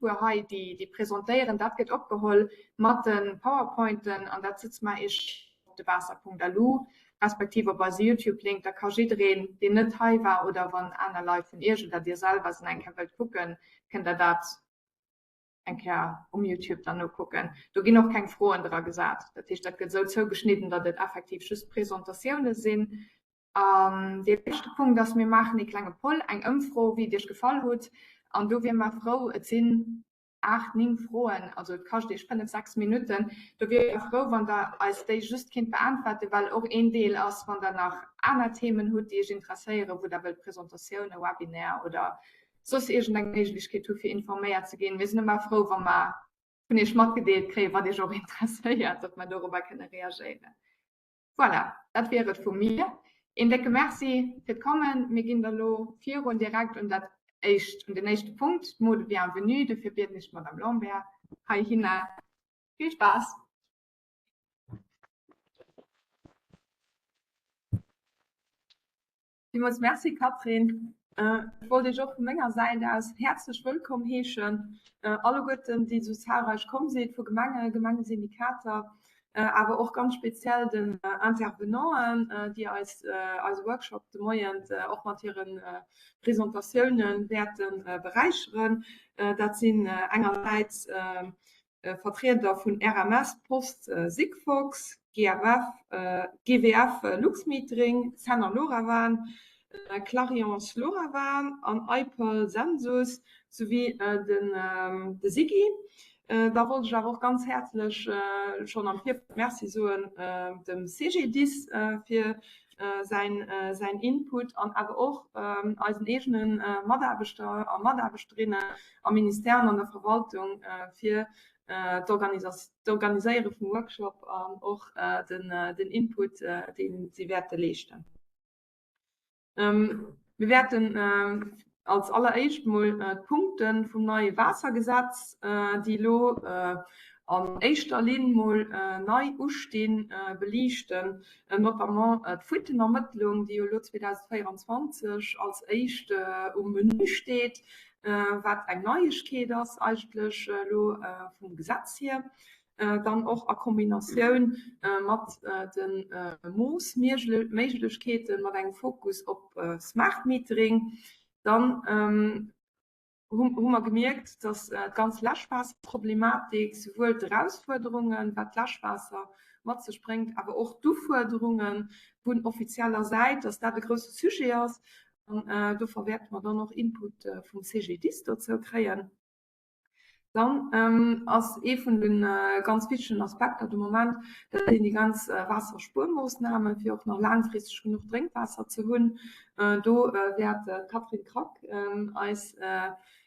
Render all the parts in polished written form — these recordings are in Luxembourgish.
puer hei, déi, déi presentéieren. Dat gëtt opgeholl mat de Powerpointen an dat sëtze mer Iech op de waasser.lu respektiv op eise Youtube-Link. Da ka jiddereen, deen net hei war oder wann aner Leit vun Iech oder Dir selwer se eng Kéier wëllt kucken, kënnt Der dat eng Kéier um Youtube dann nokucken. Do ginn och keng Froen dra gesat. Dat heescht, dat gëtt esou zougeschnidden, datt et effektiv just Presentatioune sinn. An dee leschte Punkt ass, mir maachen ee klenge Poll, eng Ëmfro, wéi et Iech gefall hutt. An do wier mer frou, et sinn 8, 9 Froen, also et kascht Iech 5, 6 Minutten, do wier mer frou, wann Der eis déi just kinnt beäntwerten, well och een Deel ass, wann Der nach aner Themen hutt, déi Iech interesséieren, wou Der wëllt Presentatiounen, Webinaire oder soss iergendeng Méiglechkeet hu fir informéiert ze ginn. Mir sinn ëmmer frou, wa mer vun Iech matgedeelt kréien, wat Iech och interesséiert, datt mer dorobber kënne reagéieren. Voilà, dat wier et vu mir. Een décke Merci fir d'Kommen. Mir ginn da lo virun direkt un dat éischt, un den éischte Punkt, d'Mot de bienvenue. Dofir bieden ech d'Madame Lambert heihinner. Vill Spaass! Villmools Merci Catherine. Ech wollt Iech och vu menger Säit aus häerzlech wëllkomm heeschen, alleguerten déi esou zahlreich komm sidd, vu Gemengen, Gemengesyndikater, awer och ganz speziell den Intervenanten, déi eis eise Workshop de Moien och mat hire Presentatiounen wäerte beräicheren. Dat sinn engersäits Vertrieder vun RMS, Post, Sigfox, GMF, GWF Luxmetering, Zenner LoRaWAN, Clarions LoRaWAN an iPearl Sensus souwéi de Sigi. Da wollt ech awer och ganz häerzlech schonn am Virfeld Merci soen dem CGDIS fir säin Input an awer och eisen eegene Mataarbechter a Mataarbechterinnen am Ministère an an der Verwaltung fir d'Organiséiere vum Workshop an och den Input, dee si wäerte leeschten. Mir wäerten als alleréischt mol d'Punkte vum neie Waassergesetz, déi elo an éischter Linn mol nei ustinn, beliichten, notamment d'Fuitenermëttlung, déi jo elo 2024 als éischt um Menü steet, wat eng Neiegkeet ass eigentlech elo vum Gesetz hier, dann och a Kombinatioun mat de Moossméiglechkeeten, mat engem Fokus op Smart Metering. Dann hu mer gemierkt, dass d'ganz Läschwaasserproblematik, souwuel d'Erausfuerderungen, wat d'Läschwaasser mat sech bréngt, awer och d'Ufuerderunge vun offizieller Säit, dass dat e grousse Sujet ass. An dofir wäerte mer dann och Input vum CGDIS dozou kréien. Dann ass ee vun de ganz wichtegen Aspekter de Moment, dat sinn déi ganz Waasserspuermoossnamen, fir och nach laangfristeg genuch Drénkwaasser ze hunn. Do wäert d'Catherine Krack eis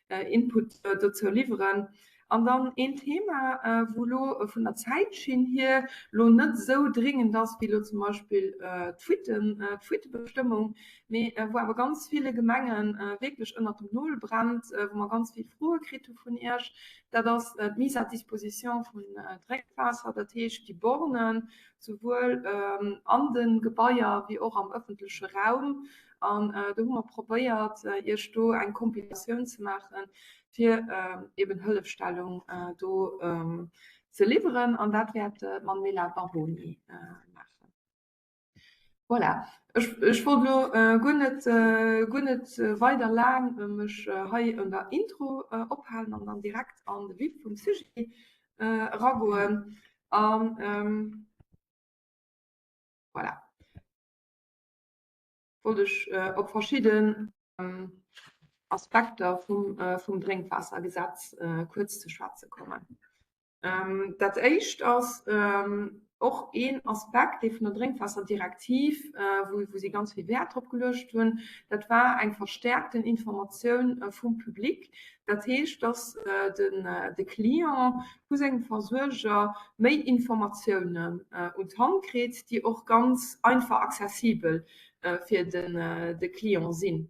Input dozou liwweren. An dann een Thema, wou elo vun der Zäitschinn hier elo net esou dringend ass wéi elo zum Beispill d'Fuiten, d'Fuitebestëmmung, mee wou awer ganz ville Gemenge wierklech ënnert dem Nol brennt, wou mer ganz vill Froe kritt hu vun Iech, dat ass d'Mise à disposition vun Drénkwaasser, dat heescht déi Bornen, souwuel an de Gebaier wéi och am ëffentleche Raum. An do hu mer probéiert, Iech do eng Kompilatioun ze maachen, fir eben Hëllefstellung do ze liwweren an dat wäert d'Manuela Barboni maachen. Voilà, ech, ech wollt elo guer net, guer net weider laang mech hei un der Intro ophalen an dann direkt an de Vif vum Sujet eragoen. An voilà. Wollt ech op verschidden Aspekter vum Drénkwaassergesetz kuerz ze schwätze kommen. Dat Éischt ass och een Aspekt, dee vun der Drénkwaasserdirektiv, wou si ganz vill Wäert drop geluecht hunn, dat war eng verstärkten Informatioun vum Public. Dat heescht, dass de Client vu sengem Versuerger méi Informatiounen un d'Hand kritt, déi och ganz einfach accessibel fir de Client sinn.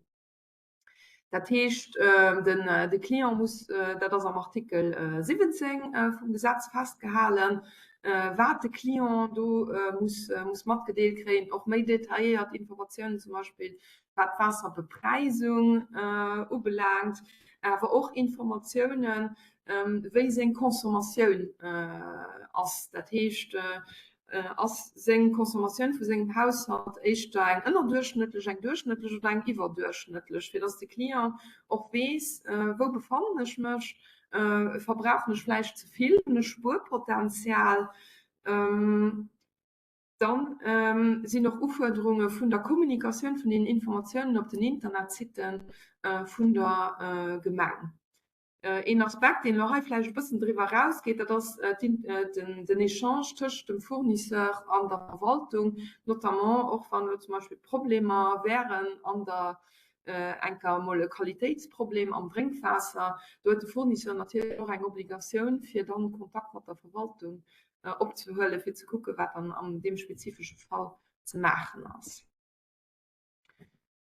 Dat heescht, de Client muss, dat ass am Artikel 17 vum Gesetz festgehalen, wat de Client do muss matgedeelt kréien, och méi detailléiert Informatiounen zum Beispill wat d'Waasserbepräisung ubelaangt. Awer och Informatiounen, wéi seng Consommatioun ass. Dat heescht, ass seng Consommatioun vu sengem Haushalt éischter eng ënnerduerchschnëttlech, eng duerchschnëttlech oder eng iwwerduerchschnëttlech, fir dass de Client och weess, wou befannen ech mech, verbrauchen ech vläicht ze vill, hunn ech Spuerpotenzial. Dann sinn och Ufuerderunge vun der Kommunikatioun vun den Informatiounen op den Internetsitte vun der Gemeng. Een Aspekt, deen elo hei vläicht e bëssen driwwer erausgeet, dat ass den Echange tëscht dem Fournisseur an der Verwaltung, notamment och wann elo zum Beispill Problemer wären an der enker emol e Qualitéitsproblem am Drénkwaasser. Do huet de Fournisseur natierlech och eng Obligatioun, fir dann Kontakt mat der Verwaltung opzehuelen, fir ze kucken, wat dann an deem spezifesche Fall ze maachen ass.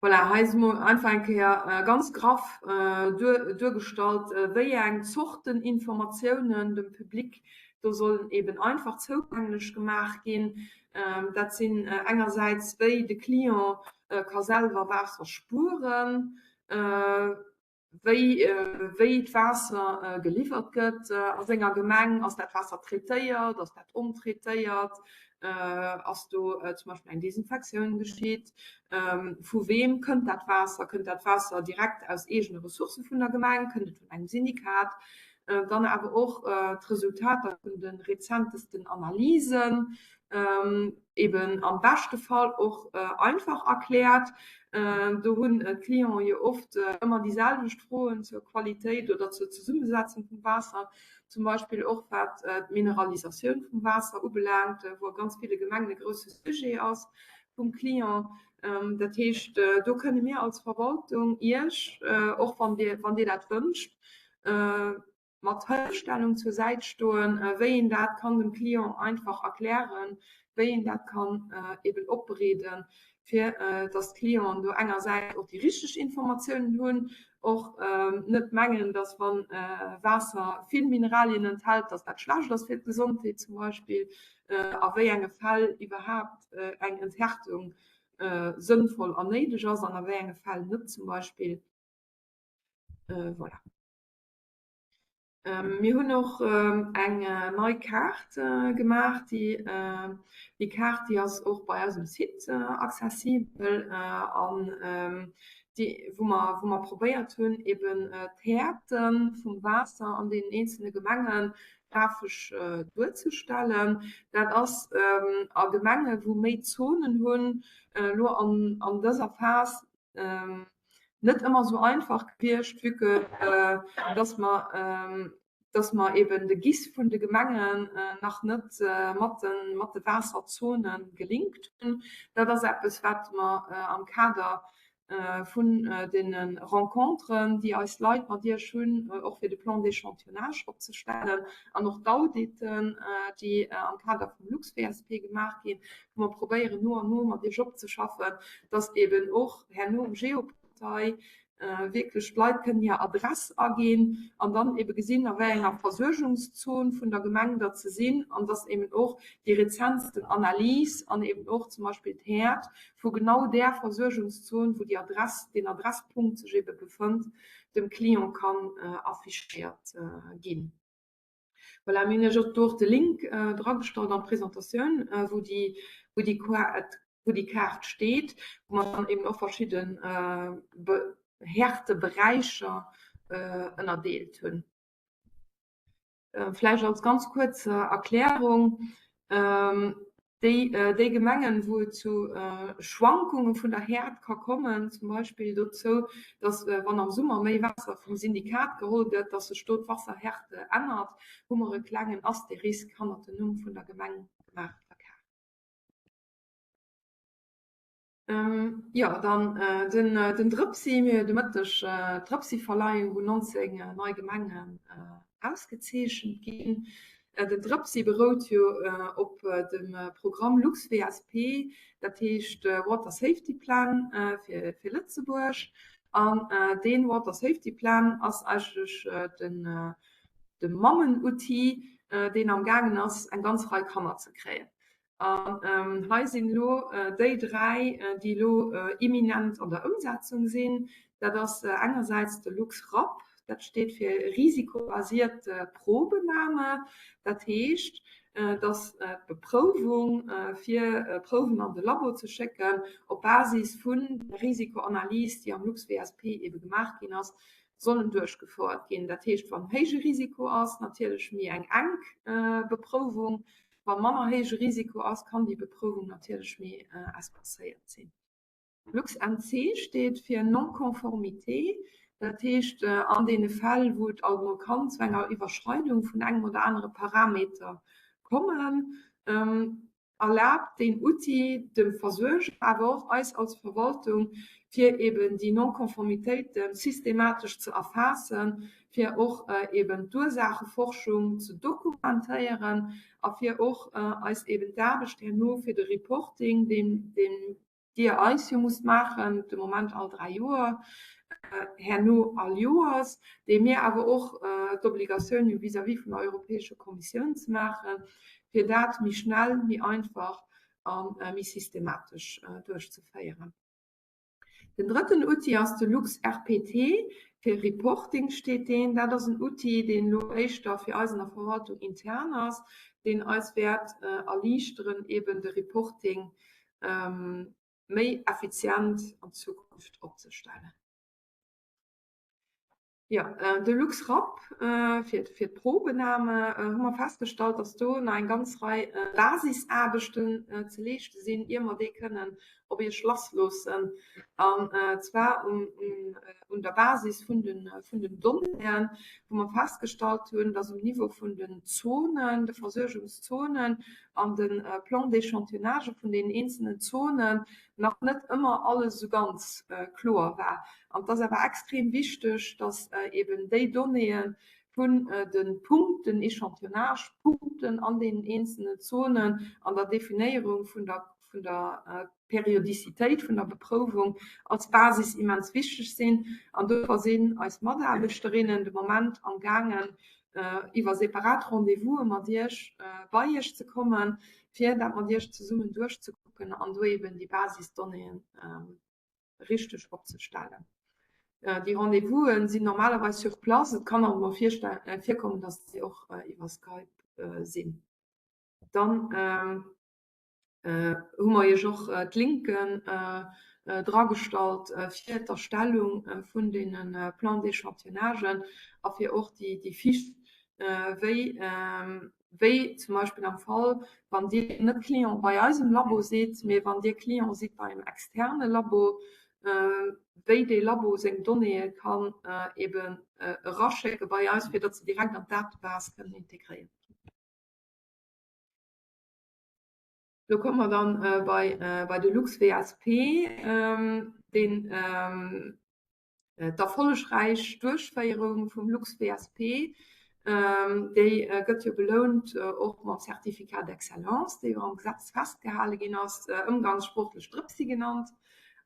Voilà, hei ass emol einfach eng Kéier ganz graff duergestallt, wéi eng Zorten Informatiounen dem Public do sollen eben einfach zougänglech gemaach ginn. Dat sinn engersäits, wéi de Client ka selwer Waasser spueren, wéi wéi d'Waasser geliwwert gëtt a senger Gemeng. Ass dat Waasser traitéiert, ass dat ontraitéiert, ass do zum Beispill eng Desinfektioun geschitt, vu weem kënnt dat Waasser, kënnt dat Waasser direkt aus eegene Ressourcë vun der Gemeng, kënnt et vun engem Syndikat? Dann awer och d'Resultater vun de rezentesten Analysen, eben am beschte Fall och einfach erkläert. Do hunn d'Clienten jo oft ëmmer déi selwecht Froen zur Qualitéit oder zur Zesummesetzung vum Waasser, zum Beispill och wat d'Mineralisatioun vum Waasser ubelaangt, wou a ganz ville Gemengen e grousse Sujet ass vum Client. Dat heescht, do kënne mir als Verwaltung Iech, och wann Dir, wann Dir dat wënscht, mat Hëllefstellung zur Säit stoen, wéi een dat kann dem Client einfach erklären, wéi een dat kann eben opbereeden, fir dass d'Clienten do engersäits och déi richteg Informatiounen hunn, och net mengen, dass wann Waasser vill Mineralien enthält, dass dat schlecht ass fir d'Gesondheet zum Beispill, a wéi enge Fäll iwwerhaapt eng Enthärtung sënnvoll an néideg ass an a wéi enge Fäll net zum Beispill. Voilà. Mir hunn och eng nei Kaart gemaach. Déi Kaart, déi ass och bei eisem Site accessibel an déi, wou mer, wou mer probéiert hunn, eben d'Häerte vum Waasser an deenen eenzelne Gemenge grafesch duerzestellen. Dat ass a Gemenge wou méi Zonen hunn, elo an dëser Phas net ëmmer esou einfach gewiescht, vue que dass mer, dass mer eben de GIS vun de Gemengen nach net mat de, mat de Waasserzone gelinkt hunn. Dat ass eppes, wat mer am Kader vun deene Renconteren, déi eis Leit mat Iech hunn, och fir de Plan d'échantillonnage opzestellen an och d'Auditen, déi am Kader vum LuxVSP gemaach ginn, wou mer probéieren no an no mat Iech opzeschaffen, dass eben och herno um Geoportail wierklech d'Leit kënnen hir Adress aginn an dann ebe gesinn, a wéi enger Versuergungszon vun der Gemeng datt se sinn an dass eben och déi rezentsten Analys an eben och zum Beispill d'Häert vu genau där Versuergungszon, wou déi Adress, deen Adresspunkt sech ebe befënnt, dem Client kann affichéiert ginn. Voilà, mir hunn Iech och do och de Link dragestallt an d'Presentatioun, wou déi, wou déi wou déi Kaart steet, wou mer dann eben och verschidde Härteberäicher ënnerdeelt hunn. Vläicht als ganz kuerz Erklärung, Déi, déi Gemengen, wou et zu Schwankunge vun der Häert ka kommen, zum Beispill dozou, datt wann am Summer méi Waasser vum Syndikat geholl gëtt, datt sech do d'Wasserhärte ännert, hu mer e klengen Asterisk hannert den Numm vun der Gemeng gemaach op der Kaart. Jo, dann den, den Drëpsi. Mir hu jo de Mëtteg d'Drëpsi-Verleihung, wou 19 nei Gemengen ausgezeechent ginn. Den Drëpsi berout jo op dem Programm LuxWSP, dat heescht Water Safety Plan fir, fir Lëtzebuerg. An dee Water Safety Plan ass eigentlech den, de Mammenoutil, deen amgaangen ass, eng ganz Rei Kanner ze kréien. An hei sinn elo déi dräi, déi elo imminent an der Ëmsetzung sinn. Dat ass engersäits de LuxRap. Dat steet fir risikobasierte Probenahme. Dat heescht, dass d'Beprouwung, fir Prouwen an de Labo ze schécken, op Basis vun der Risikoanalys, déi am LuxWSP ebe gemaach ginn ass, sollen duerchgefouert ginn. Dat heescht, wann héije Risiko ass, natierlech méi eng enk Beprouwung. Wa manner héije Risiko ass, kann déi Beprouwung natierlech méi espacéiert sinn. LuxNC steet fir Non-conformité, dat heescht an deene Fäll, wou et alt emol kann zu enger Iwwerschreidung vun engem oder anere Parameter kommen, erlaabt deen Outil dem Versuerger, awer och eis als Verwaltung, fir eben déi Non-conformitéite systematesch ze erfaassen, fir och eben d'Ursaacheforschung ze dokumentéieren a fir och eis eben d'Aarbecht herno fir de Reporting, deen Dir eis jo musst maachen, de Moment all 3 Joer, herno all Joers, dee mir awer och d'Obligatioun hu vis-à-vis vun der Europäescher Kommissioun ze maachen, fir dat méi schnell, méi einfach a méi systematesch duerchzeféieren. Den drëtten Outil ass de LuxRPT, fir Reporting steet deen. Dat ass en Outil, deen elo éischter fir eis an der Verwaltung intern ass, deen eis wäert erliichteren, eben de Reporting méi effizient an Zukunft opzestellen. Jo, de LuxRap fir fir d'Probenahme hu mer festgestallt, datt do nach eng ganz Rei Basisaarbechten ze leeschte sinn, ier mer dee kënnen op Iech lassloossen. An zwar un der Basis vun de vun den Donnéeën, wou mer festgestallt hunn, datt um Niveau vun den Zonen, de Versuergungszonen, an de Plan d'échantillonnage vun deenen eenzelnen Zonen nach net ëmmer alles esou ganz kloer war. An et ass awer extrem wichteg, dass eben déi Donnéeë vun de Punkten, Échantillonnage-Punkten an deenen eenzelnen Zonen an der Definéierung vun der, vun der Periodicitéit vun der Beprouwung als Basis immens wichteg sinn. An dofir sinn eis Mataarbechterinnen de Moment amgaangen, iwwer separat Rendez-vouse mat Iech bei Iech ze kommen, fir dat mat Iech zesummen duerchzekucken an do eben déi Basisdonnéeën richteg opzestellen. Déi Rendez-vouse sinn normalerweis sur place, et kann awer emol virkommen, datt se och iwwer Skype sinn. Dann hu mer Iech och d'Linken dragestallt fir d'Erstellung vun deene Plans d'échantillonnagen a fir och déi Fiche, wéi, wéi zum Beispill am Fall, wann Dir net Client bei eisem Labo sidd, mee wann Dir Client sidd bei engem externe Labo, wéi dee Labo seng Donnéeë kann eeben eraschécke bei eis, fir datt se direkt an d'Datebase kënnen integréiert ginn. Do komme mer dann bei, bei de LuxWSP, deen d'erfollegräich Duerchféierung vum LuxWSP, déi gëtt jo belount och mam Certificat d'excellence, dee jo am Gesetz festgehale ginn ass, ëmgangssproochlech Drëpsi genannt,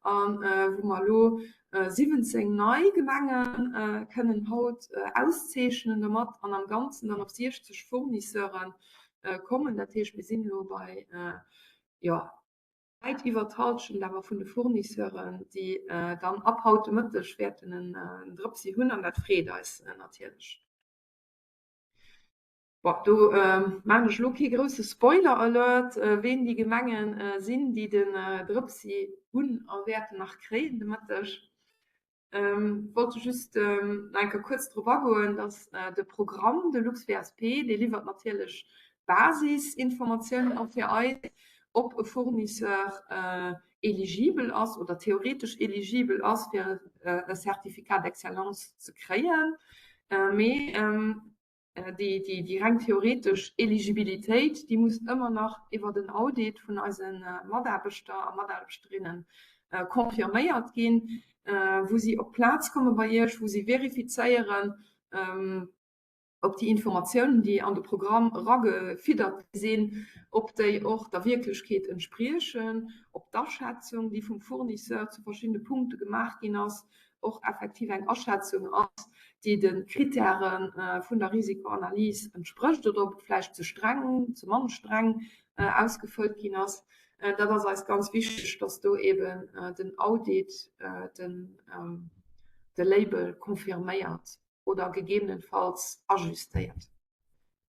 a wou mer elo 17 nei Gemenge kënnen haut auszeechnen domat an am Ganzen dann op 60 Fournisseuren kommen. Dat heescht, mir sinn elo bei, jo, wäit iwwer d'Hallschent awer vun de Fournisseuren, déi dann ab haut de Mëtteg wäerten en Drëpsi hunn, an dat freet eis natierlech. Bon, do maachen ech elo kee grousse Spoiler Alert, ween déi Gemenge sinn, déi den Drëpsi hunn a wäerten nach kréien de Mëtteg. Wollt ech just nach eng Kéier kuerz drop agoen, dass de Programm, de LuxWSP, dee liwwert natierlech Basisinformatiounen och fir eis, ob e Fournisseur eligibel ass oder theoretesch eligibel ass, fir e Certificat d'excellence ze kréien. Mee Déi reng theoretesch Eligibilitéit, déi muss ëmmer nach iwwert en Audit vun eise Mataarbechter a Mataarbechterinnen confirméiert ginn, wou si op d'Plaz komme bei Iech, wou si verifizéieren, ob déi Informatiounen, déi an de Programm eragefiddert gi sinn, ob déi och der Wierklechkeet entspriechen, ob d'Aschätzung, déi vum Fournisseur zu verschiddene Punkte gemaach ginn ass, och effektiv eng Aschätzung ass, déi de Krittäre vun der Risikoanalys entsprécht oder ob et vläicht ze streng, ze mann streng ausgefëllt ginn ass. Dat ass eis ganz wichteg, dass do eeben den Audit den de Label confirméiert. Oder gegebenenfalls ajustéiert.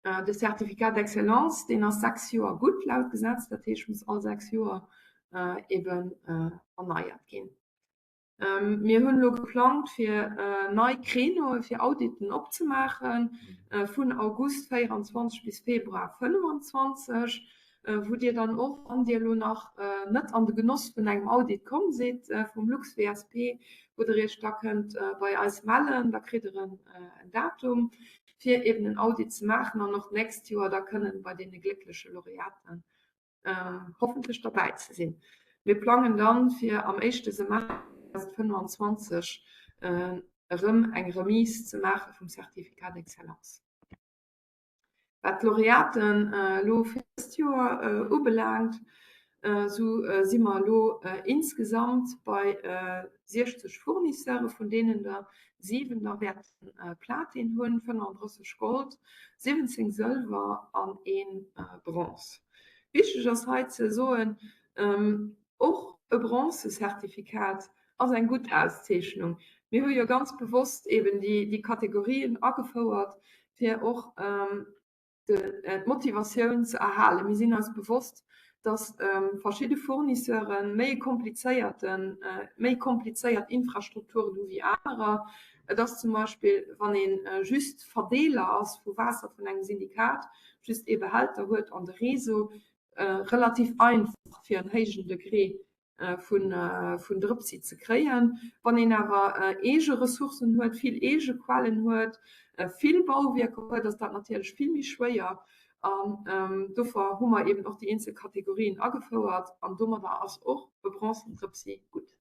De Certificat d'excellence, deen ass 6 Joer gutt laut Gesetz, dat heescht muss all 6 Joer eben erneiert ginn. Mir hunn elo geplangt fir nei Créneaue fir Auditen opzemaache vun August 24 bis Februar 25, wou Dir dann och, wann Dir elo nach net an de Genoss vun engem Audit komm sidd vum LuxVSP, wou Der Iech da kënnt bei eis mellen, da kritt Der en Datum, fir eben en Audit ze maachen an och d'nächst Joer da kënnen bei deene gléckleche Laureaten hoffentlech derbäi ze sinn. Mir plangen dann, fir am éischte Semester 2025 erëm eng Remise ze maache vum Certificat d'excellence. Wat d'Laureaten elo fir dëst Joer ubelaangt, esou si mer elo insgesamt bei 60 Fournisseure, vun deenen der 7 da wäerte Platin hunn, 35 Gold, 17 Sëlwer an ee Bronze. Wichteg ass hei ze soen, Och e Bronze-Certificat ass eng gutt Auszeechnung. Mir hu jo ganz bewosst eben déi Kategorien agefouert, fir och d'Motivatioun ze erhalen. Mir sinn eis bewosst, dass verschidde Fournisseure méi e komplizéierten, méi komplizéiert Infrastrukturen hu wéi anerer. Et ass zum Beispill, wann ee just Verdeeler ass vu Waasser vun engem Syndikat, just ee Behälter huet an de Réseau, relativ einfach fir en héijen Degré vun Drëpsi ze kréien. Wann een awer eege Ressourcen huet, vill eege Quellen huet, vill Bauwierker huet, ass dat natierlech vill méi schwéier. An dofir hu mer eben och déi eenzel Kategorien agefouert an domadder ass och e bronzen Drëpsi gutt.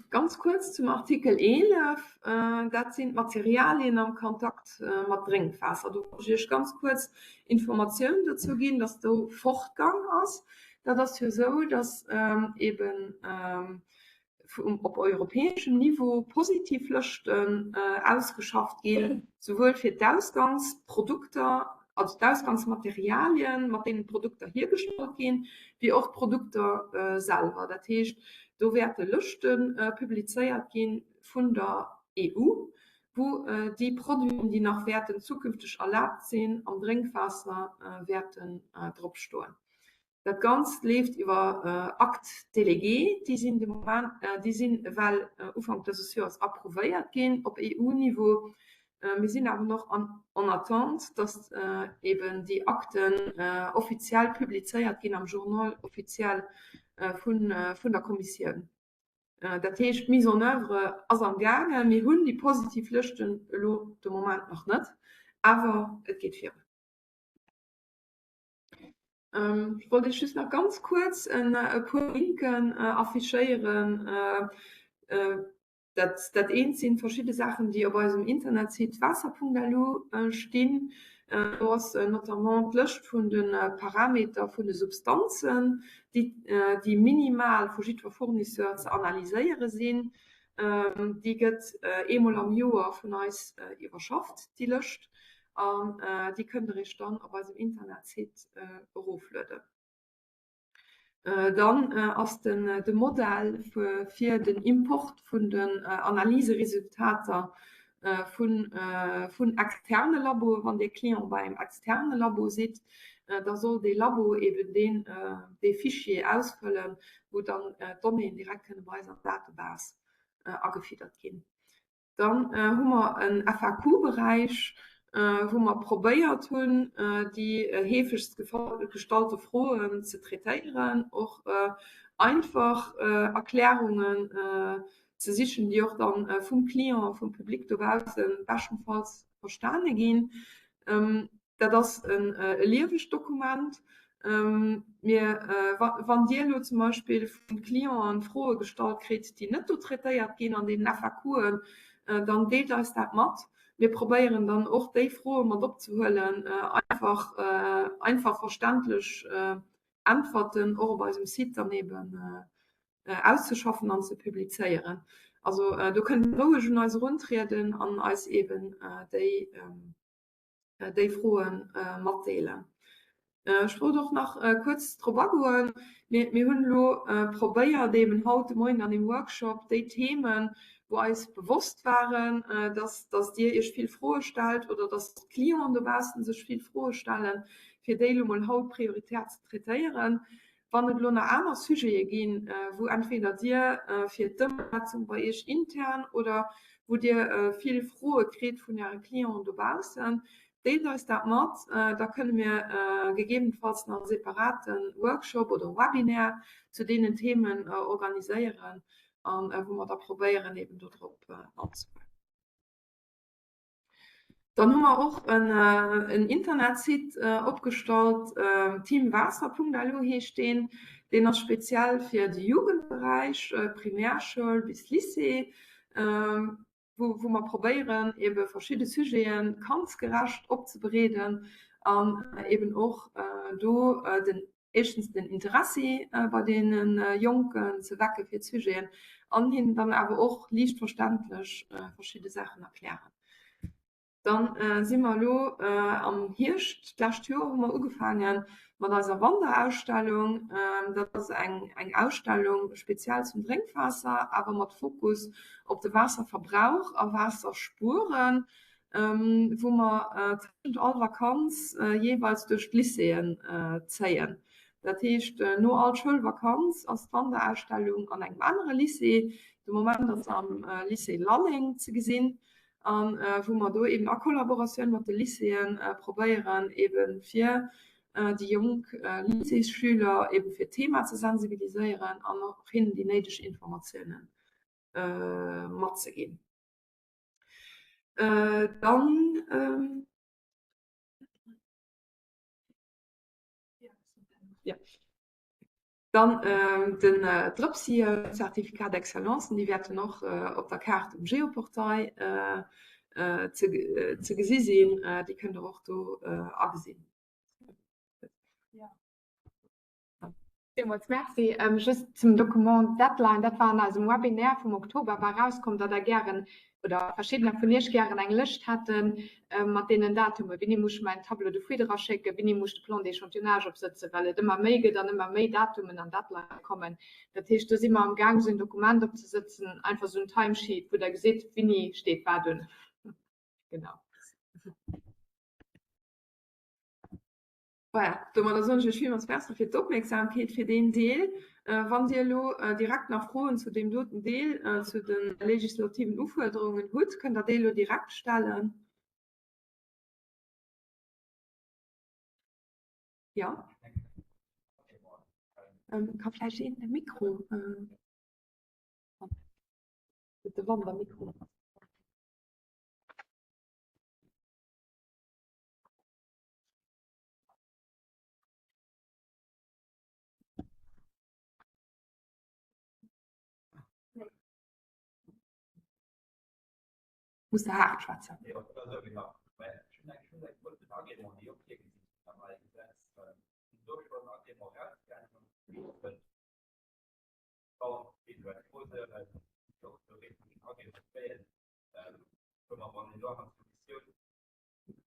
Ganz kuerz zum Artikel 11, dat sinn d'Materialien am Kontakt mat Drénkwaasser. Do wollt ech Iech ganz kuerz Informatioun dozou ginn, dass do Fortgang ass. Dat ass jo esou, dass eeben op europäeschem Niveau positiv Lëschten ausgeschafft ginn, souwuel fir d'Ausgangsprodukter, also d'Ausgangsmaterialien, mat deenen d'Produkter hiergestallt ginn, wéi och d'Produkter selwer. Dat heescht, do wäerte Lëschte publizéiert gi vun der EU, wou déi Produiten, déi nach wäerten zukünfteg erlaabt sinn am Drénkwaasser, wäerten dropstoen. Dat Ganzt leeft iwwer Actes délégués, déi sinn de Moment, déi sinn ewell Ufank dëses Joers approuvéiert ginn op EU-Niveau. Mir sinn awer nach en attente, datt eeben déi Akten offiziell publizéiert ginn am Journal officiel vun der Kommissioun. Dat heescht, d'Mise en oeuvre ass am gaangen. Mir hunn déi positiv Lëschten elo de Moment nach net, awer et geet virun. Ech wollt Iech just nach ganz kuerz e puer Linken affichéieren. Dat dat eent sinn verschidde Saachen, déi op eisem Internetsite waasser.lu stinn. Do ass notamment d'Lëscht vun de Parameter vun de Substanzen, déi déi minimal vu jiddwer Fournisseur ze analyséiere sinn. Déi gëtt eemol am Joer vun eis iwwerschafft, déi Lëscht. An déi kënnt der iech dann op eisem Internetsite eroflueden. Dann ass den de Modell fir den Import vun den Analyseresultater vun vun externe Laboen. Wann Dir Client bei engem externe Labo sidd, da soll dee Labo eben deen dee Fichier ausfëllen, wou dann d'Donnéeën direkt kënne bei eis an d'Datebase agefiddert ginn. Dann hu mer en FAQ-Beräich, wou mer probéiert hunn, déi heefegst gestallte Froen ze traitéieren, och einfach Erklärungen ze sichen, déi och dann vum Client, vum Public dobausse beschtenfalls verstane ginn. Dat ass e liewegt Dokument. Mir, wann Dir elo zum Beispill vu Clienten Froe gestallt kritt, déi net do traitéiert ginn an deenen FAQen, dann deelt eis dat mat. Mir probéieren dann och déi Froe mat opzehuelen, einfach, einfach verständlech Äntwerten och op eisem Site dann eben auszeschaffen an ze publizéieren. Also do kënnt Dir roueg un eis eruntrieden an eis eben déi déi Froe matdeelen. Ech wollt och nach kuerz drop agoen, mir mir hunn elo probéiert eben haut de Moien an deem Workshop déi Themen, wou eis bewosst waren, dass dass Dir Iech vill Froe stellt oder dass d'Clienten dobaussen sech vill Froe stellen, fir déi elo mol haut prioritär ze traitéieren. Wann et elo nach aner Sujete ginn, wou entweder Dir fir d'Ëmsetzung bei Iech intern oder wou Dir vill Froe kritt vun Äre Clienten dobaussen, deelt eis dat mat, da kënne mir gegebenenfalls nach e separate Workshop oder Webinaire zu deenen Themen organiséieren a wou mer da probéieren eben dodrop anzegoen. Dann hu mer och en Internetsite opgestallt, teamwaasser.lu heescht deen. Deen ass speziell fir de Jugendberäich, Primärschoul bis Lycée, wou mer probéieren, ebe verschidde Sujete kandsgerecht opzebereeden an eben och do den éischtens den Interessi bei deene Jonken ze wecke fir d'Sujeten an hinnen dann awer och liicht verständlech verschidde Saachen erklären. Dann si mer elo am Hierscht d'lescht Joer hu mer ugefaange mat eiser Wanderausstellung. Dat ass eng eng Ausstellung speziell zum Drénkwaasser, awer mat Fokus op de Waasserverbrauch a Waasserspueren. wou mer tëschent all Vakanz jeeweils duerch d'Lycéeën zéien. Dat heescht, no all Schoulvakanz ass d'Wanderausstellung an engem anere Lycée, de Moment ass se am Lycée Lalleng ze gesinn, a wou mer do eeben a Kollaboratioun mat de Lycéeë probéieren, eebe fir déi jonk Lycéesschüler eebe fir d'Thema ze sensibiliséieren an och hinnen déi néideg Informatioune matzeginn. Äh, dann ähm, ja. Dann äh, den äh, Drëpsi Certificat d'Excellence, déi wäerten och äh, op der Kaart um Geoportail äh, äh, ze, äh, ze gesi sinn. Äh, déi kënnt der och do äh, agesinn. Ja. Villmools Merci. Just zum Dokument Deadline, dat war an eisem Webinaire vum Oktober war erauskomm, datt Der gären oder verschiddener vun Iech gären eng Lëscht hätte mat deenen Datumen, wéini muss ech mäin Tableau de fuite eraschécken, wéini muss ech de Plan d'échantillonnage opsëtzen, well et ëmmer méi gëtt an ëmmer méi Datumen an Deadline kommen. Dat heescht, do si mer amgaang esou en Dokument opzesëtzen, einfach esou en Timesheet, wou Der gesitt, wéini steet wat un. Genau. Voilà, domadder soen ech Iech villmools Merci fir d'Opmierksamkeet fir deen Deel. Wann Dir elo direkt nach Froen zu deem doten Deel, zu de legislativen Ufuerderungen hutt, kënnt Der déi elo direkt stellen. Jo. Ka vläicht een de Mikro, de Wandermikro. Muss de haart schwätzen.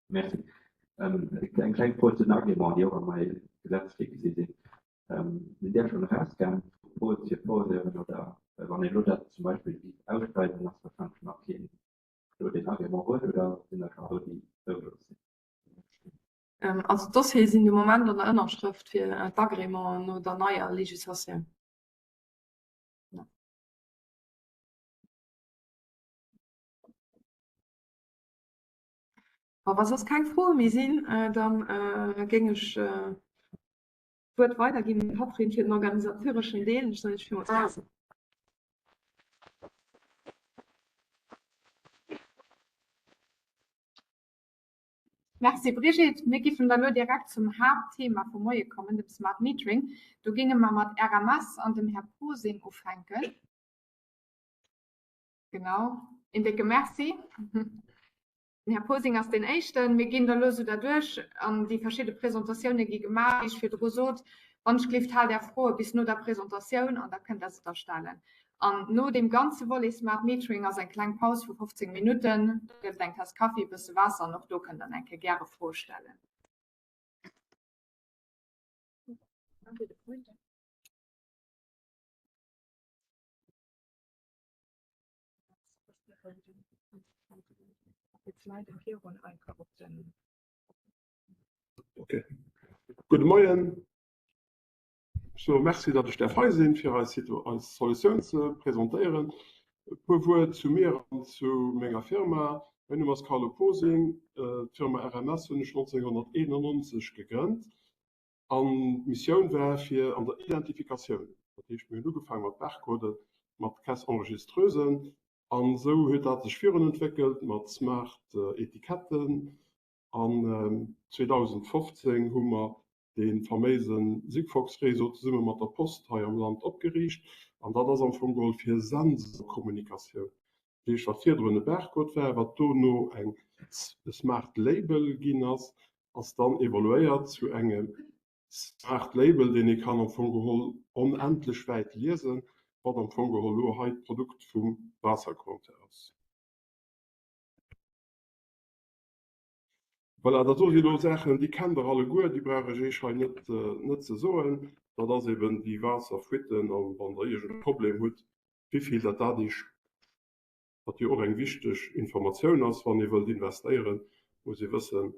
Merci. Eng kleng Fro zu den Agréments, déi och am neie Gesetz virgesi sinn. Sinn där schonn erausgaang, Propose fir Forceuren, oder wann een elo dat zum Beispill géif ausschreiwen, ass warscheinlech nach keen do, deen Agrément huet, oder sinn der schonn do, déi zougelooss sinn? Also d'Dossiere sinn de Moment an der Ënnerschrëft fir d'Agrémenten no der neier Législatioun. Bon, wa soss keng Froe méi sinn, da géing ech d'Wuert weiderginn un d'Catherine fir den organisatoreschen Deel. Ech soen Iech villmools Merci. Merci Brigitte. Mir giffen da lo direkt zum Haaptthema vum Moie kommen, dem Smart Metering. Do géinge mer mat RMS an dem Här Posing ufänken. Genau, een décke Merci. Den Här Posing ass deen Éischten. Mir ginn da lo esou derduerch an déi verschidde Presentatioune gi gemaach. Wéi ech virdru sot, wann ech gleeft, haalt Är Froe bis no der Presentatioun an da kënnt Der se da stellen. An no deem ganze Volet Smart Metering ass eng kleng Paus vu 15 Minutten. Do gëtt et eng Taass Kaffi, e bësse Waasser an och do kënnt Der eng Kéier gäre Froe stellen. Okay. Gudde Moien. Ech soe Merci, datt ech däerf hei sinn, fir eis eis Solutioun ze presentéieren. E puer Wuert zu mir an zu menger Firma. Mäin Numm ass Carlo Posing. D'Firma RMS hunn ech 1991 gegrënnt an d'Missioun war fir an der Identifikatioun, dat heescht mir hunn ugefaange mat Barcoden, mat Caisse-enregistreusen an esou huet dat sech virun entwéckelt mat smart Etiketten an 2015 hu mer dee faméise Sigfox-Réseau zesumme mat der Post hei am Land opgeriicht. An dat ass am Fong geholl fir Sensorkommunikatioun. Dat heescht, wat virdrun e Barcode war, wat dono eng e Smart Label ginn ass, ass dann evoluéiert zu engem Smart Label, deen ee kann am Fong geholl onendlech wäit liesen, wat am Fong geholl elo hei d'Produkt vum Waassercompteur ass. Voilà, dat do si elo Saachen, déi kennt Der alleguer, déi brauch ech Iech hei net, net ze soen. Dat ass eben déi Waasserfuiten an wann Der iergend e Problem hutt, wéivill dat dat Iech, wat jo och eng wichteg Informatioun ass, wann ee wëllt investéieren, muss ee wëssen,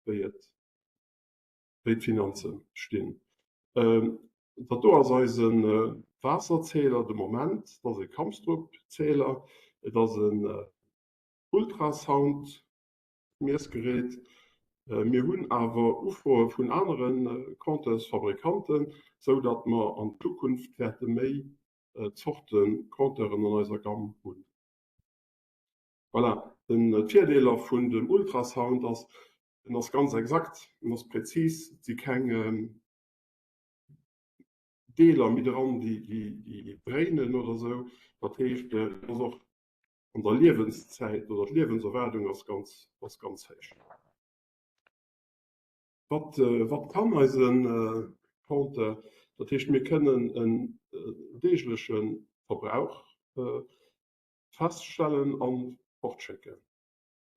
wéi et, wéi d'Finanze stinn. Dat do ass eise Waasserzähler de Moment, dat ass e Kamstrup-Zähler, et ass en Ultrasound. Miessgerät. Mir hunn awer Ufroe vun anere Compteursfabrikanten, sou datt mer an Zukunft wäerte méi Zorte Compteuren an eiser Gamm hunn. Voilà, den d'Virdeeler vun dem Ultrasound ass, en ass ganz exakt, en ass präzis, et si keng Deeler méi dran, déi dréinen oder sou. Dat heescht, et ass och an der Liewenszäit oder d'Liewenserwaardung ass ganz, ass ganz héich. Wat, wat kann eise Compteur? Dat heescht, mir kënnen en deegleche Verbrauch feststellen a fortschécken.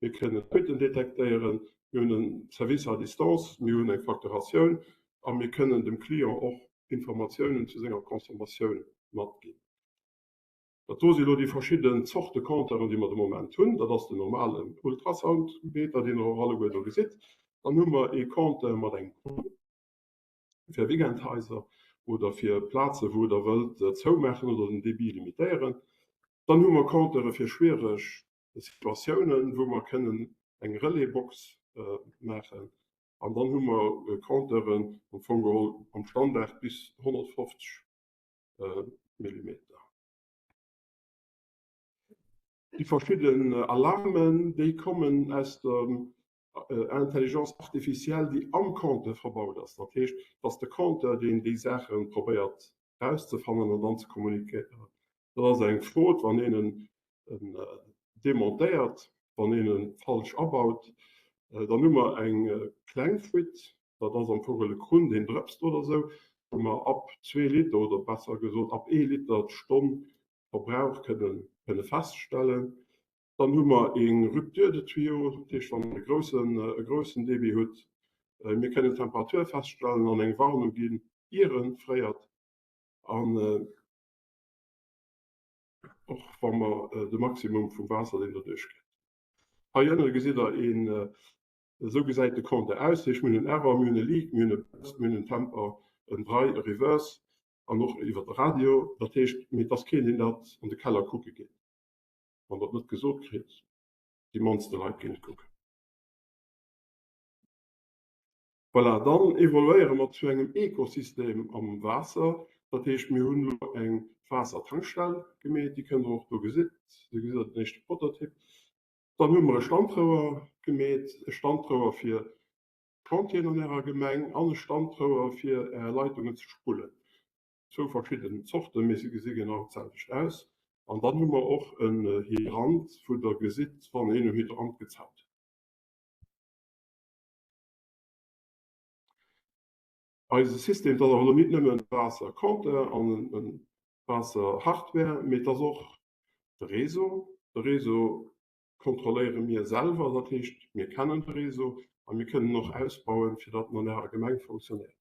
Mir kënnen Fuiten detektéieren, mir hunn e Service à distance, mir hunn eng Facturatioun a mir kënnen dem Client och Informatiounen zu senger Consommatioun matginn. Dat do si lo déi verschidden Zorte Compteuren, déi mer de Moment hunn. Dat ass den normalen Ultrasoundmeter, deen Der och alleguer do gesitt. Dann hu mer ee Compteur mat engem Krunn fir Weekendhaiser oder fir Plaze wou Der wëllt zoumaachen oder den Débit limitéieren. Dann hu mer Compteure fir schwiereg Situatiounen, wou mer kënnen eng Relaisbox maachen. An dann hu mer Compteuren am Fong geholl am Standard bis 150 Millimeter. Déi verschidden Alarmen, déi kommen aus der Intelligence artificielle, déi am Compteur verbaut ass. Dat heescht, et ass de Compteur, deen déi Saache probéiert erauszefannen an dann ze kommunikéieren. Dat ass eng Fraude, wann een en demontéiert, wann een e falsch abaut. Dann hu mer eng kleng Fuite, dat ass am Fong e Krunn, deen drëpst oder esou, wou mer ab zwee Liter oder besser gesot ab ee Liter d'Stonn Verbrauch kënnen, kënne feststellen. Dann hu mer eng Rupture de tuyau, dat heescht, wann Der e groussen, e groussen Débit hutt. Mir kënnen d'Temperatur feststellen an eng Warnung ginn, ier e fréiert. An och wa mer de Maximum vum Waasser, deen doduerch geet. Hei ënne gesitt Der een, Esou gesäit de Compteur aus. Heescht, mir hunn en Error, mir hunn e Leak, mir hunn e Burst, mir hunn en Temper, en Dry, e Reverse an och iwwer de Radio. Dat heescht, mee et ass keen, deen dat an de Keller kucke geet. Wann Der et net gesot kritt, déi mannste Leit ginn et kucken. Voilà, dann evoluéiere mer zu engem Ekosystem am Waasser. Dat heescht, mir hunn elo eng Waassertankstell gemeet, déi kënnt Der och do gesitt. Do gesitt Der den éischte Prototyp. Dann hu mer e Standrouer gemeet, e Standrouer fir Chantieren an Ärer Gemeng an e Standrouer fir Är Leitungen ze spullen. Zwou verschidden Zorten, mee se gesi genau d'selwecht aus. An dann hu mer och en Hydrant, wou Der gesitt, wann een um Hydrant gezappt huet. Eise System, dat ass awer elo nit nëmmen e Waassercompteur an e Waasserhardware, mee et ass och de Réseau. De Réseau kontrolléiere mir selwer, dat heescht mir kennen de Réseau a mir kënnen och ausbauen, fir datt en an Ärer Gemeng funktionéiert.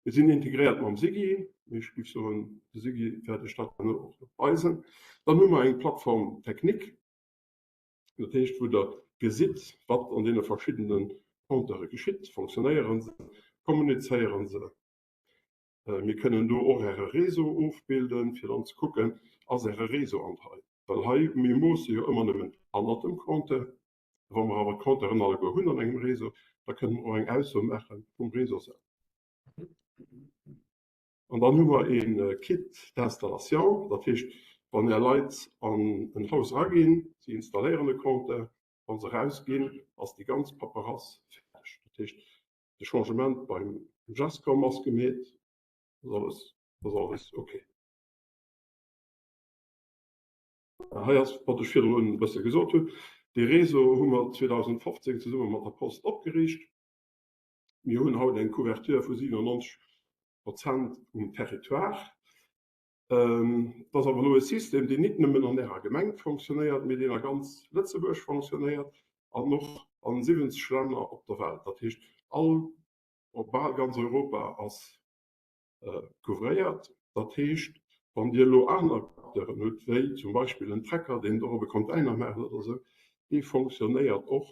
Mir sinn integréiert mam SIGI, mee ech géif soen, de SIGI wäert Iech dat herno och nach weisen. Dann hu mer eng Plateforme technique, dat heescht, wou Der gesitt, wat an deene verschiddene Compteure geschitt. Fonctionnéiere se? Kommunizéiere se? Mir kënnen do och Äre Réseau ofbilden, fir dann ze kucken, ass Äre Réseau an der Rei? Well hei, mir moosse jo ëmmer nëmmen hannert dem Compteur. Wa mer awer d'Compteuren alleguer hunn an engem Réseau, da kënne mer och eng Ausso maache vum Réseau selwer. An dann hu mer e Kit d'installation, dat heescht, wann Är Leit an en Haus eraginn, si installéieren e Compteur, wa se erausginn, ass déi ganz Paperass fäerdeg. Dat heescht, de Changement beim Gescom ass gemeet, ass alles, ass alles ok. Hei ass, wat ech virdrun e bësse gesot hunn, Dee Réseau hu mer 2015 zesumme mat der Post opgeriicht. Mir hunn haut eng Couverture vu 97 Prozent um Territoire. Dat ass awer elo e System, deen nit nëmmen an Ärer Gemeng fonctionnéiert, mee deen a ganz Lëtzebuerg fonctionnéiert an och a 70 Länner op der Welt. Dat heescht, all, bal ganz Europa ass couvréiert. Dat heescht, wann Dir elo aner Capteuren hutt, wéi zum Beispill en Trecker, deen dorop e Container maacht oder esou, dee fonctionnéiert och,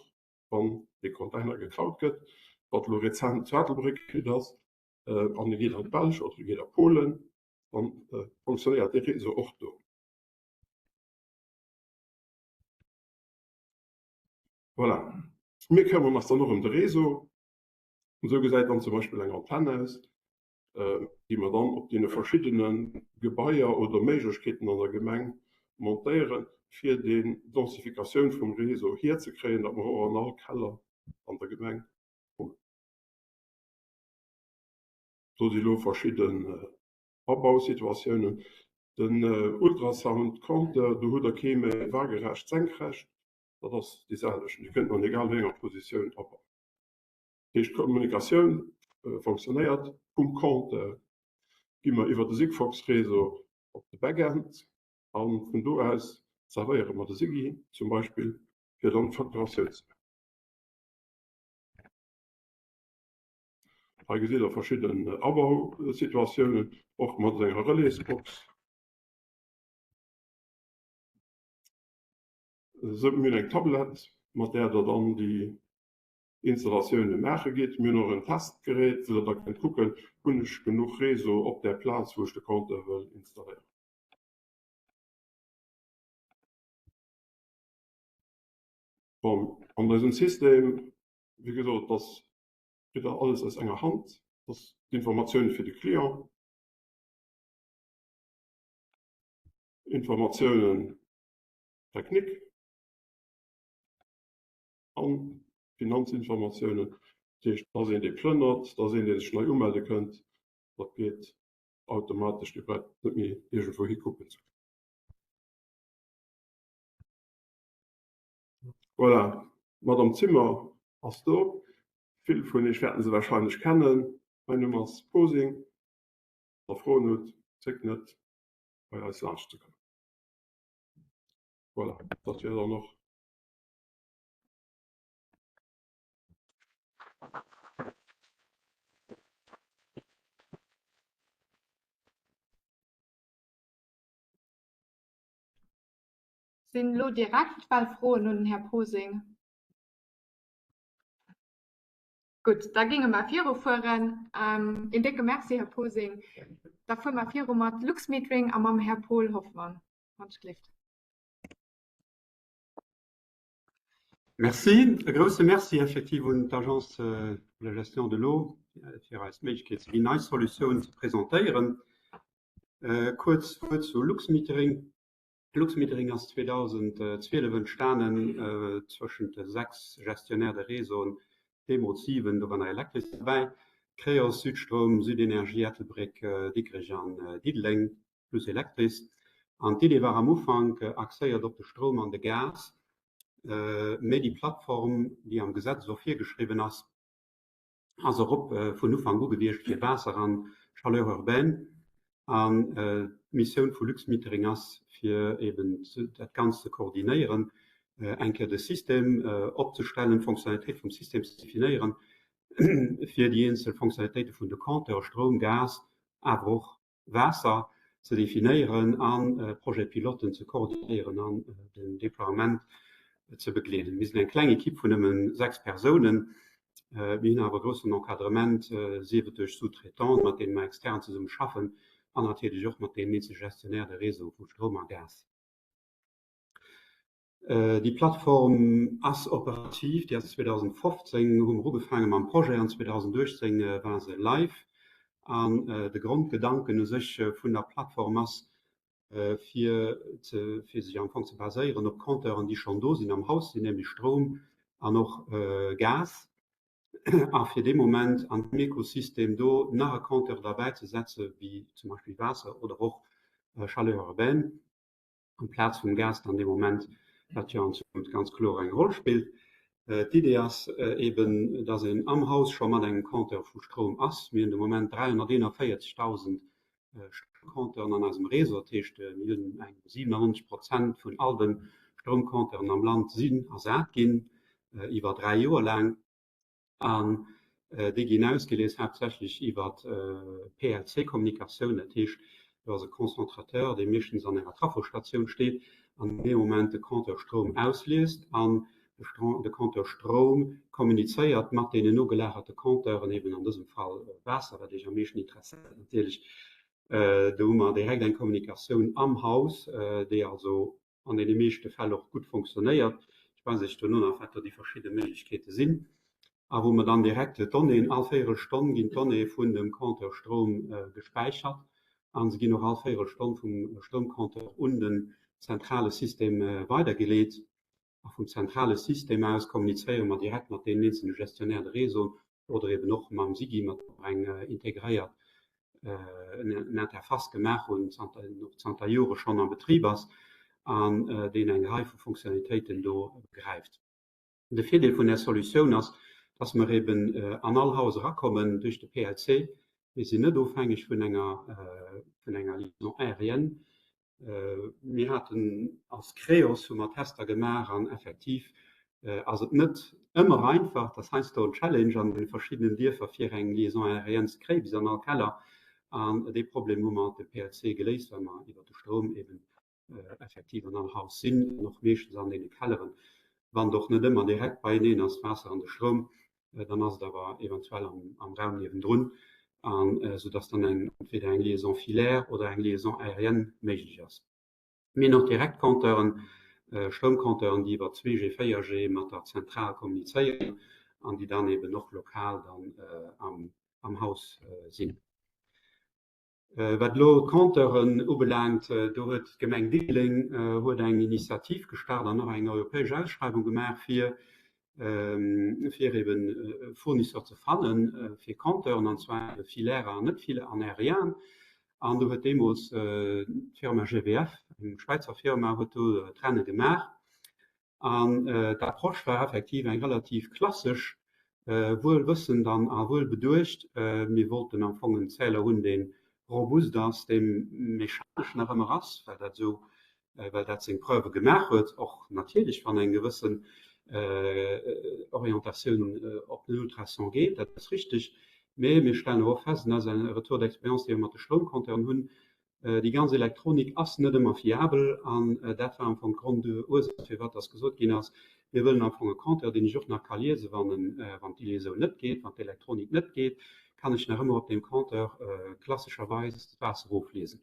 wann dee Container geklaut gëtt, wat elo rezent zu Ettelbréck geschitt ass, an e geet an d'Belsch oder e geet a Polen, dann fonctionnéiert dee Réseau och do. Voilà. Mir këmmeren eis dann och ëm de Réseau. Esou gesäit dann zum Beispill eng Antenn aus, déi mer dann op deene verschiddene Gebaier oder Méiglechkeeten an der Gemeng montéieren, fir déi Densifikatioun vum Réseau hierzekréien, datt mer och an all Keller an der Gemeng kommen. Do si lo verschidden Abausituatiounen. Den Ultrasound-Compteur, do hutt Der kee méi waagerecht, senkrecht, dat ass dee selwechten. Dir kënnt en an egal wéi enger Positioun abauen. Dat heescht, d'Kommunikatioun fonctionnéiert vum Compteur gi mer iwwer de Sigfox-Réseau op de Backend a vun do aus zerwéiere mer de Sigi zum Beispill, fir dann d'Facturatioun ze maachen. Hei gesitt Der verschidden Abausituatiounen, och mat enger Relaisbox. Esou, mir hunn eng Tablett, mat där Der dann déi Installatioune maache gitt. Mir hunn och en Testgerät, wou Der da kënnt kucken, hunn ech genuch Réseau op där Plaz, wou ech de Compteur wëll installéieren. Bon, an eisem System, wéi gesot, dass kritt Der alles aus enger Hand, dass d'Informatioune fir de Client, Informatiounen technique, an Finanzinformatiounen. Dat heescht, dass een dee plënnert, dass een dee sech nei umelde kënnt, dat geet automatesch, Dir braucht net méi iergendwou hikucken ze goen. Voilà, d'Madame Zimmer ass do. Vill vun Iech wäerten se warscheinlech kennen. Mäin Numm ass Posing. Wann Der Froen hutt, zéckt net, bei eis laanscht ze kommen. Voilà, dat wier dann och. Sinn elo direkt well Froen un den Här Posing? Gutt, da géinge mer virufueren. Een décke Merci, Här Posing. Da fuere mer viru mat Luxmetering a mam Här Paul Hoffmann. Wann ech gelift. Merci. E grousse Merci effektiv un d'Agence pour la gestion de l'eau, fir eis d'Méiglechkeet ze ginn, eis Solutioun ze presentéieren. Kuerz Wuert zu Luxmetering. Luxmetering ass 2012 entstanen zwëschent de 6 Gestionnaires de réseauen, deemools 7, do war nach Electis derbäi, Creos, Südstroum, Südenergie, Ettelbréck, Dikrech an Diddeleng. plus Elektris. An d'Idee war am Ufank axéiert op de Stroum an de Gas, mee déi Plattform, déi am Gesetz och virgeschriwwen ass, ass och op vun Ufank u gewiescht fir Waasser an Chaleur urbaine. An d'Missioun vu Luxmetering ass, fir eben dat Ganzt ze koordinéieren, eng Kéier de System opzestellen, d'Fonctionnalitéit vum System ze definéieren. fir déi eenzel Fonctionnalitéite vun de Compteurs, Stroum, Gas, awer och Waasser, ze definéieren a Projet-piloten ze koordinéieren an den Déploiement ze begleeden. Mir sinn eng kleng Ekipp vun nëmme 6 Persounen. Mir hunn awer e groussen Encadrement, sief et duerch Sous-traitants, mat deene mer extern zesumme schaffen, an natierlech och mat deenen eenzele Gestionnaires de réseau vu Stroum a Gas. Déi Plattform ass operativ, déi ass 2015 hu mer ugefaange mam Projet an 2018 war se live. An de Grondgedanken u sech vun der Plattform ass, fir ze fir sech am Fong ze baséieren op Compteuren, déi schonn do sinn am Haus sinn, nämlech Stroum an och Gas, a fir dee Moment an deem Ekosystem do nach e Compteur derbäi ze setze wéi zum Beispill Waasser oder och Chaleur urbaine amplaz vum Gas dann dee Moment, wat jo an Zukunft ganz kloer eng Roll spillt. D'Idee ass eben, dass een am Haus scho mat engem Compteur vu Stroum ass. Mir hunn de Moment 341.000 Stroumcompteuren an eisem Réseau. Dat heescht, mir hunn eng 97 Prozent vun all de Stroumcompteuren am Land sinn ersat ginn iwwer 3 Joer laang. An déi ginn ausgelies haaptsächlech iwwer PLC-Kommunikatioun. Dat heescht, do ass e Concentrateur, dee meeschtens an enger Trafostatioun steet an dee Moment de Compteur Stroum ausliest an de Compteur Stroum kommunizéiert mat deenen nogelagerte Compteuren, eben an dësem Fall Waasser, wat Iech am meeschten interesséiert natierlech. Do hu mer direkt eng Kommunikatioun am Haus, déi also an deene meeschte Fäll och gutt fonctionnéiert. Ech weisen Iech duerno nach, wat do déi verschidde Méiglechkeete sinn. A wou mer dann direkt d'Donnéeën, all Véierelstonn ginn d'Donnéeë vun dem Compteur Stroum gespäichert a se ginn och all Véierelstonn vum Stroumcompteur un den zentrale System weidergeleet. A vum zentrale System aus kommunizéiere mer direkt mat deenen eenzelne Gestionnaires de réseau oder eben och mam SIGI, mat deem mer eng integréiert Interface gemaach hunn, zanter och zanter Jore schonn am Betrib ass an deen eng Rei vu Funktionalitéiten do begräift. De Virdeel vun där Solutioun ass, dass mer eben an all Haus erakommen duerch de PLC. Mir sinn net ofhängeg vun enger vun enger Liaison aérienne. Mir haten als Creos hu mer Tester gemaach an effektiv ass et net ëmmer einfach, dat ass heiansdo en Challenge an de verschiddenen Dierfer fir eng Liaison aérienne ze kréien bis an all Keller. An dee Problem hu mer mat dem PLC geléist, well mer iwwer de Stroum eben effektiv an all Haus sinn an och meeschtens an deene Kelleren. Wann et och net ëmmer direkt beieneen ass, d'Waasser an de Stroum, dann ass et awer eventuell am Raum niewendrun, an esou dass dann eng entweder eng Liaison filaire oder eng Liaison aérienne méiglech ass. Mir hunn och direkt Compteuren, Stroumcompteuren, déi iwwer 2G, 4G mat der Zentral kommunizéieren an déi dann eben och lokal dann am Haus sinn. Wat elo d'Compteuren ubelaangt, do huet d'Gemeng Diddeleng huet eng Initiativ gestart an och eng europäesch Ausschreiwung gemaach, fir fir eben e Fournisseur ze fanne fir Compteuren, an zwar filaire an net filaire an aérien. An do huet deemools d'Firma GWF, eng Schwäizer Firma, huet do d'Renne gemaach. An d'Approche war effektiv eng relativ klassesch, wuel wëssend an a wuel beduecht. Mir wollten am Fong en Zähler hunn, dee robust ass, dee mechanesch nach ëmmer ass, well dat esou, well dat seng Preuve gemaach huet, och natierlech wann eng gewëssen Orientatioun op den Ultrason geet, dat ass richteg. Mee mir stellen awer och fest, an dat ass e Retour d'expérience, dee mir mat de Stroumcompteuren hunn, Déi ganz Elektronik ass net ëmmer fiabel an dat war am Fong d'Grondursaach, firwat dass gesot ginn ass, mir wëllen am Fong e Compteur, deen ech och nach ka liesen, wann en, wann d'Liaison net geet, wann d'Elektronik net geet, kann ech nach ëmmer op deem Compteur klassescherweis d'Waasser ofliesen.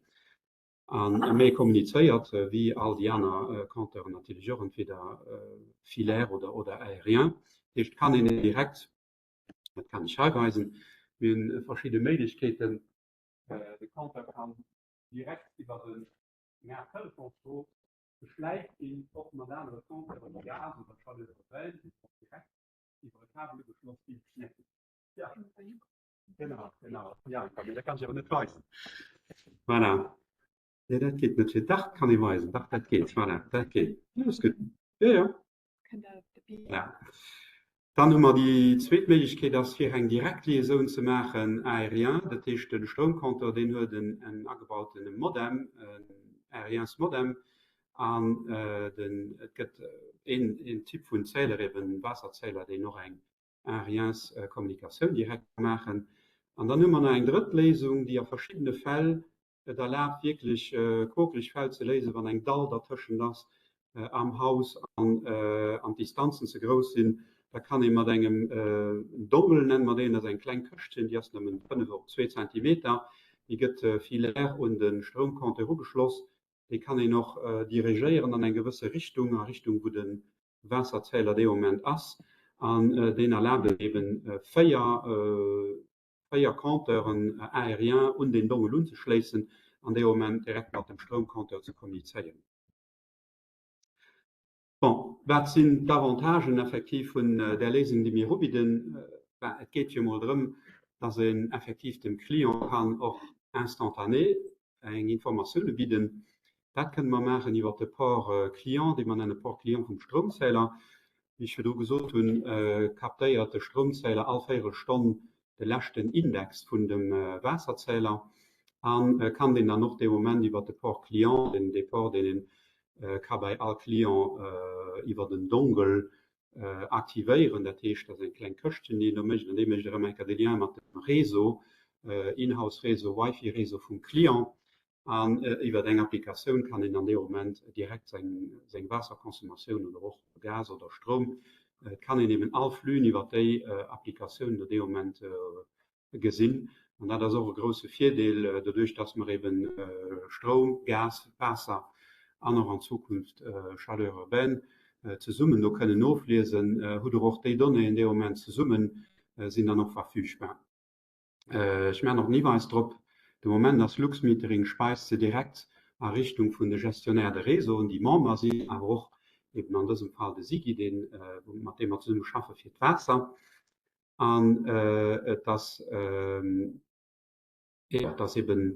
A méi kommunizéiert wéi all déi aner Compteuren natierlech och, entweder filaire oder, oder aérien. Dat heescht, kann een direkt, dat kann ech hei weisen, mir hunn verschidde Méiglechkeeten, De Compteur kann direkt iwwer eng Aart Telefonsdrot geschläift ginn, och mat anere Compteuren wéi Gas oder Chaleur urbaine, déi och direkt iwwer e Kabel ugeschloss ginn. Ja, genau, genau. Ja, dat kann ech awer net weisen. Voilà. Nee, dat geet net. Dach, kann ee weisen. Dach, dat geet. Voilà, dat geet. Jo, ass gutt. Jo, jo. Ja. Dann hu mer déi zweet Méiglechkeet ass fir eng direkt Liaisoun ze maachen, aérien. Dat heescht de Stroumcompteur deen huet en en agebautene Modem, en aériens Modem an den et gëtt een een Typ vun Zähler eben, Waasserzähler, deen och eng. Aériens-Kommunikatioun direkt ka maachen. An dann hu mer nach eng drëtt Léisung, déi a verschiddene Fäll et erlaabt, wierklech quokeleg Fäll ze léisen, wann eng Dall dertëschent ass am Haus an d'Distanzen ze grouss sinn. Da kann ee mat engem Dongle, nenne mer deen, dat ass eng kleng Këschtchen, déi ass nëmmen 5 op 2 Zentimeter, déi gëtt filaire un de Stroumcompteur ugeschloss, déi kann een och dirigéieren an eng gewësse Richtung, a Richtung wou de Waasserzähler dee Moment ass, an deen erlaabt et eben 4 4 Compteuren aériens un deen Dongel unzeschléissen an dee Moment direkt mat dem Stroumcompteur ze kommunizéieren. Bon, wat sinn d'Avantagen effektiv vun där Léisung, déi mir ubidden? Ben, et geet jo emol drëm, dass een effektiv dem Client kann och instantané eng Informatioun ubidden. Dat kënne mer maachen iwwert de Port client, dee mer nenne Port client vum Stroumzähler. Wéi ech virdru gesot hunn, captéiert de Stroumzähler all Véierelstonn de leschten Index vun dem Waasserzähler a kann deen dann och dee Moment iwwert de Port client, deen dee Port, deen ee ka bei all Client iwwert en Dongle aktivéieren, dat heescht, dat ass eng kleng Këschtchen, déi een do mécht, an déi mécht erëm eng Kéier de Lien mat dem Réseau, Inhouse-Réseau, Wifi-Réseau vum Client. An iwwer eng Applikatioun kann een an deem Moment direkt seng Waasserconsommatioun oder och Gas oder Stroum, et kann een eben all Fluen iwwer déi Applikatioun do dee Moment gesinn. An dat ass och e grouse Virdeel, doduerch dass mer eben Stroum, Gas, Waasser an och an Zukunft Chaleur urbaine zesummen do kënnen ofliesen, hutt Der och déi Donnéeën dee Moment zesummen, sinn dann och verfügbar. Ech maachen och en Hiweis drop, De Moment ass Luxmetering speist se direkt a Richtung vun de Gestionnaires de réseauen, déi Member sinn, awer och eben an dësem Fall de SIGI, deen, mat deem mer zesumme schaffe fir d'Waasser. An et ass, jo, et ass eben,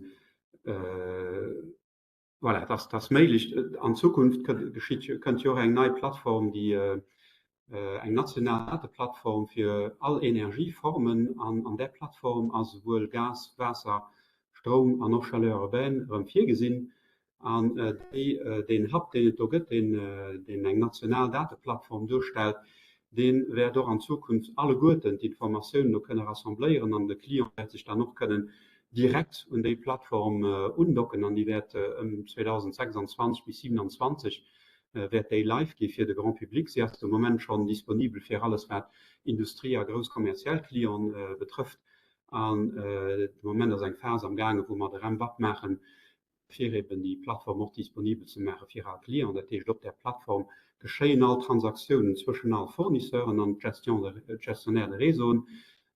Voilà, et ass, et ass méiglech. An Zukunft geschitt, kënnt jo och eng nei Plattform, déi eng national Dateplattform fir all Energieformen. An an där Plattform ass esouwuel Gas, Waasser, Stroum an och Chaleur urbaine erëm virgesinn. An déi, deen Hub, deen et do gëtt, deen, deen eng national Dateplattform duerstellt, dee wäert och an Zukunft alleguerten d'Informatiounen do kënne rassembléieren an de Client wäert sech dann och kënnen direkt un déi Plattform undocken an déi wäert ëm 2026 bis 27 wäert déi live gi fir de Grand public. Si ass de Moment schonn disponibel fir alles wat Industrie a grouss kommerziell Clienten betrëfft an de Moment ass eng Phas am gaange wou mer de Ramp-up maachen fir eben déi Plattform och disponibel ze maache fir all Client. Dat heescht, op där Plattform geschéien all Transaktiounen zwëschen all Fournisseuren an d'Gestionnaires de réseauen.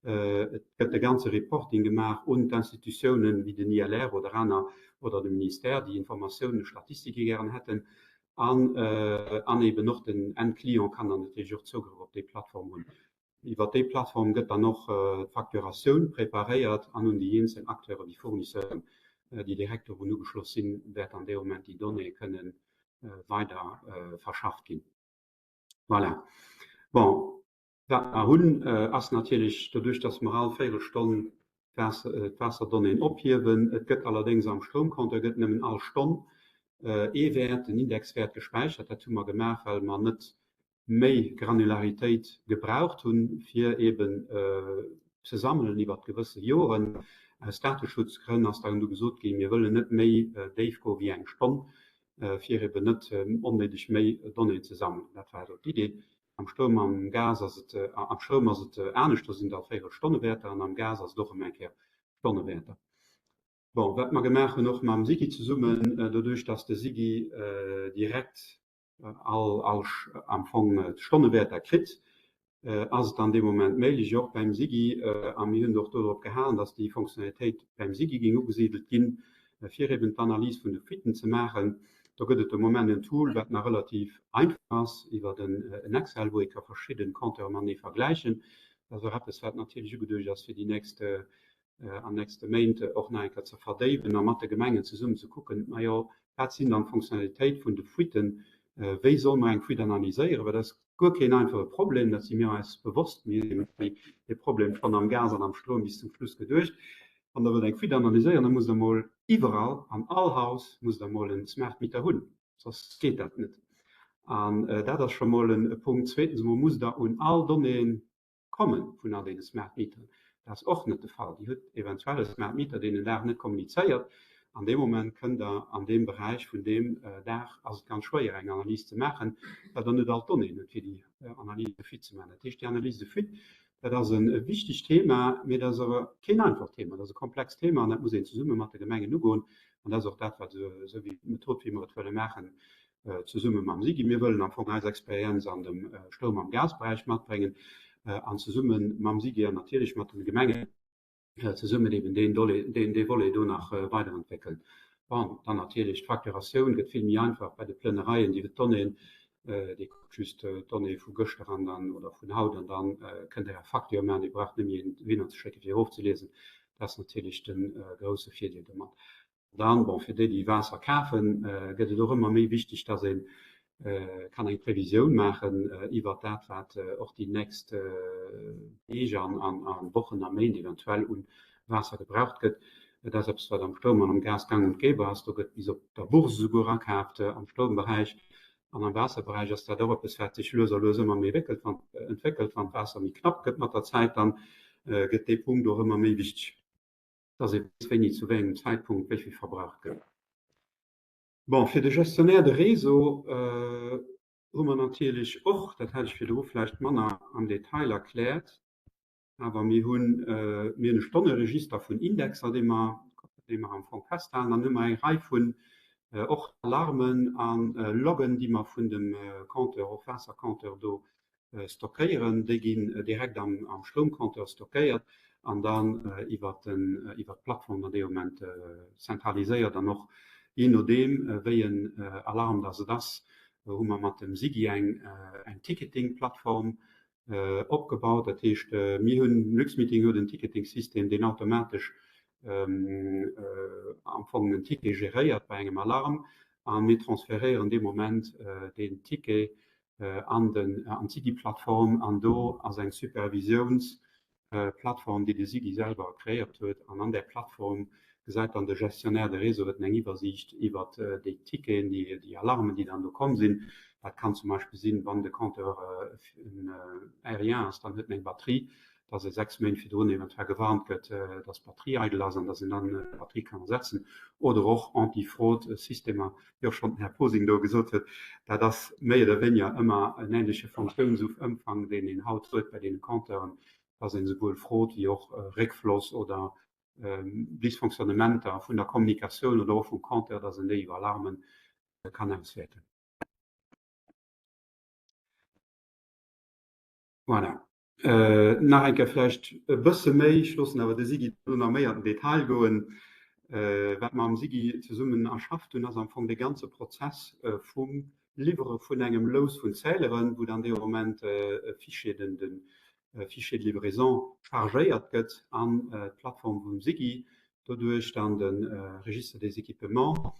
Et gëtt e ganze Reporting gemaach un d'Institutiounen, wéi den ILR oder aner oder de Ministère, déi Informatiounen, Statistike gären hätten. An eben och den End-Client kann dann natierlech och Zougrëff op déi Plattform hunn. Iwwer déi Plattform gëtt dann och d'Facturatioun preparéiert an un déi eenzel Acteuren, déi Fournisseuren, déi direkt dorun ugeschloss sinn, wäert an deem Moment déi Donnéeë kënne weider verschafft ginn. Voilà. Bon, wat mer hunn, ass natierlech doduerch, dass mer all Véirelstonn d'Waasserdonnéeën ophiewen, et gëtt allerdéngs am Stroumcompteur gëtt nëmmen all Stonn ee Wäert, den Indexwäert gespäichert. Dat hu mer gemaach, well mer net méi Granularitéit gebraucht hunn, fir eben ze sammelen iwwert gewësse Joren. Aus Dateschutzgrënn ass dann du gesot ginn, mir wëllen net méi déif goe wéi eng Stonn, fir eben net onnéideg méi Donnéeën ze sammelen. Dat war do d'Idee. Am Stroum, am Gas ass et, am Stroum ass et anescht, do sinn et all Véierelstonne-Wäerter an am Gas ass et och ëm eng Kéier Stonnewäerter. Bon, wat mer gemaach hunn, och mam SIGI zesummen, doduerch dass de SIGI direkt all all am Fong d'Stonnewäerter kritt, ass et dann dee Moment méiglech, och beim SIGI, a mir hunn och dodrop gehalen, dass déi Fonctionnalitéit beim SIGI géing ugesidelt ginn, fir eben d'Analys vun de Fuiten ze maachen. Do gëtt et de Moment en Tool, wat nach relativ einfach ass, iwwer en Excel, wou ee ka verschidde Compteure matenee vergläichen. Dat ass och eppes, wat natierlech ugeduecht ass, fir déi nächst an nächste Méint och nach eng Kéier ze verdéiwen a mat de Gemengen zesummen ze kucken, majo, wat sinn dann d'Fonctionnalitéit vun de Fuiten, wéi solle mer eng Fuite analyséieren, well dat ass guer keen einfache Problem, dat si mir eis bewosst, mir hunn dee Problem schonn am Gas an am Stroum bis zum Schluss geduecht. Wann Der wëllt eng Fuite analyséieren, da musst Der emol iwwerall an all Haus musst Der emol e Smart Meter hunn, soss geet dat net. An dat ass scho mol e Punkt. Zweetens emol musst Der un all Donnéeën. komme vun all deene Smart Meteren. Dat ass och net de Fall. Dir hutt eventuell e Smart Meter, deen en Dag net kommunizéiert. An deem Moment kënnt Der an deem Beräich vun deem Dag, ass et ganz schwéier eng Analys ze maachen, well Der net all d'Donnéeën hutt, fir déi Analyse de fuite ze maachen. Dat heescht, déi Analyse de fuite, dat ass e wichtegt Thema, mee dat ass awer keen einfacht Thema. Dat ass e komplext Thema an dat muss een zesumme mat de Gemengen ugoen. An dat ass och dat, wat esou wéi d'Method, wéi mer et wëlle maachen, zesumme mam SIGI. Mir wëllen am Fong eis Experienz an dem Stroum am Gasberäich matbréngen an zesumme mam SIGI an natierlech mat de Gemengen zesummen eben deen Dolet, deen, dee Volet do nach weiderentwéckelen. Bon, dann natierlech d'Facturatioun gëtt vill méi einfach bei de Plënnereien, Dir hutt d'Donnéeën, Dir kuckt just d'Donnéeë vu gëschter an dann, oder vun haut an dann kënnt Der Är Facture maachen. Dir braucht net méi een dohinner ze schécken, fir erofzeliesen. Dat ass natierlech de grousse Virdeel domat. Dann, bon, fir déi, déi Waasser kafen, gëtt et och ëmmer méi wichteg, dass ee kann eng Previsioun maachen iwwert dat, wat och déi nächst Deeg an Wochen a Méint eventuell u Waasser gebraucht gëtt. Dat ass eppes, wat am Stroum an am Gas gang und gäbe ass. Do gëtt bis op der Bourse esouguer akaaft am Stroumberäich. An am Waasserberäich ass dat och eppes, wat sech lues a lues ëmmer méi wéckelt, wann, entwéckelt. Wann d'Waasser méi knapp gëtt mat der Zäit, dann gëtt dee Punkt och ëmmer méi wichteg. dass ee weess, wéini zu wéi engem Zäitpunkt wéi vill verbraucht gëtt. Bon, fir de Gestionnaire de réseau hu mer natierlech och, dat hat ech virdru vläicht manner am Detail erkläert, awer mir hunn, mir hunn e Stonneregister vun Indexer, dee mer, dee mer am Fong festhalen. Dann hu mer eng Rei vun och Alarmen a Loggen, déi mer vun dem Compteur, och Waassercompteur do stockéieren. Déi ginn direkt am Stroumcompteur stockéiert an dann iwwer d'Plattform dann dee Moment zentraliséiert an och jee nodeem wéi en Alarm dass et ass, hu mer mat dem SIGI eng Ticketing-Plattform opgebaut. Dat heescht mir hunn, LuxMeeting huet en Ticketing-System deen automatesch am Fong en Ticket geréiert bei engem Alarm a mir transferéieren dee Moment deen Ticket an den an d'SIGI-Plattform an do ass eng Supervisiounsplattform, déi de SIGI selwer kreéiert huet an an där Plattform gesäit dann de Gestionnaire de réseau huet en eng Iwwersiicht iwwert déi Ticketen, déi déi Alarmen, déi dann do komm sinn. Dat kann zum Beispill sinn, wann de Compteur en aérien ass, dann huet en eng Batterie, dass e 6 Méint virdrun eventuell gewarnt gëtt, dass d'Batterie eidel ass an dass een dann d'Batterie kann ersetzen, oder och Anti-Fraude-Systemer, wéi och schonn den Här Posing do gesot huet, dat ass méi oder wéiniger ëmmer en änleche Fonctiounsumfang, deen een haut huet bei deene Compteuren, dass een esouwuel Fraude wéi och Réckfloss oder Dysfonctionnementer vun der Kommunikatioun oder och vum Compteur, dass een déi iwwer Alarme kann auswäerten. Voilà. Nach eng Kéier vläicht e bësse méi, ech loossen awer de Sigi do nach méi an den Detail goen. Wat mer am Sigi zesummen erschafft hunn, ass am Fong dee ganze Prozess vum Liwwere vun engem Lous vun Zäleren, wou dann dee Moment e Fichier, den de Fichier de livraison chargéiert gëtt an d'Plattform vum Sigi, doduerch dann de Registre des équipements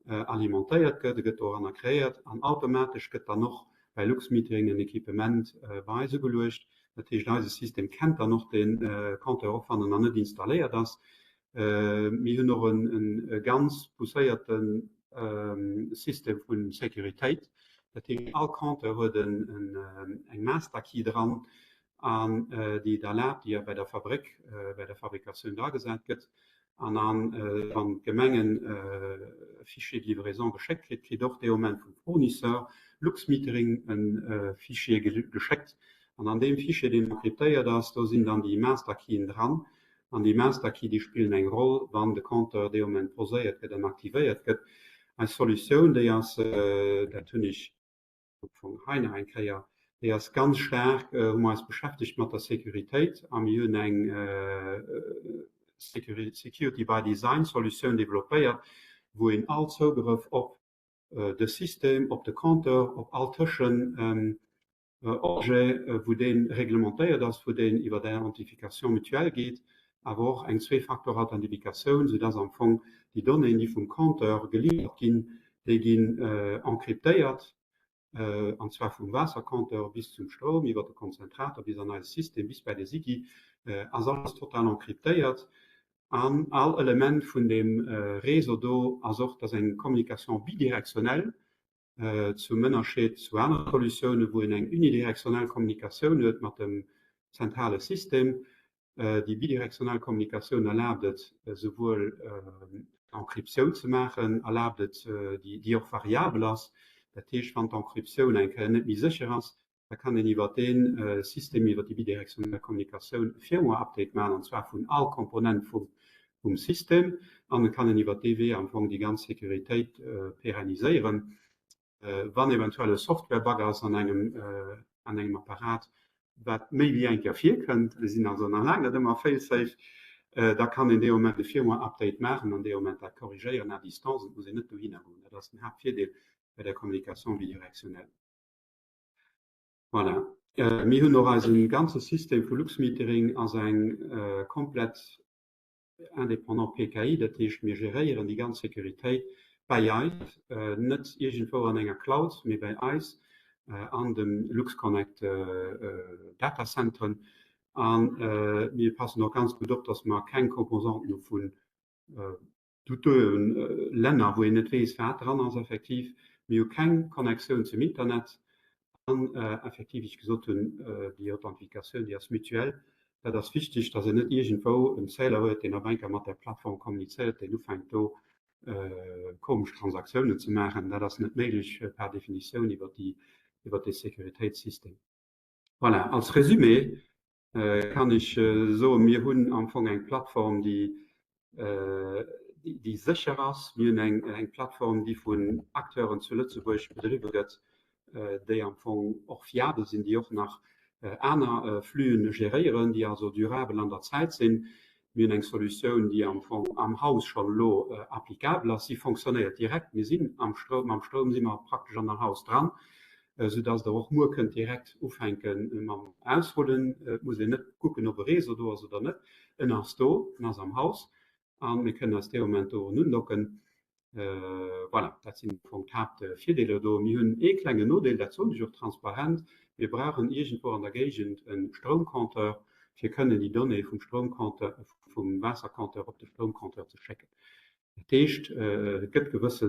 alimentéiert gëtt, e gëtt doranner kreéiert an automatesch gëtt dann och bei Luxmetering en Equipement bei eis ugeluecht. Dat heescht, eise System kennt dann och de Compteur, och wann en nach net installéiert ass. Mir hunn och e ganz pousséierte System vu Sécuritéit. Dat heescht, all Compteur huet eng Master-Key dran, an déi et erlaabt, déi ja bei der Fabréck, bei der Fabrikatioun dragesat gëtt, an dann, wann d'Gemengen e Fichier de livraison geschéckt kritt, kritt och dee Moment vum Fournisseur Luxmetering e Fichier geschéckt. An an deem Fichier, deen encryptéiert ass, do sinn dann déi Masterkeyen dran. An déi Masterkey, déi spillen eng Roll, wann de Compteur dee Moment poséiert gëtt an aktivéiert gëtt. Eis Solutioun, déi ass, dat hunn ech am Fong hei nach eng Kéier, déi ass ganz staark, hu mer eis beschäftegt mat der Sécuritéit a mir hunn eng Security by Design Solutioun développéiert, wou een all Zougrëff op de System, op de Compteur, op all Tëschen Objet, wou dee reglementéiert ass, wou deen iwwer Identification mutuelle geet, awer och eng Zwee-Faktor-Authentifikatioun, soudass am Fong déi Donnéeën, déi vum Compteur geliwwert ginn, déi ginn encryptéiert, an zwar vum Waassercompteur bis zum Stroum, iwwer de Konzentrator bis an eise System, bis bei de SIGI, ass alles total encryptéiert. An all Element vun deem Réseau do ass och, dass eng Communication bidirectionnelle Zum Ënnerscheed zu anere Solutiounen, wou een eng unidirektionell Kommunikatioun huet mat dem zentrale System. Déi bidirektional Kommunikatioun erlaabt et, esouwuel Encryptioun ze maachen, erlaabt et, déi och variabel ass. Dat heescht, wann d'Encryptioun eng Kéier net méi sécher ass, da kann een iwwert dee System, iwwert déi bidirektionell Kommunikatioun e Firmware-Update maachen, an zwar vun all Komponent vum System. An et kann een iwwert dee Wee am Fong déi ganz Sécuritéit pérenniséieren. Wann eventuell e Software-Bug ass an engem, an engem Apparat, wat méi wéi eng Kéier virkënnt, mir sinn also nach laang net ëmmer fail-safe, da kann een dee Moment e Firmware-Update maachen an dee Moment dat korrigéieren à distance. Et muss een net dohinner goen. Dat ass den Haaptvirdeel bei der Communication bidirectionnelle. Voilà. Mir hunn och eise ganze System vu Luxmetering ass eng komplett indépendant PKI, dat heescht mir geréieren déi ganz Sécuritéit bäi eis, net iergendwou an enger Cloud, mee bäi eis an de LuxConnect Datacenteren. A mir passen och ganz gutt op, datt mer keng Composanten hu vun douteuxen Länner, wou een net weess, wat dran ass effektiv. Mir hu keng Connectioun zum Internet an effektiv, wéi ech gesot hunn, déi Authentifikatioun, déi ass mutuell. Dat ass wichteg, dass een net iergendwou en Zähler huet, deen op eng Kéier mat där Plattform kommunizéiert, deen ufänkt do komesch Transaktiounen ze maachen. Dat ass net méiglech par Definitioun iwwert déi, iwwert dee Sécuritéitssystem. Voilà, als Résumé kann ech soen, mir hunn am Fong eng Plattform, déi, déi sécher ass. Mir hunn eng, eng Plattform, déi vun Acteuren zu Lëtzebuerg bedriwwe gëtt, déi am Fong och fiabel sinn, déi och nach aner Flüen geréieren, déi also durabel an der Zäit sinn. Mir hunn eng Solutioun, déi am Fong am Haus schonn elo applicabel ass. Si fonctionnéiert direkt. Mir sinn am Stroum, mam Stroum si mer praktesch an der Haus dran, soudass Der och muer kënnt direkt ufänke mam Ausrullen. Et muss een net kucken, ob e Réseau do ass oder net. En ass do, en ass am Haus a mir kënnen eis dee Moment dorun undocken. Voilà, dat sinn am Fong d'Haaptvirdeeler do. Mir hunn ee klengen Nodeel, dat soen ech och transparent, Mir brauchen iergendwou an der Géigend e Stroumcompteur, fir kënnen déi Donnéeë vum Stroumcompteur, vum Waassercompteur op de Stroumcompteur ze schécken. Dat heescht, et gëtt gewësse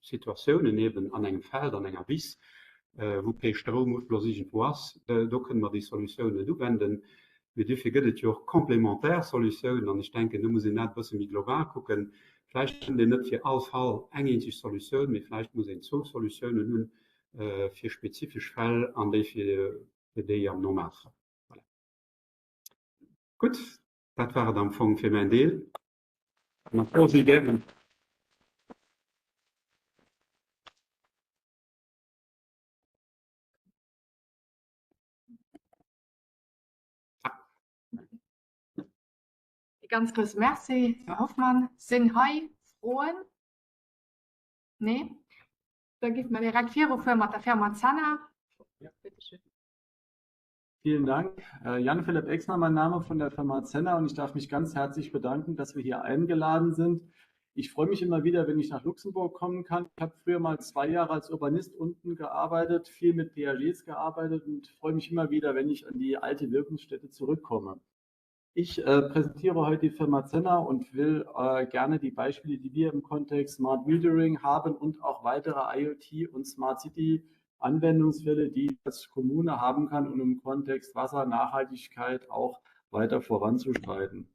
Situatiounen eben an engem Feld, an enger Wiss, wou kee Stroumuschloss iergendwou ass, do kënne mer déi Solutioun net uwenden. Mee duerfir gëtt et jo och complémentaire Solutiounen an ech denken, do muss een dat e bësse méi global kucken. Vläicht fënnt een net fir all Fall eng eenzeg Solutioun, mee vläicht muss een zwou Solutiounen hunn, fir spezifesch Fäll an déi fir déi am Normalfall. Voilà. Gutt, dat war et am Fong fir mäin Deel. Wann Froe si gären. E ganz grousse Merci, Här Hoffmann. Sinn hei Froen? Nee? Da géife mer direkt virufuere mat der Firma Zenner. Bitte schön. Vielen Dank. Äh, Jan-Philipp Exner, mein Name von der Firma Zenner und ich darf mich ganz herzlich bedanken, dass wir hier eingeladen sind. Ich freue mich immer wieder, wenn ich nach Luxemburg kommen kann. Ich habe früher mal zwei Jahre als Urbanist unten gearbeitet, viel mit PAGs gearbeitet und freue mich immer wieder, wenn ich an die alte Wirkungsstätte zurückkomme. Ich äh, präsentiere heute die Firma Zenner und will äh, gerne die Beispiele, die wir im Kontext Smart Metering haben und auch weitere IoT und Smart City Anwendungsfälle, die ich als Kommune haben kann, um im Kontext Wasser, Nachhaltigkeit auch weiter voranzuschreiten.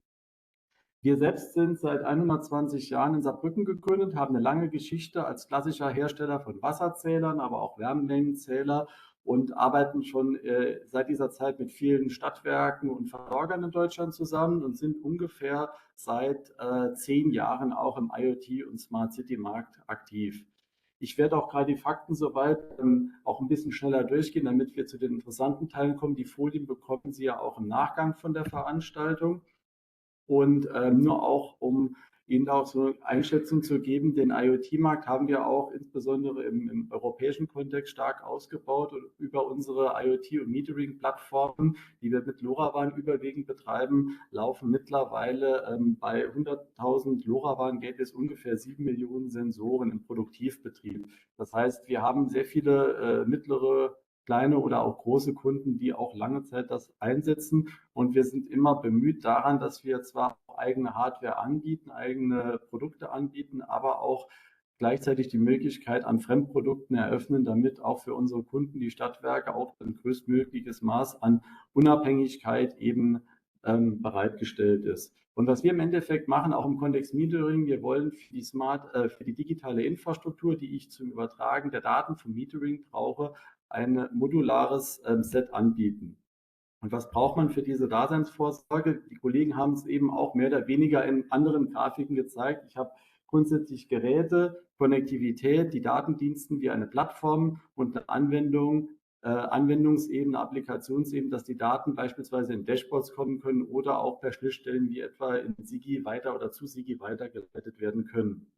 Wir selbst sind seit 120 Jahren in Saarbrücken gegründet, haben eine lange Geschichte als klassischer Hersteller von Wasserzählern, aber auch Wärmemengenzähler und arbeiten schon äh, seit dieser Zeit mit vielen Stadtwerken und Versorgern in Deutschland zusammen und sind ungefähr seit äh, zehn Jahren auch im IoT- und Smart City-Markt aktiv. Ich werde auch gerade die Fakten soweit ähm, auch ein bisschen schneller durchgehen, damit wir zu den interessanten Teilen kommen. Die Folien bekommen Sie ja auch im Nachgang von der Veranstaltung. Und ähm, nur auch, um Ihnen auch so eine Einschätzung zu geben, den IoT-Markt haben wir auch insbesondere im, im europäischen Kontext stark ausgebaut und über unsere IoT- und Metering-Plattformen, die wir mit LoRaWAN überwiegend betreiben, laufen mittlerweile ähm, bei 100.000 LoRaWAN-Gateways ungefähr 7 Millionen Sensoren im Produktivbetrieb. Das heißt, wir haben sehr viele äh, mittlere kleine oder auch große Kunden, die auch lange Zeit das einsetzen. Und wir sind immer bemüht daran, dass wir zwar auch eigene Hardware anbieten, eigene Produkte anbieten, aber auch gleichzeitig die Möglichkeit an Fremdprodukten eröffnen, damit auch für unsere Kunden, die Stadtwerke, auch ein größtmögliches Maß an Unabhängigkeit eben ähm, bereitgestellt ist. Und was wir im Endeffekt machen, auch im Kontext Metering, wir wollen für die Smart, äh, für die digitale Infrastruktur, die ich zum Übertragen der Daten vom Metering brauche, ein modulares ähm, Set anbieten. Und was braucht man für diese Daseinsvorsorge? Die Kollegen haben es eben auch mehr oder weniger in anderen Grafiken gezeigt. Ich habe grundsätzlich Geräte, Konnektivität, die Datendiensten wie eine Plattform und eine Anwendung, äh, Anwendungsebene, Applikationsebene, dass die Daten beispielsweise in Dashboards kommen können oder auch per Schnittstellen wie etwa in Sigi weiter oder zu Sigi weitergeleitet werden können.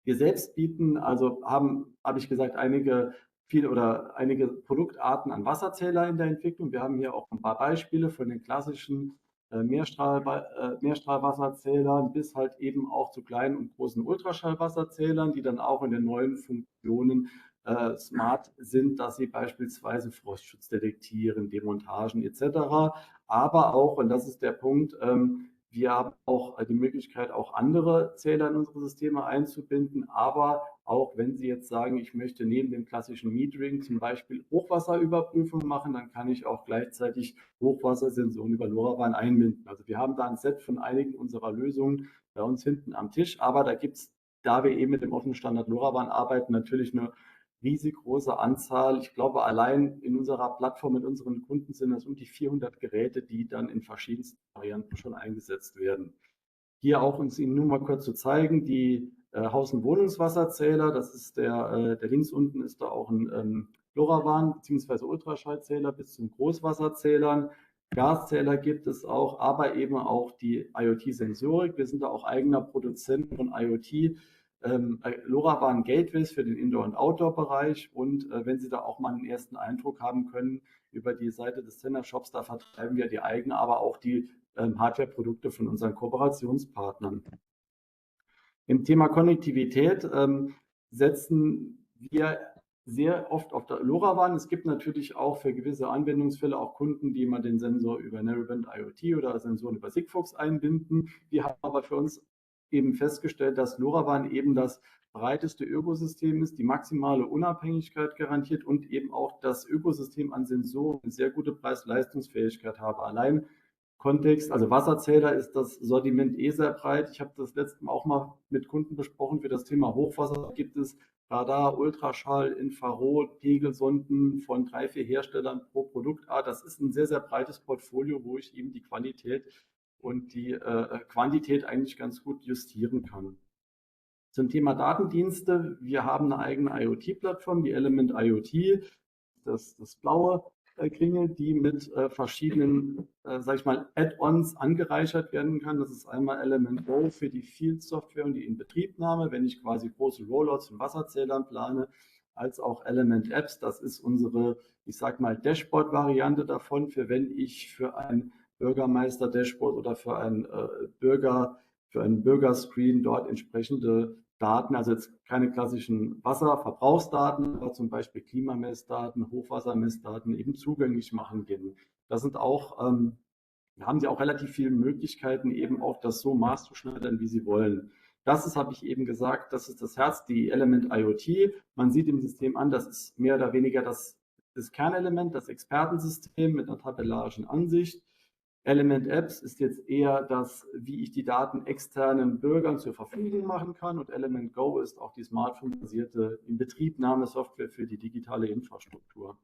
Wir selbst bieten, also haben, habe ich gesagt, einige viel oder einige Produktarten an Wasserzähler in der Entwicklung. Wir haben hier auch ein paar Beispiele von den klassischen äh, Mehrstrahl, äh, Mehrstrahlwasserzählern bis halt eben auch zu kleinen und großen Ultraschallwasserzählern, die dann auch in den neuen Funktionen äh, smart sind, dass sie beispielsweise Frostschutz detektieren, Demontagen etc. Aber auch, und das ist der Punkt, ähm, wir haben auch die Möglichkeit, auch andere Zähler in unsere Systeme einzubinden. Aber auch wenn Sie jetzt sagen, ich möchte neben dem klassischen Metering zum Beispiel Hochwasserüberprüfung machen, dann kann ich auch gleichzeitig Hochwassersensoren über LoRaWAN einbinden. Also wir haben da ein Set von einigen unserer Lösungen bei uns hinten am Tisch. Aber da gibt es, da wir eben mit dem offenen Standard LoRaWAN arbeiten, natürlich eine riesig große Anzahl. Ich glaube, allein in unserer Plattform mit unseren Kunden sind das um die 400 Geräte, die dann in verschiedensten Varianten schon eingesetzt werden. Hier auch uns Ihnen nur mal kurz zu zeigen, die äh, Haus- und Wohnungswasserzähler, das ist der, äh, der links unten ist da auch ein ähm, LoRaWAN bzw. Ultraschallzähler bis zum Großwasserzählern. Gaszähler gibt es auch, aber eben auch die IoT-Sensorik. Wir sind da auch eigener Produzent von IoT. Ähm, äh, LoRaWAN Gateways für den Indoor- und Outdoor-Bereich. Und äh, wenn Sie da auch mal einen ersten Eindruck haben können über die Seite des Zenner Shops, da vertreiben wir die eigene, aber auch die ähm, Hardware-Produkte von unseren Kooperationspartnern. Im Thema Konnektivität ähm, setzen wir sehr oft auf der LoRaWAN. Es gibt natürlich auch für gewisse Anwendungsfälle auch Kunden, die mal den Sensor über Narrowband IoT oder Sensoren über Sigfox einbinden. Wir haben aber für uns eben festgestellt, dass LoRaWAN eben das breiteste Ökosystem ist, die maximale Unabhängigkeit garantiert und eben auch das Ökosystem an Sensoren eine sehr gute Preis-Leistungsfähigkeit habe. Allein Kontext, also Wasserzähler ist das Sortiment eh sehr breit. Ich habe das letzte Mal auch mal mit Kunden besprochen. Für das Thema Hochwasser gibt es Radar, Ultraschall, Infrarot, Pegelsonden von drei, vier Herstellern pro Produktart. Das ist ein sehr, sehr breites Portfolio, wo ich eben die Qualität und die äh, Quantität eigentlich ganz gut justieren kann. Zum Thema Datendienste. Wir haben eine eigene IoT-Plattform, die Element IoT, das, das blaue äh, Kringel, die mit äh, verschiedenen, äh, sag ich mal, Add-ons angereichert werden kann. Das ist einmal Element Go für die Field-Software und die Inbetriebnahme, wenn ich quasi große Rollouts von Wasserzählern plane, als auch Element Apps. Das ist unsere, ich sag mal, Dashboard-Variante davon, für wenn ich für ein Bürgermeister-Dashboard oder für ein äh, Bürger, für einen Bürgerscreen dort entsprechende Daten, also jetzt keine klassischen Wasserverbrauchsdaten, aber zum Beispiel Klimamessdaten, Hochwassermessdaten eben zugänglich machen können. Das sind auch, ähm, da haben Sie auch relativ viele Möglichkeiten, eben auch das so maßzuschneidern, wie Sie wollen. Das ist, habe ich eben gesagt, das ist das Herz, die Element IoT. Man sieht im System an, das ist mehr oder weniger das, das Kernelement, das Expertensystem mit einer tabellarischen Ansicht. Element Apps ist jetzt eher das, wie ich die Daten externen Bürgern zur Verfügung machen kann. Und Element Go ist auch die smartphone-basierte Inbetriebnahmesoftware für die digitale Infrastruktur.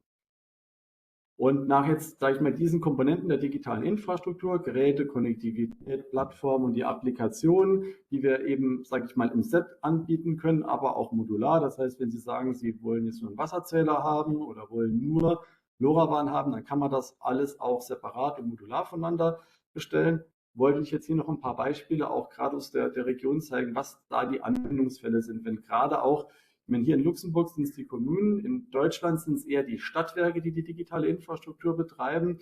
Und nach jetzt, sage ich mal, diesen Komponenten der digitalen Infrastruktur, Geräte, Konnektivität, Plattform und die Applikationen, die wir eben, sage ich mal, im Set anbieten können, aber auch modular. Das heißt, wenn Sie sagen, Sie wollen jetzt nur einen Wasserzähler haben oder wollen nur LoRaWAN haben, dann kann man das alles auch separat und modular voneinander bestellen. Wollte ich jetzt hier noch ein paar Beispiele auch gerade aus der, der Region zeigen, was da die Anwendungsfälle sind. Wenn gerade auch, ich meine, hier in Luxemburg sind es die Kommunen, in Deutschland sind es eher die Stadtwerke, die die digitale Infrastruktur betreiben.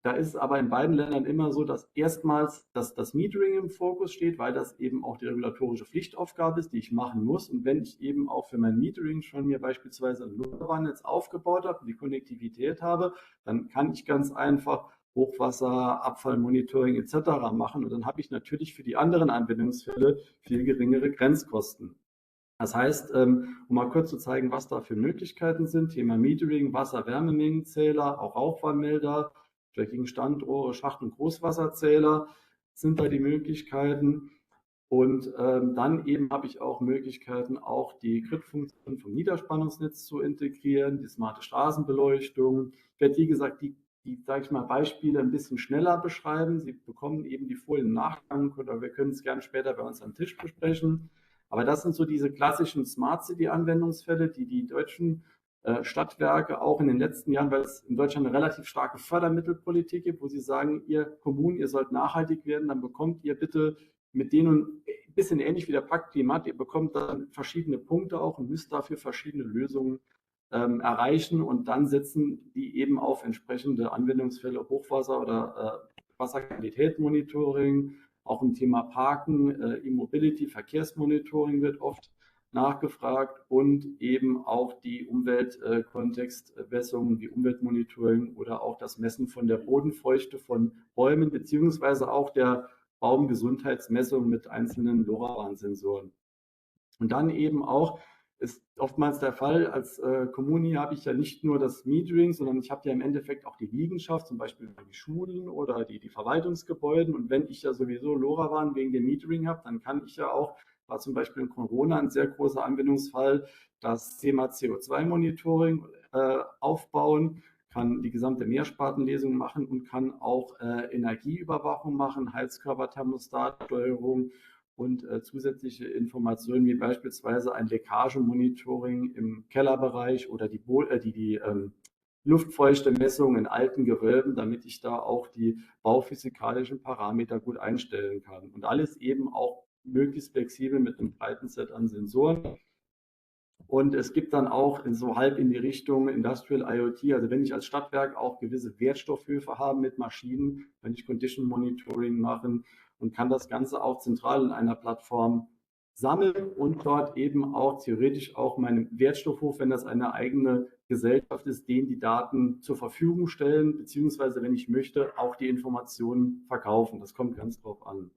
Da ist es aber in beiden Ländern immer so, dass erstmals das, das Metering im Fokus steht, weil das eben auch die regulatorische Pflichtaufgabe ist, die ich machen muss. Und wenn ich eben auch für mein Metering schon mir beispielsweise ein LoRaWAN-Netz aufgebaut habe und die Konnektivität habe, dann kann ich ganz einfach Hochwasser, Abfallmonitoring etc. machen. Und dann habe ich natürlich für die anderen Anwendungsfälle viel geringere Grenzkosten. Das heißt, ähm, um mal kurz zu zeigen, was da für Möglichkeiten sind, Thema Metering, Wasser-Wärmemengenzähler, auch Rauchwarnmelder, Tracking Standrohre, Schacht- und Großwasserzähler sind da die Möglichkeiten. Und ähm, dann eben habe ich auch Möglichkeiten, auch die Grid-Funktion vom Niederspannungsnetz zu integrieren, die smarte Straßenbeleuchtung. Ich werde, wie gesagt, die, die sage ich mal, Beispiele ein bisschen schneller beschreiben. Sie bekommen eben die Folien im Nachgang oder wir können es gerne später bei uns am Tisch besprechen. Aber das sind so diese klassischen Smart City-Anwendungsfälle, die die deutschen äh, Stadtwerke auch in den letzten Jahren, weil es in Deutschland eine relativ starke Fördermittelpolitik gibt, wo sie sagen, ihr Kommunen, ihr sollt nachhaltig werden, dann bekommt ihr bitte mit denen ein bisschen ähnlich wie der Pakt Klimat, ihr bekommt dann verschiedene Punkte auch und müsst dafür verschiedene Lösungen ähm, erreichen und dann setzen die eben auf entsprechende Anwendungsfälle Hochwasser oder äh, Wasserqualitätsmonitoring, auch im Thema Parken, äh, E-Mobility, Verkehrsmonitoring wird oft nachgefragt und eben auch die Umweltkontextmessungen wie Umweltmonitoring oder auch das Messen von der Bodenfeuchte von Bäumen beziehungsweise auch der Baumgesundheitsmessung mit einzelnen LoRaWAN-Sensoren. Und dann eben auch ist oftmals der Fall, als äh, Kommune habe ich ja nicht nur das Metering, sondern ich habe ja im Endeffekt auch die Liegenschaft, zum Beispiel die Schulen oder die, die Verwaltungsgebäuden. Und wenn ich ja sowieso LoRaWAN wegen dem Metering habe, dann kann ich ja auch, war zum Beispiel in Corona ein sehr großer Anwendungsfall, das Thema CO2-Monitoring äh, aufbauen, kann die gesamte Mehrspartenlesung machen und kann auch äh, Energieüberwachung machen, Heizkörperthermostatsteuerung und äh, zusätzliche Informationen wie beispielsweise ein Leckagemonitoring im Kellerbereich oder die, Bo äh, die, die ähm, Luftfeuchtemessung in alten Gewölben, damit ich da auch die bauphysikalischen Parameter gut einstellen kann. Und alles eben auch möglichst flexibel mit einem breiten Set an Sensoren. Und es gibt dann auch in so halb in die Richtung Industrial IoT, also wenn ich als Stadtwerk auch gewisse Wertstoffhöfe habe mit Maschinen, kann ich Condition Monitoring machen und kann das Ganze auch zentral in einer Plattform sammeln und dort eben auch theoretisch auch meinem Wertstoffhof, wenn das eine eigene Gesellschaft ist, denen die Daten zur Verfügung stellen, beziehungsweise, wenn ich möchte, auch die Informationen verkaufen. Das kommt ganz drauf an.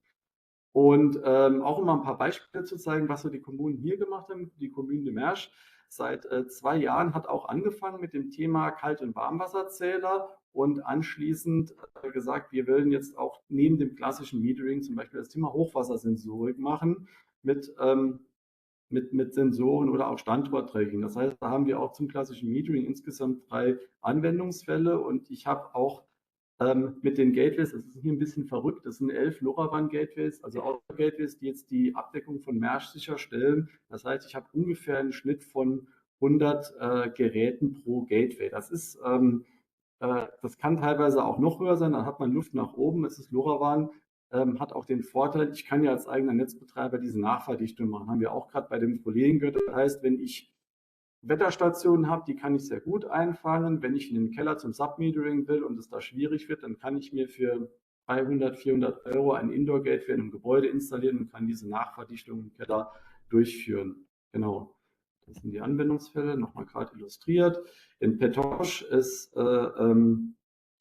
Und ähm, auch immer ein paar Beispiele zu zeigen, was so die Kommunen hier gemacht haben. Die Commune de Mersch seit äh, zwei Jahren hat auch angefangen mit dem Thema Kalt- und Warmwasserzähler und anschließend äh, gesagt, wir wollen jetzt auch neben dem klassischen Metering zum Beispiel das Thema Hochwassersensorik machen mit, ähm, mit, mit Sensoren oder auch Standorttracking. Das heißt, da haben wir auch zum klassischen Metering insgesamt drei Anwendungsfälle und ich habe auch ähm, mit den Gateways, das ist hier ein bisschen verrückt, das sind elf LoRaWAN-Gateways, also Auto-Gateways, die jetzt die Abdeckung von Mersch sicherstellen. Das heißt, ich habe ungefähr einen Schnitt von 100 äh, Geräten pro Gateway. Das ist, ähm, äh, das kann teilweise auch noch höher sein, dann hat man Luft nach oben. Es ist LoRaWAN, ähm, hat auch den Vorteil, ich kann ja als eigener Netzbetreiber diese Nachverdichtung machen. Haben wir auch gerade bei dem Kollegen gehört. Das heißt, wenn ich Wetterstationen habe, die kann ich sehr gut einfangen. Wenn ich in den Keller zum Submetering will und es da schwierig wird, dann kann ich mir für 300, 400 Euro ein Indoor-Gateway in einem Gebäude installieren und kann diese Nachverdichtung im Keller durchführen. Genau. Das sind die Anwendungsfälle, nochmal gerade illustriert. In Petosch ist äh, ähm,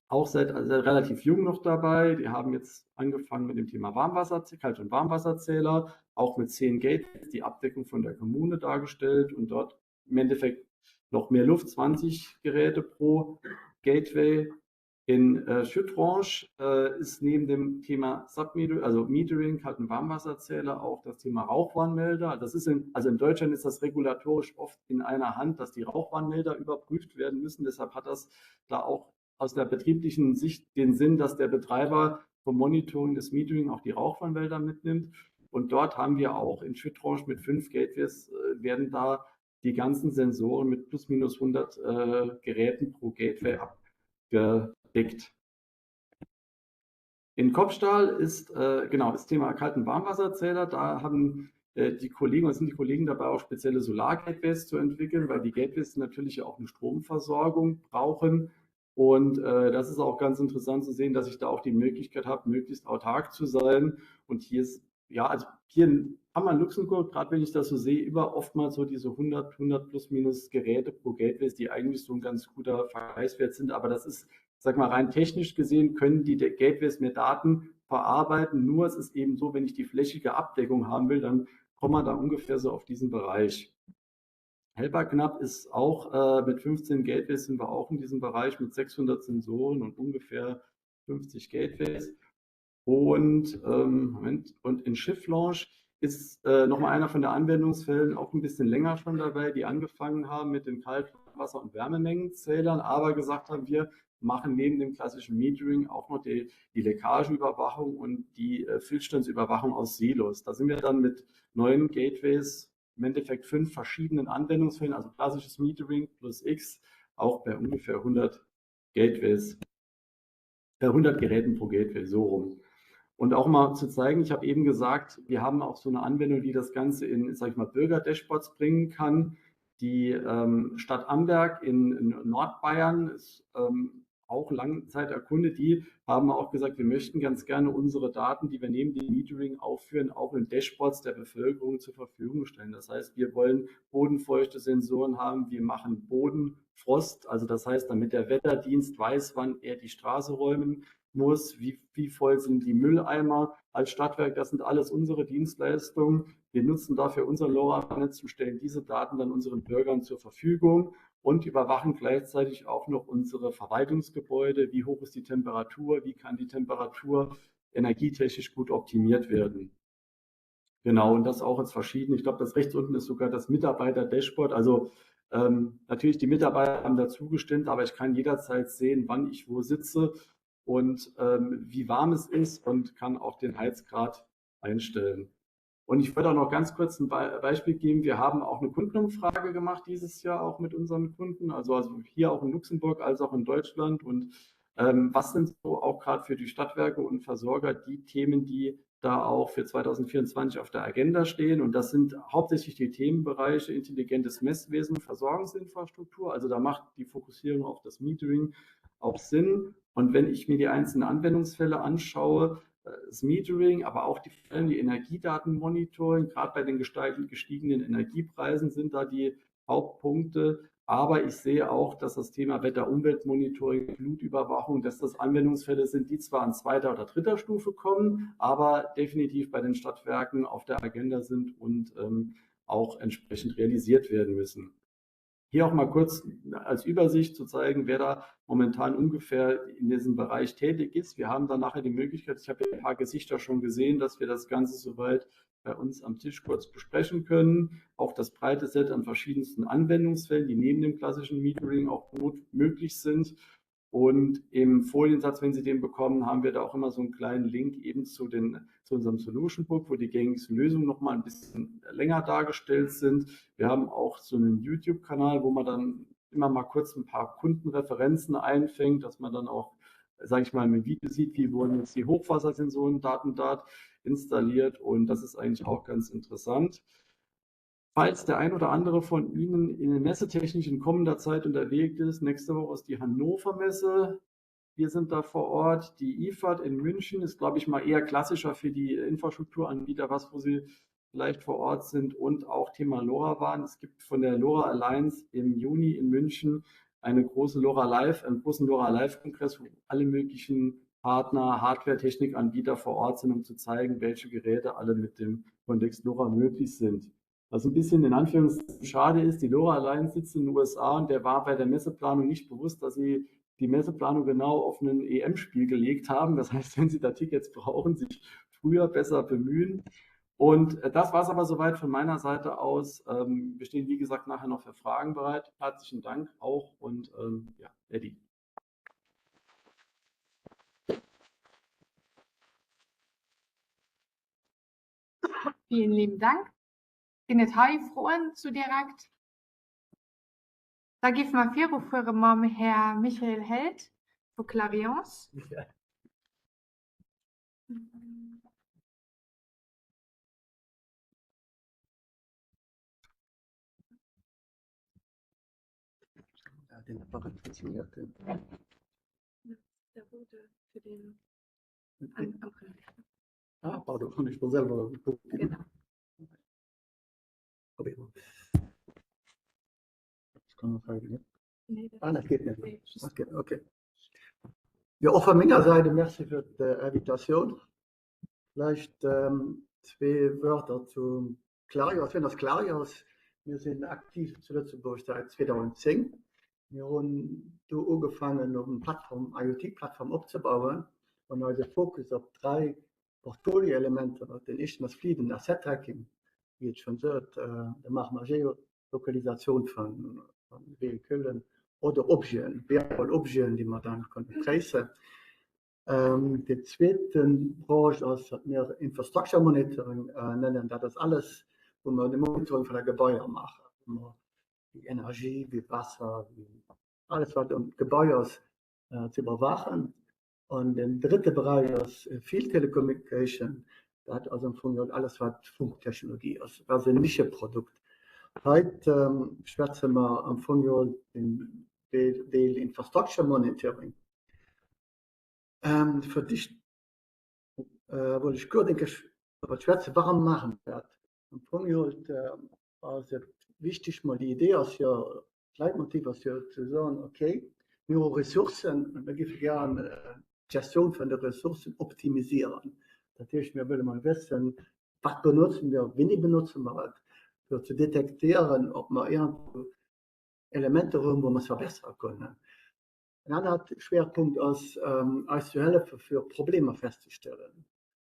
auch seit also relativ jung noch dabei. Die haben jetzt angefangen mit dem Thema Warmwasser, Kalt- und Warmwasserzähler, auch mit 10 Gateways, die Abdeckung von der Kommune dargestellt und dort im Endeffekt noch mehr Luft, 20 Geräte pro Gateway. In äh, Schüttrange äh, ist neben dem Thema Submetering, also Metering, Kalt- und Warmwasserzähler auch das Thema Rauchwarnmelder. Das ist in, also in Deutschland ist das regulatorisch oft in einer Hand, dass die Rauchwarnmelder überprüft werden müssen. Deshalb hat das da auch aus der betrieblichen Sicht den Sinn, dass der Betreiber vom Monitoring des Metering auch die Rauchwarnmelder mitnimmt. Und dort haben wir auch in Schüttrange mit fünf Gateways äh, werden da die ganzen Sensoren mit plus minus 100 äh, Geräten pro Gateway abgedeckt. In Kopfstahl ist äh, genau das Thema kalten Warmwasserzähler. Da haben äh, die Kollegen und sind die Kollegen dabei, auch spezielle Solar-Gateways zu entwickeln, weil die Gateways natürlich auch eine Stromversorgung brauchen. Und äh, das ist auch ganz interessant zu sehen, dass ich da auch die Möglichkeit habe, möglichst autark zu sein. Und hier ist, ja, also hier haben wir in Luxemburg, gerade wenn ich das so sehe, über oftmals so diese 100, 100 plus minus Geräte pro Gateways, die eigentlich so ein ganz guter Vergleichswert sind. Aber das ist, sag mal, rein technisch gesehen können die Gateways mehr Daten verarbeiten. Nur es ist eben so, wenn ich die flächige Abdeckung haben will, dann Kommen wir da ungefähr so auf diesen Bereich. Helperknapp ist auch äh, mit 15 Gateways sind wir auch in diesem Bereich mit 600 Sensoren und ungefähr 50 Gateways. Und, ähm, Moment, und in Schifflaunch ist äh, nochmal einer von der Anwendungsfällen auch ein bisschen länger schon dabei, die angefangen haben mit den Kaltwasser- und Wärmemengenzählern, aber gesagt haben, wir machen neben dem klassischen Metering auch noch die, die Leckageüberwachung und die äh, Füllstandsüberwachung aus Silos. Da sind wir dann mit neuen Gateways im Endeffekt fünf verschiedenen Anwendungsfällen, also klassisches Metering plus X, auch bei ungefähr 100 Gateways, äh, 100 Geräten pro Gateway, so rum. Und auch mal zu zeigen, ich habe eben gesagt, wir haben auch so eine Anwendung, die das Ganze in, sag ich mal, Bürger-Dashboards bringen kann. Die ähm, Stadt Amberg in, in Nordbayern ist ähm, auch lange Zeit Kunde, die haben auch gesagt, wir möchten ganz gerne unsere Daten, die wir neben dem Metering aufführen, auch in Dashboards der Bevölkerung zur Verfügung stellen. Das heißt, wir wollen bodenfeuchte Sensoren haben, wir machen Bodenfrost, also das heißt, damit der Wetterdienst weiß, wann er die Straße räumen muss, wie, wie voll sind die Mülleimer als Stadtwerk, das sind alles unsere Dienstleistungen. Wir nutzen dafür unser LoRa-Netz und stellen diese Daten dann unseren Bürgern zur Verfügung und überwachen gleichzeitig auch noch unsere Verwaltungsgebäude. Wie hoch ist die Temperatur? Wie kann die Temperatur energietechnisch gut optimiert werden? Genau, und das auch als verschiedene. Ich glaube, das rechts unten ist sogar das Mitarbeiter-Dashboard. Also ähm, natürlich, die Mitarbeiter haben dazu gestimmt, aber ich kann jederzeit sehen, wann ich wo sitze und ähm, wie warm es ist und kann auch den Heizgrad einstellen. Und ich würde auch noch ganz kurz ein Beispiel geben. Wir haben auch eine Kundenumfrage gemacht dieses Jahr auch mit unseren Kunden, also, also hier auch in Luxemburg als auch in Deutschland. Und ähm, was sind so auch gerade für die Stadtwerke und Versorger die Themen, die da auch für 2024 auf der Agenda stehen? Und das sind hauptsächlich die Themenbereiche intelligentes Messwesen, Versorgungsinfrastruktur. Also da macht die Fokussierung auf das Metering auch Sinn. Und wenn ich mir die einzelnen Anwendungsfälle anschaue, das Metering, aber auch die, die Energiedatenmonitoring, gerade bei den gestiegenen Energiepreisen sind da die Hauptpunkte. Aber ich sehe auch, dass das Thema Wetter-Umweltmonitoring, Blutüberwachung, dass das Anwendungsfälle sind, die zwar an zweiter oder dritter Stufe kommen, aber definitiv bei den Stadtwerken auf der Agenda sind und ähm, auch entsprechend realisiert werden müssen. Hier auch mal kurz als Übersicht zu zeigen, wer da momentan ungefähr in diesem Bereich tätig ist. Wir haben dann nachher die Möglichkeit, ich habe ja ein paar Gesichter schon gesehen, dass wir das Ganze soweit bei uns am Tisch kurz besprechen können. Auch das breite Set an verschiedensten Anwendungsfällen, die neben dem klassischen Metering auch möglich sind. Und im Foliensatz, wenn Sie den bekommen, haben wir da auch immer so einen kleinen Link eben zu, den, zu unserem Solution Book, wo die gängigsten Lösungen nochmal ein bisschen länger dargestellt sind. Wir haben auch so einen YouTube-Kanal, wo man dann immer mal kurz ein paar Kundenreferenzen einfängt, dass man dann auch, sage ich mal, im Video sieht, wie wurden jetzt die Hochwassersensoren Dat Dat installiert. Und das ist eigentlich auch ganz interessant. Falls der ein oder andere von Ihnen in der Messetechnik in kommender Zeit unterwegs ist, nächste Woche ist die Hannover Messe. Wir sind da vor Ort. Die IFAD in München ist, glaube ich, mal eher klassischer für die Infrastrukturanbieter, was, wo sie vielleicht vor Ort sind und auch Thema LoRaWAN. Es gibt von der LoRa Alliance im Juni in München eine große LoRa Live, einen großen LoRa Live Kongress, wo alle möglichen Partner, Hardware-Technikanbieter vor Ort sind, um zu zeigen, welche Geräte alle mit dem Kontext LoRa möglich sind. Was ein bisschen in Anführungszeichen schade ist, die LoRa Alliance sitzt in den USA und der war bei der Messeplanung nicht bewusst, dass sie die Messeplanung genau auf einen EM-Spiel gelegt haben. Das heißt, wenn Sie da Tickets brauchen, sich früher besser bemühen. Und äh, das war es aber soweit von meiner Seite aus. Ähm, wir stehen, wie gesagt, nachher noch für Fragen bereit. Herzlichen Dank auch und ähm, ja, Eddie. Vielen lieben Dank. Ginn et hei Froen zu direkt? Da géife mer virufuere mam Här Michael Held vu Clariance. Den Apparat funktioniert. Der rote für den Ah, pardon, ich war selber. Genau. Probieren wir. Das kann man fragen, ne? Nee, das Ah, das geht nicht. Nee, just- Okay, okay. Jo, och vu menger Säit e Merci fir d'Invitatioun. Vläicht ähm, zwee Wörter zu. Clarios, wien ass Clarios? Mir sinn aktiv zu Lëtzebuerg säit 2010. Mir hunn do ugefaangen op eng Plattform, IoT-Plattform opzebauen an eise Fokus op 3 Portfolioelementer. Den éischten ass Fleet and Asset Tracking, wéi et schonn sot, do maache mer Geolokalisatioun vu Véhiculen oder Objeten, virtuell Objeten, déi mer dann kënnen tracen. Déi zweete Branche ass, wat mir Infrastructure Monitoring nennen. Dat ass alles, wou mer de Monitoring vun der Gebaier maachen, wou mer wéi Energie, wéi Waasser, wéi alles wat ëm d'Gebai ass, ze iwwerwaachen. An den drëtte Beräich ass Field Telecommunication. Dat ass am Fong alles wat Funktechnologie ass. Dat ass en Nischeprodukt. Haut schwätze mer am Fong jo den Deel Infrastructure Monitoring. Fir d'éischt wollt ech kuerz eng Kéier driwwer schwätzen, Warum maache mer dat? Am Fong geholl ass et wichteg, mol déi Idee ass jo, d'Leitmotiv ass jo ze soen, okay, mir hu Ressourcen a mir géife gären d'Gestioun vun de Ressourcen optimisieren. Dat heescht, mir wëlle mol wëssen, wat benotzen mir, wéini benotze mer et, fir ze detektieren, ob mer iergendwou Elementer hunn, wou mer es verbessere kënnen. En anert Schwerpunkt ass, eis ze hëllefe fir Problemer festzestellen.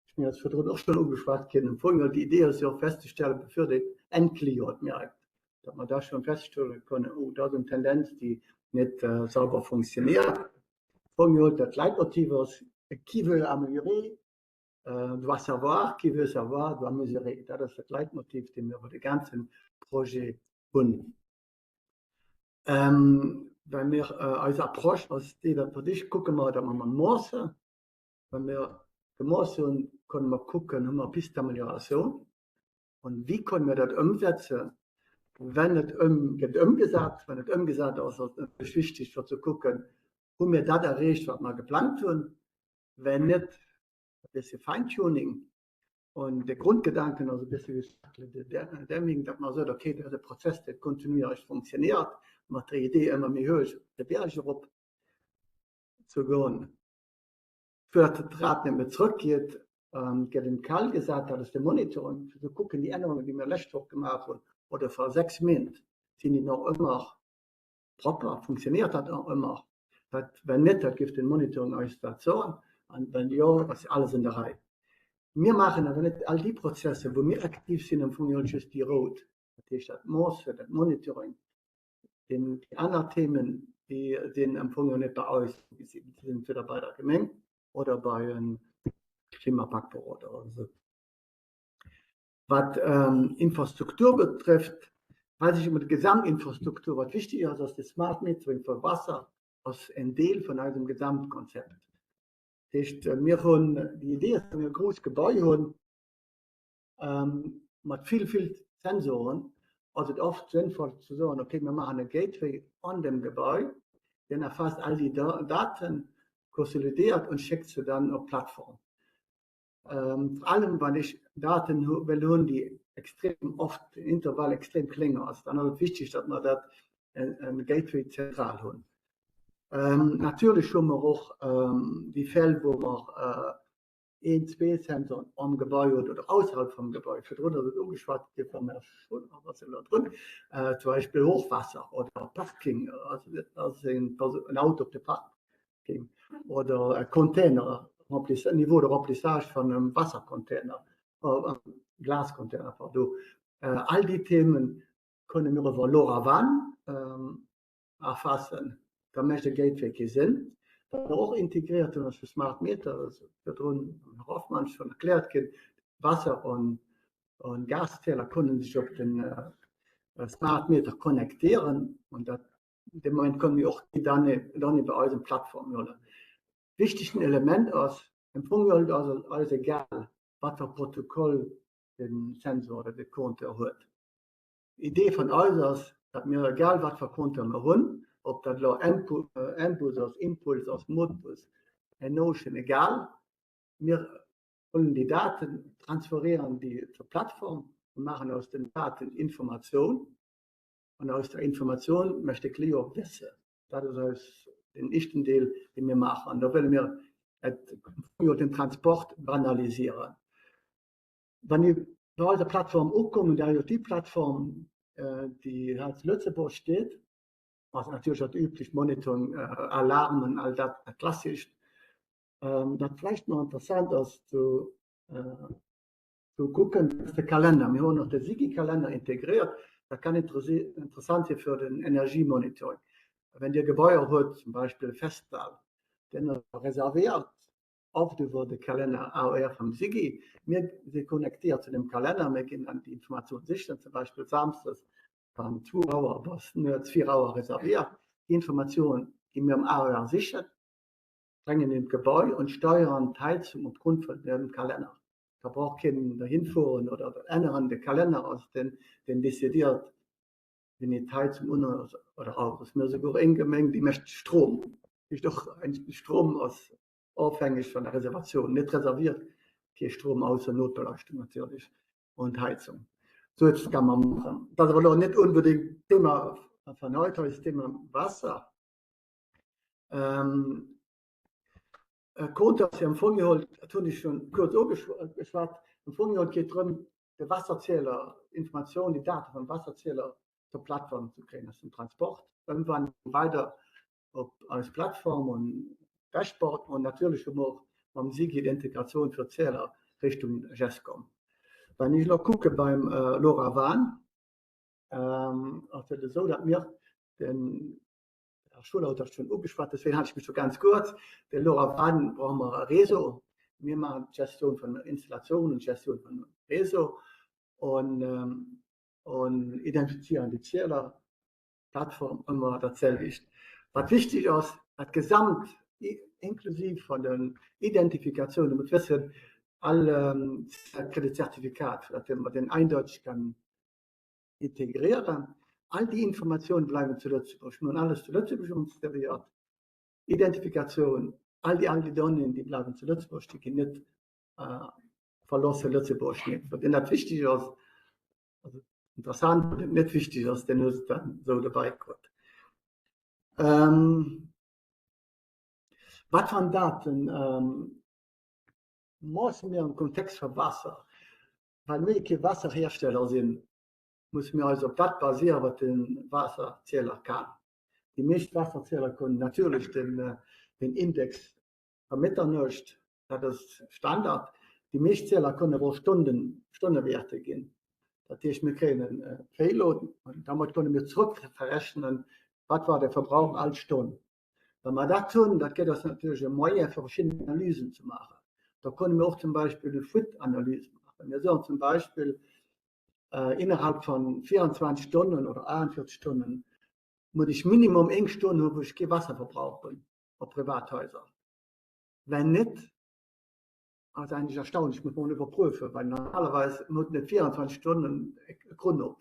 Ech mengen, dat ass virdrun och schonn ugeschwat ginn. Am Fong, déi Idee ass jo och festzestellen, bevir den Endclient et mierkt, datt mer da schonn feststelle kënnen, oh, do ass eng Tendenz, déi net sauber funktioniert. Am Fong geholl, dat Leitmotiv ass, Qui veut améliorer, doit savoir, qui veut savoir, doit mesurer. Dat ass dat Leitmotiv, dee mir iwwer de ganze Projet hunn. Well mir eis Approche ass déi, datt mer dich kucke mer, datt mer mat moossen. Wa mir gemooss hunn, kënne mer kucken, hu mer Piste d'amélioration an wéi kënne mir dat ëmsetzen. Wenn et ëm gëtt ëmgesat, wann et ëmgesat ass, ass et natierlech wichteg fir ze kucken, hu mir dat erreecht, wat mer geplangt hunn. Wenn net, e bëssche Feintuning. Und de Grundgedanken ass e bësse wéi Cercle de Deming, datt mer sot, okay, dat ass e Prozess, dee kontinuierlech funktioniert, mat der Idee ëmmer méi héich de Bierg erop ze goen. Fir datt d'Rad net méi zrëckgeet, gëtt en Cal gesat, dat ass de Monitoring, fir ze kucken, déi Ännerungen, déi mir lescht Woch gemaach hunn oder vor 6 Méint, sinn déi nach ëmmer Propper, funktionéiert dat och ëmmer? Dat, wenn net, dat géif den Monitoring eis dat soen, an wenn jo, ass alles an der Rei. Mir maachen awer net all déi Prozesse, wou mir aktiv sinn, am Fong geholl just déi rout, dat heescht dat Moossen, dat Monitoring. Déi aner Themen, déi sinn am Fong geholl net bei eis ugesinn, déi sinn entweder bei der Gemeng oder bei e Klimapaktberoder oder esou. Wat Infrastruktur betrëfft, weess ech ëmmer d'Gesamtinfrastruktur, wat wichteg ass, ass de Smart Metering fir Waasser ass en Deel vun eisem Gesamtkonzept. Dat heescht, mir hunn déi Idee, dass mir e grousst Gebai hunn mat vill, vill Sensoren, ass et oft sënnvoll ze soen, okay, mir maachen e Gateway an dem Gebai, deen erfaasst all déi Daten, konsolidéiert und schéckt se dann op d'Plattform. Vor allem wann ech Daten wëll hunn, déi extrem oft den Intervall extrem kléng ass, dann ass et wichteg, datt mer dat en Gateway zentral hunn. Natierlech hu mer och déi Fäll, wou mer een, zwee Sensoren am Gebai hunn oder ausserhalb vum Gebai. Virdrun ass et ugeschwat gi vum Här Schuller, ass elo drun, zum Beispill Hochwasser oder Parking, also ass en Auto op de Park ginn oder e Container, Niveau de remplissage vun engem Wassercontainer, Glascontainer, pardon. All déi Themen kënne mir iwwer LoRaWAN erfassen. Da mécht e Gateway kee Sënn. Wat mer och integréiert hunn, ass de Smart Meter, dat ass virdrun vum Här Hoffmann schonn erkläert ginn. Waasser an Gaszähler kënne sech op de Smart Meter connectéieren an dat Dee Moment kënne mir och déi Donnée bei eis en Plattform huelen. Wichtegsten Element ass, am Fong geholl ass et eis egal, wat fir Protokoll de Sensor oder de Compteur huet. D'Idee vun eis ass, datt mir, egal wat fir Compteur mer hunn, ob dat elo M-Bus ass, Impuls ass, Modbus, Enocean, egal, mir huelen déi Daten, transferieren déi zur Plattform a maachen aus den Daten Informatioun. An aus der Informatioun mécht de Client Wëssen. Dat ass eis den éischten Deel, dee mir maachen. An do wëlle mir et jo den Transport banalisieren. Wann ee Bei eiser Plattform ukommen, der IoT-Plattform, déi hei zu Lëtzebuerg steet, ass natierlech dat üblecht Monitoring, Alarmen, all dat, dat Klassischt. Wat vläicht nach interessant ass zu zu kucken, ass de Kalenner. Mir hunn och de SIGI-Kalenner integréiert. Dat kann interessant si fir den Energiemonitoring. Wenn Dir Gebaier huet, zum Beispill e Festsal, deen ass reservéiert, oft iwwer de Kalenner AOR vum SIGI. Mir si connectéiert zu dem Kalenner, mir ginn dann déi Informatioun sichen, zum Beispill samsdes van zwou Auer bis nuets 4 Auer reservéiert. Déi Informatioun gi mir am AOR sichen, bréngen in d'Gebai und steuern d'Heizung opgrund vun dem Kalenner. Da brauch keen dohin fueren oder dat änneren. De Kalenner ass den, deen decidéiert, wéini d'Heizung un oder aus ass. Mir hu souguer eng Gemeng, déi mécht Strom. Heescht och, Strom ass ofhängeg van der Reservatioun. Net reserviert, kee Strom, ausser Notbeleuchtung natierlech und Heizung. Sou eppes kann man maachen. Dat ass awer elo net onbedéngt d'Thema van haut. Hei ass d'Thema Waasser. Ähm, Compteur ass jo am Fong geholl, dat hunn ech schonn kuerz ugeschwat, am Fong geholl geet drëm, de Wasserzähler, Informatioun, déi Date vum Wasserzähler zur Plattform ze kréien, aus dem Transport, Ëmwandlung weider op eis Plattform und Dashboard an natierlech hu mer och mam SIGI d'Integratioun fir Zähler Richtung GESCOM. Wann ech elo kucke beim LoRaWAN, ass et esou, datt mir den Här Schuller huet dat schonn ugeschwat, deswegen halen ech mech do ganz kuerz. De LoRaWAN brauche mer e Réseau. Mir maachen d'Gestioun vun Installatiounen und d'Gestioun vun Réseau und, und identifizieren déi Zieler. Plattform ëmmer dat selwecht. Wat wichteg ass, dat Gesamt inklusiv van den Identifikatiounen, muss wëssen, all kritt e Zertifikat, fir datt mer den eindeutig kann integrieren. All déi Informatiounen bleiwen zu Lëtzebuerg. Mir hunn alles zu Lëtzebuerg installéiert. Identifikatioun, all déi all déi Donnéeën, déi bleiwen zu Lëtzebuerg, déi ginn net verloosse Lëtzebuerg net. Fir deen dat wichteg ass, also interessant, fir deen et net wichteg ass, deen huet et dann esou dobäi krut. Wat waren Daten? Moosse mir am Kontext vu Waasser. Well mir kee Waasserhersteller sinn, musse mir eis op dat basieren, wat de Waasserzieler kann. Déi meescht Waasserzieler kënnen natierlech den Index a Mëtternuecht, dat ass Standard. Déi meescht Zieler kënnen awer och Stonden, Stonnewäerter ginn. Dat heescht, mir kréien e Payload an domat kënne mir zrëckverrechnen, wat war de Verbrauch all Stonn. Wa mer dat hunn, dat gëtt eis natierlech e Moyen fir verschidden Analysen ze maachen. Da kënne mir och zum Beispill e Fuite-Analyse maachen. Mir soen zum Beispill, innerhalb von 24 Stonnen oder 48 Stonnen muss ech minimum eng Stonn hunn, wou ech kee Wasserverbrauch hunn op Privathaiser. Wenn net, ass eigentlech erstaunlech, muss man iwwerprüfen, well normalerweis huet net 24 Stonnen e Krunn op.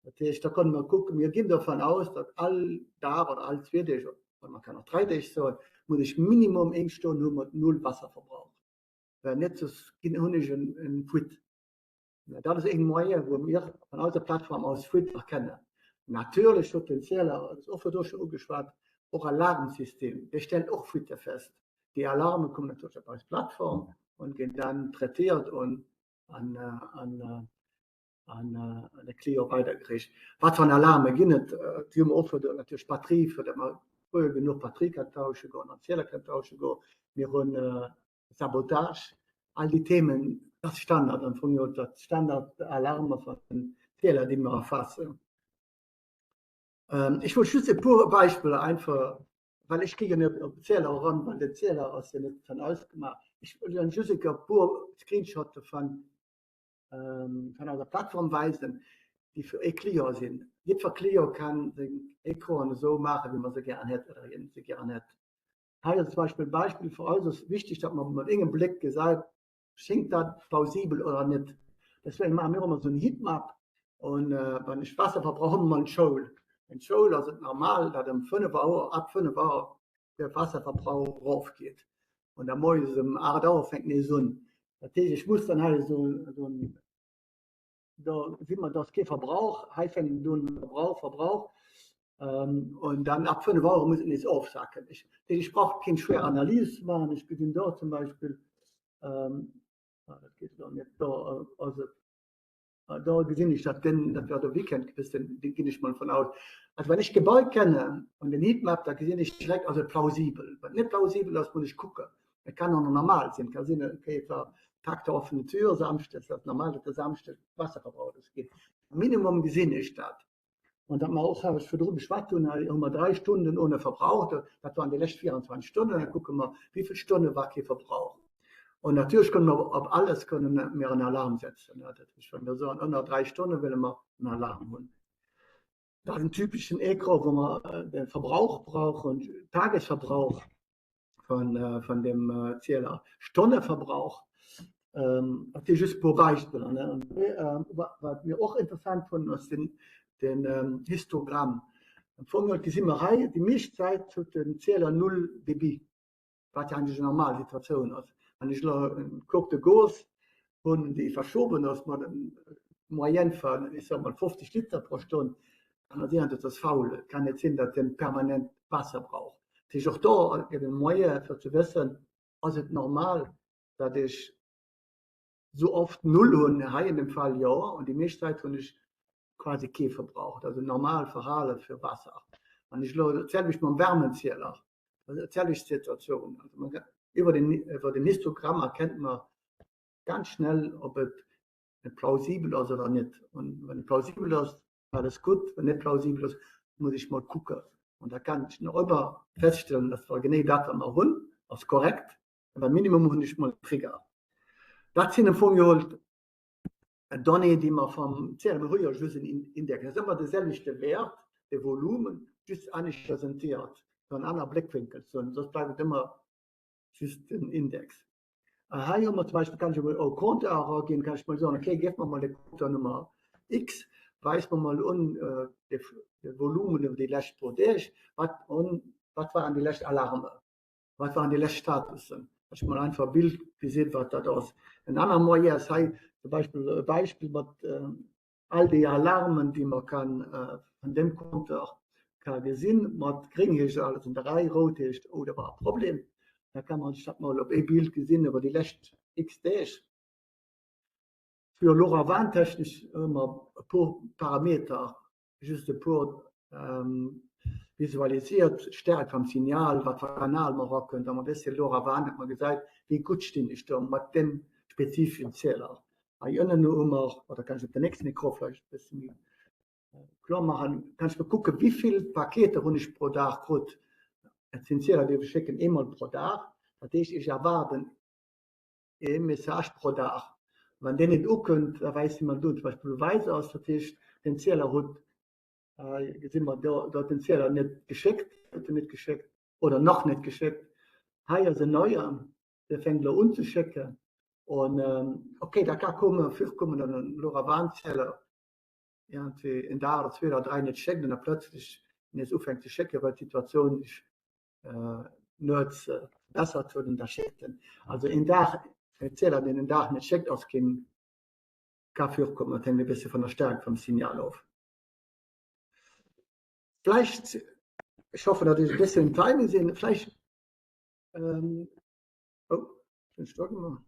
Dat heescht, da kënne mer kucken, mir ginn dovun aus, datt all Dag oder all zwee Deeg, oder man kann och dräi Deeg soen, muss ech minimum eng Stonn hu mat null Wasserverbrauch. Well net, soss ginn, hunn ech en Fuite. Dat ass ee Moyen, wou mir van eiser Plattform aus Fuite erkennen. Natierlech huet den Zieler, dat ass och virdru scho ugeschwat, och Alarmsystem. Dee stellt och Fuite fest. Déi Alarme kommen natierlech op eis Plattform und ginn dann traitéiert und an, an, an de Client weidergereecht. Wat fir an Alarme ginn et? Déi hu mer och virdru natierlech Batterie, fir datt mer früh genuch Batterie kann tausche goen an Zieler kann tausche goen. Mir hunn Sabotage, all déi Themen, dat ass Standard am Fong, jo, dat Standard-Alarme van den Feeler, déi mer erfassen. Ech wollt just e puer Beispiller einfach, well ech gi jo net op Zieler eran, well den Zieler ass jo net van eis gemaach. Ech wollt just e puer Screenshotte van van eiser Plattform weisen, déi fir e Client sinn. Jiddwer Client kann seng Ecranen esou maachen, wéi mer se gären hätt oder hien se gären hätt. Hei ass zum Beispill e Beispill, fir eis ass wichteg, datt mer mat engem Bléck gesäit, schéngt dat plausibel oder net. Deswegen maache mir ëmmer esou en Heatmap an wann ech Waasserverbrauch hu mer an d'Schoul. An d'Schoul ass et normal, datt ëm 5 Auer, ab 5 Auer de Waasserverbrauch erofgeet an da moies ëm 8 Auer fänkt nees un. Dat heescht, ech muss dann hei esou en Do gesi mer, do ass kee Verbrauch. Hei fänkt et un, Verbrauch, Verbrauch. Und dann ab 5 Auer muss et nees ofsacken. Ech, ech brauch keng schwéier Analys ze maachen. Ech gesinn do zum Beispill, ähm, ah, dat geet elo net, do ass et. Do gesinn ech, datt den, dat war de Weekend gewiss, den ginn ech mol vun aus. Also wann ech d'Gebai kennen an den Heatmap, da gesinn ech direkt, ass et plausibel. Wat net plausibel ass, muss ech kucken. Et kann och normal sinn. Et ka sinn, okay, et war Tag der offenen Tür, Samschdes, dat ass normal, datt de Samschdes Waasserverbrauch ass ginn. Minimum gesinn ech dat. An dat mer och, wat ech virdru beschwat hunn, hei hu mer 3 Stunden ohne Verbrauch, dat waren déi lescht 24 Stonnen, da kucke mer, wéi vill Stonne war kee Verbrauch. An natierlech kënne mer op alles kënne mir en Alarm setzen. Dat heescht, wa mir soen, ënner 3 Stonne wëlle mer en Alarm hunn. Dat ass en typeschen Ecran, wou mer de Verbrauch brauchen, Tagesverbrauch. vun, äh, vun dem äh, Zieler. Stonneverbrauch, ähm, dat si just e puer Beispiller. Ne? Und, äh, wat mir och interessant fannen, ass den, den ähm, Histogramm. Am Fong gesi mer hei, déi meescht Zäit huet den Zieler null Debit, wat ja eigentlech eng normal Situatioun ass. Wann ech elo en Courbe de Gauss hunn, déi verschoben ass mat en Moyenne vun, ech soe mol 50 Liter pro Stonn, dann ass iergendetwas faul. Et kann net sinn, datt en permanent Waasser brauch. Dat heescht, och do gëtt e Moyen fir ze wëssen, ass et normal, datt ech esou oft null hunn, hei an dem Fall jo, an déi meescht Zäit hunn ech quasi kee Verbrauch. Dat ass en normaalt Verhale fir Waasser. Wann ech elo dat selwecht mam Wärmezieler, dat ass d'selwecht Situatioun. Also man iwwer den, iwwer den Histogramm erkennt mer ganz schnell, ob et plausibel ass oder net. An wann et plausibel ass, alles gutt, wann net plausibel ass, muss ech mol kucken. An da kann ech nach ëmmer feststellen, dass war genee dat, wat mer hunn, ass korrekt. Awer Minimum hunn ech mol en Trigger. Dat sinn am Fong geholl Donnéeën, déi mer vam CRM, mer hu jo just en Index, dat ass ëmmer de selwechte Wäert, de Volumen, just anescht presentéiert, fir en aner Bléckwénkel ze hunn, soss bleift et ëmmer just den Index. Hei hu mer zum Beispill, kann ech emol au Compteur eraginn, kann ech mol soen, okay, géif mer mol de Compteur Nummer X, weis mer mol un de Volumen iwwer déi lescht puer Deeg, wat un, wat waren déi lescht Alarmen, wat waren déi lescht Statussen, dass ech mol einfach e Bild gesinn, wat dat ass. En aner Moyen ass hei zum Beispill e Beispill mat All déi Alarmen, déi mer kann vun deem Compteur ka gesinn, mat gréng heescht alles an der Rei, rout heescht, oh do war e Problem. Da kann man sech dat mol op ee Bild gesinn iwwer déi lescht x Deeg. Fir LoRaWAN-technesch hu mer e puer Parameter, just e puer visualisiert, Stärkt vum Signal, wat fir e Kanal mer erakënnt, da mer e bësschen LoRaWAN, datt mer gesäit, wéi gutt stinn ech do mat deem spezifischen Zieler. Hei ënnen hu mer, oder kann ech op den nächsten Ecran vläicht e bësse méi kloer maachen, kann ech mol kucken, wéi vill Paketer hunn ech pro Dag krut. Et sinn Zieler, déi ech schécken eemol pro Dag. Dat heescht, ech erwaarden ee Message pro Dag. Wann deen net ukënnt, da weist hie mer do zum Beispill wäiss ass. Dat heescht, den Zieler huet, hei gesi mer do, do huet den Zieler net geschéckt, huet en net geschéckt oder nach net geschéckt. Hei ass en neien. Dee fänkt elo un ze schécken. Und okay, da ka komme virkommen, datt en LoRaWAN-Zähler iergendwéi en Dag oder zwee oder dräi net schéckt an da plötzlech nees ufänkt ze schécken, well d'Situatioun sech nuets verbessert huet an da schéckt en. Also een Dag, en Zähler, deen en Dag net schéckt, ass keen, ka virkommen. Dat hänkt e bësse vun der Stärkt vum Signal of. Vläicht, ech hoffen, datt ech e bëssen im Timing sinn, vläicht Ähm, oh, den Stock gemaach.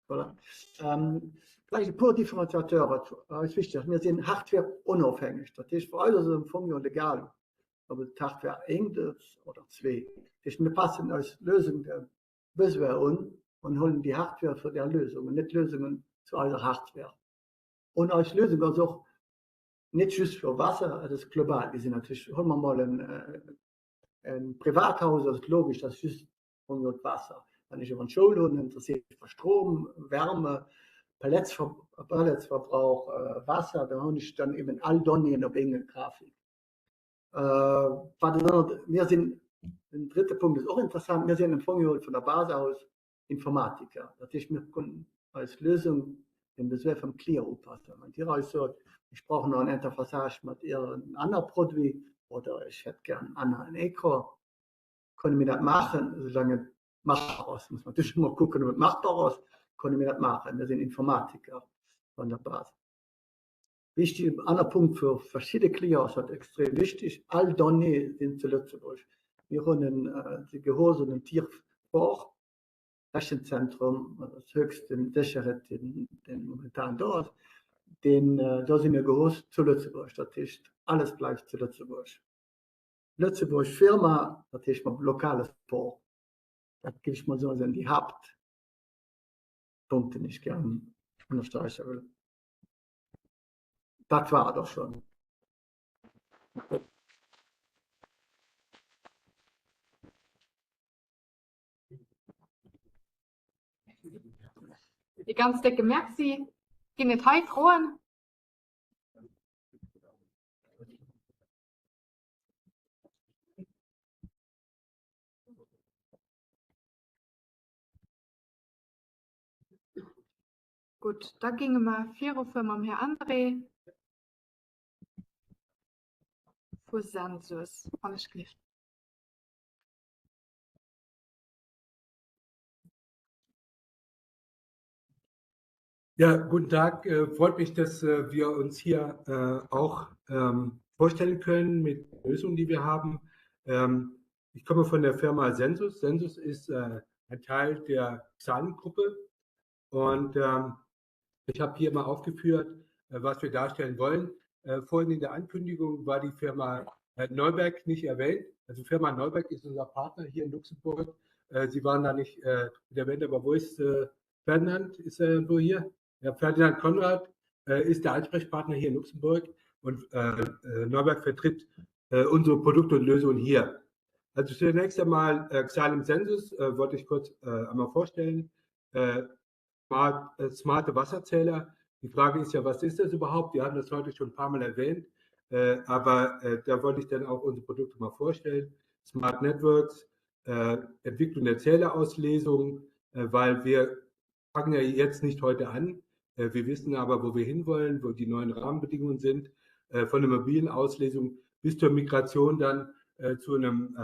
Voilà. Ähm, vläicht e puer Differentiateur, wat eis wichteg ass. Mir sinn hardware-onofhängeg. Dat heescht, fir eis ass et am Fong jo egal, ob et d'Hardware eent ass oder zwee. Dat heescht, mir passen eis Lösung dem Besoin un an huelen déi Hardware zu där Lösung an net d'Lösungen zu eiser Hardware. Und eis Lösung ass och net just fir Waasser, et ass global gesinn. Natierlech, huele mer mol en En Privathaus ass et logesch, dass just ronderëm d'Waasser. Wann ech awer eng Schoul hunn, interesséiert mech fir Strom, Wärme, Pelletsverbrauch, Waasser, da hunn ech dann eben all Donnéeën op enger Grafik. Wat ass ënnert, mir sinn, den drëtte Punkt ass och interessant, mir sinn am Fong geholl vun der Base aus Informatiker. Dat heescht, mir kënnen eis Lösung dem Besoin vum Client upassen. Wann Dir eis sot, ech brauch nach en Interfaçage mat Ieren aner Produit oder ech hätt gär en aneren Ecran, kënne mir dat maachen, soulaang et machbar ass. Muss man natierlech ëmmer kucken, ob et machbar ass, kënne mir dat maachen. Mir sinn Informatiker an der Base. Wichtig, aner Punkt fir verschidde Clients ass dat extrem wichtig, all Donnéeë sinn zu Lëtzebuerg. Mir hunn en, se gehosen en Tier fort. Rechenzentrum, also das höchste Sécherheet, deen, deen momentan do ass, deen, do si mir gehost zu Lëtzebuerg. Dat heescht, alles bleift zu Lëtzebuerg. Lëtzebuerg Firma, dat heescht mat lokale Support. Dat géif ech mol soen, sinn déi Haaptpunkten, déi ech gären ënnersträiche wëll. Dat war et och schonn. E ganz décke Merci. Ginn et hei Froen? Gutt, da géinge mer virufuere mam Här André vu Sensus, wann ech gelift. Ja, guten Tag. Äh, freut mich, dass äh, wir uns hier äh, auch ähm, vorstellen können mit Lösungen, die wir haben. Ähm, ich komme von der Firma Sensus. Sensus ist ein Teil der Xalem-Gruppe. Und ähm, ich habe hier mal aufgeführt, was wir darstellen wollen. Vorhin in der Ankündigung war die Firma Neuberg nicht erwähnt. Also Firma Neuberg ist unser Partner hier in Luxemburg. Sie waren da nicht mit erwähnt, aber wo ist Ferdinand? Ist er irgendwo hier? Ja, Ferdinand Konrad ist der Ansprechpartner hier in Luxemburg und Neuberg vertritt unsere Produkte und Lösungen hier. Also zunächst einmal Xylem Sensus wollte ich kurz einmal vorstellen. Smart, smarte Wasserzähler. Die Frage ist ja, was ist das überhaupt? Wir haben das heute schon ein paar Mal erwähnt, aber da wollte ich dann auch unsere Produkte mal vorstellen. Smart Networks, Entwicklung der Zählerauslesung, weil wir fangen ja jetzt nicht heute an. Wir wissen aber, wo wir hinwollen, wo die neuen Rahmenbedingungen sind, von der mobilen Auslesung bis zur Migration dann zu einem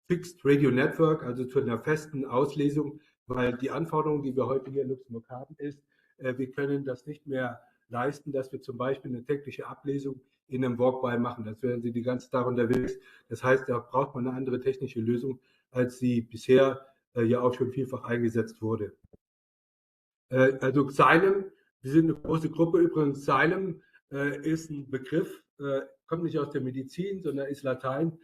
Fixed Radio Network, also zu einer festen Auslesung, weil die Anforderung, die wir heute hier in Luxemburg haben, ist, wir können das nicht mehr leisten, dass wir zum Beispiel eine tägliche Ablesung in einem Walk-by machen. Das werden Sie den ganzen Tag unterwegs. Das heißt, da braucht man eine andere technische Lösung, als sie bisher ja auch schon vielfach eingesetzt wurde. Also Xylem, wir sind eine große Gruppe übrigens. Xylem ist ein Begriff, kommt nicht aus der Medizin, sondern ist Latein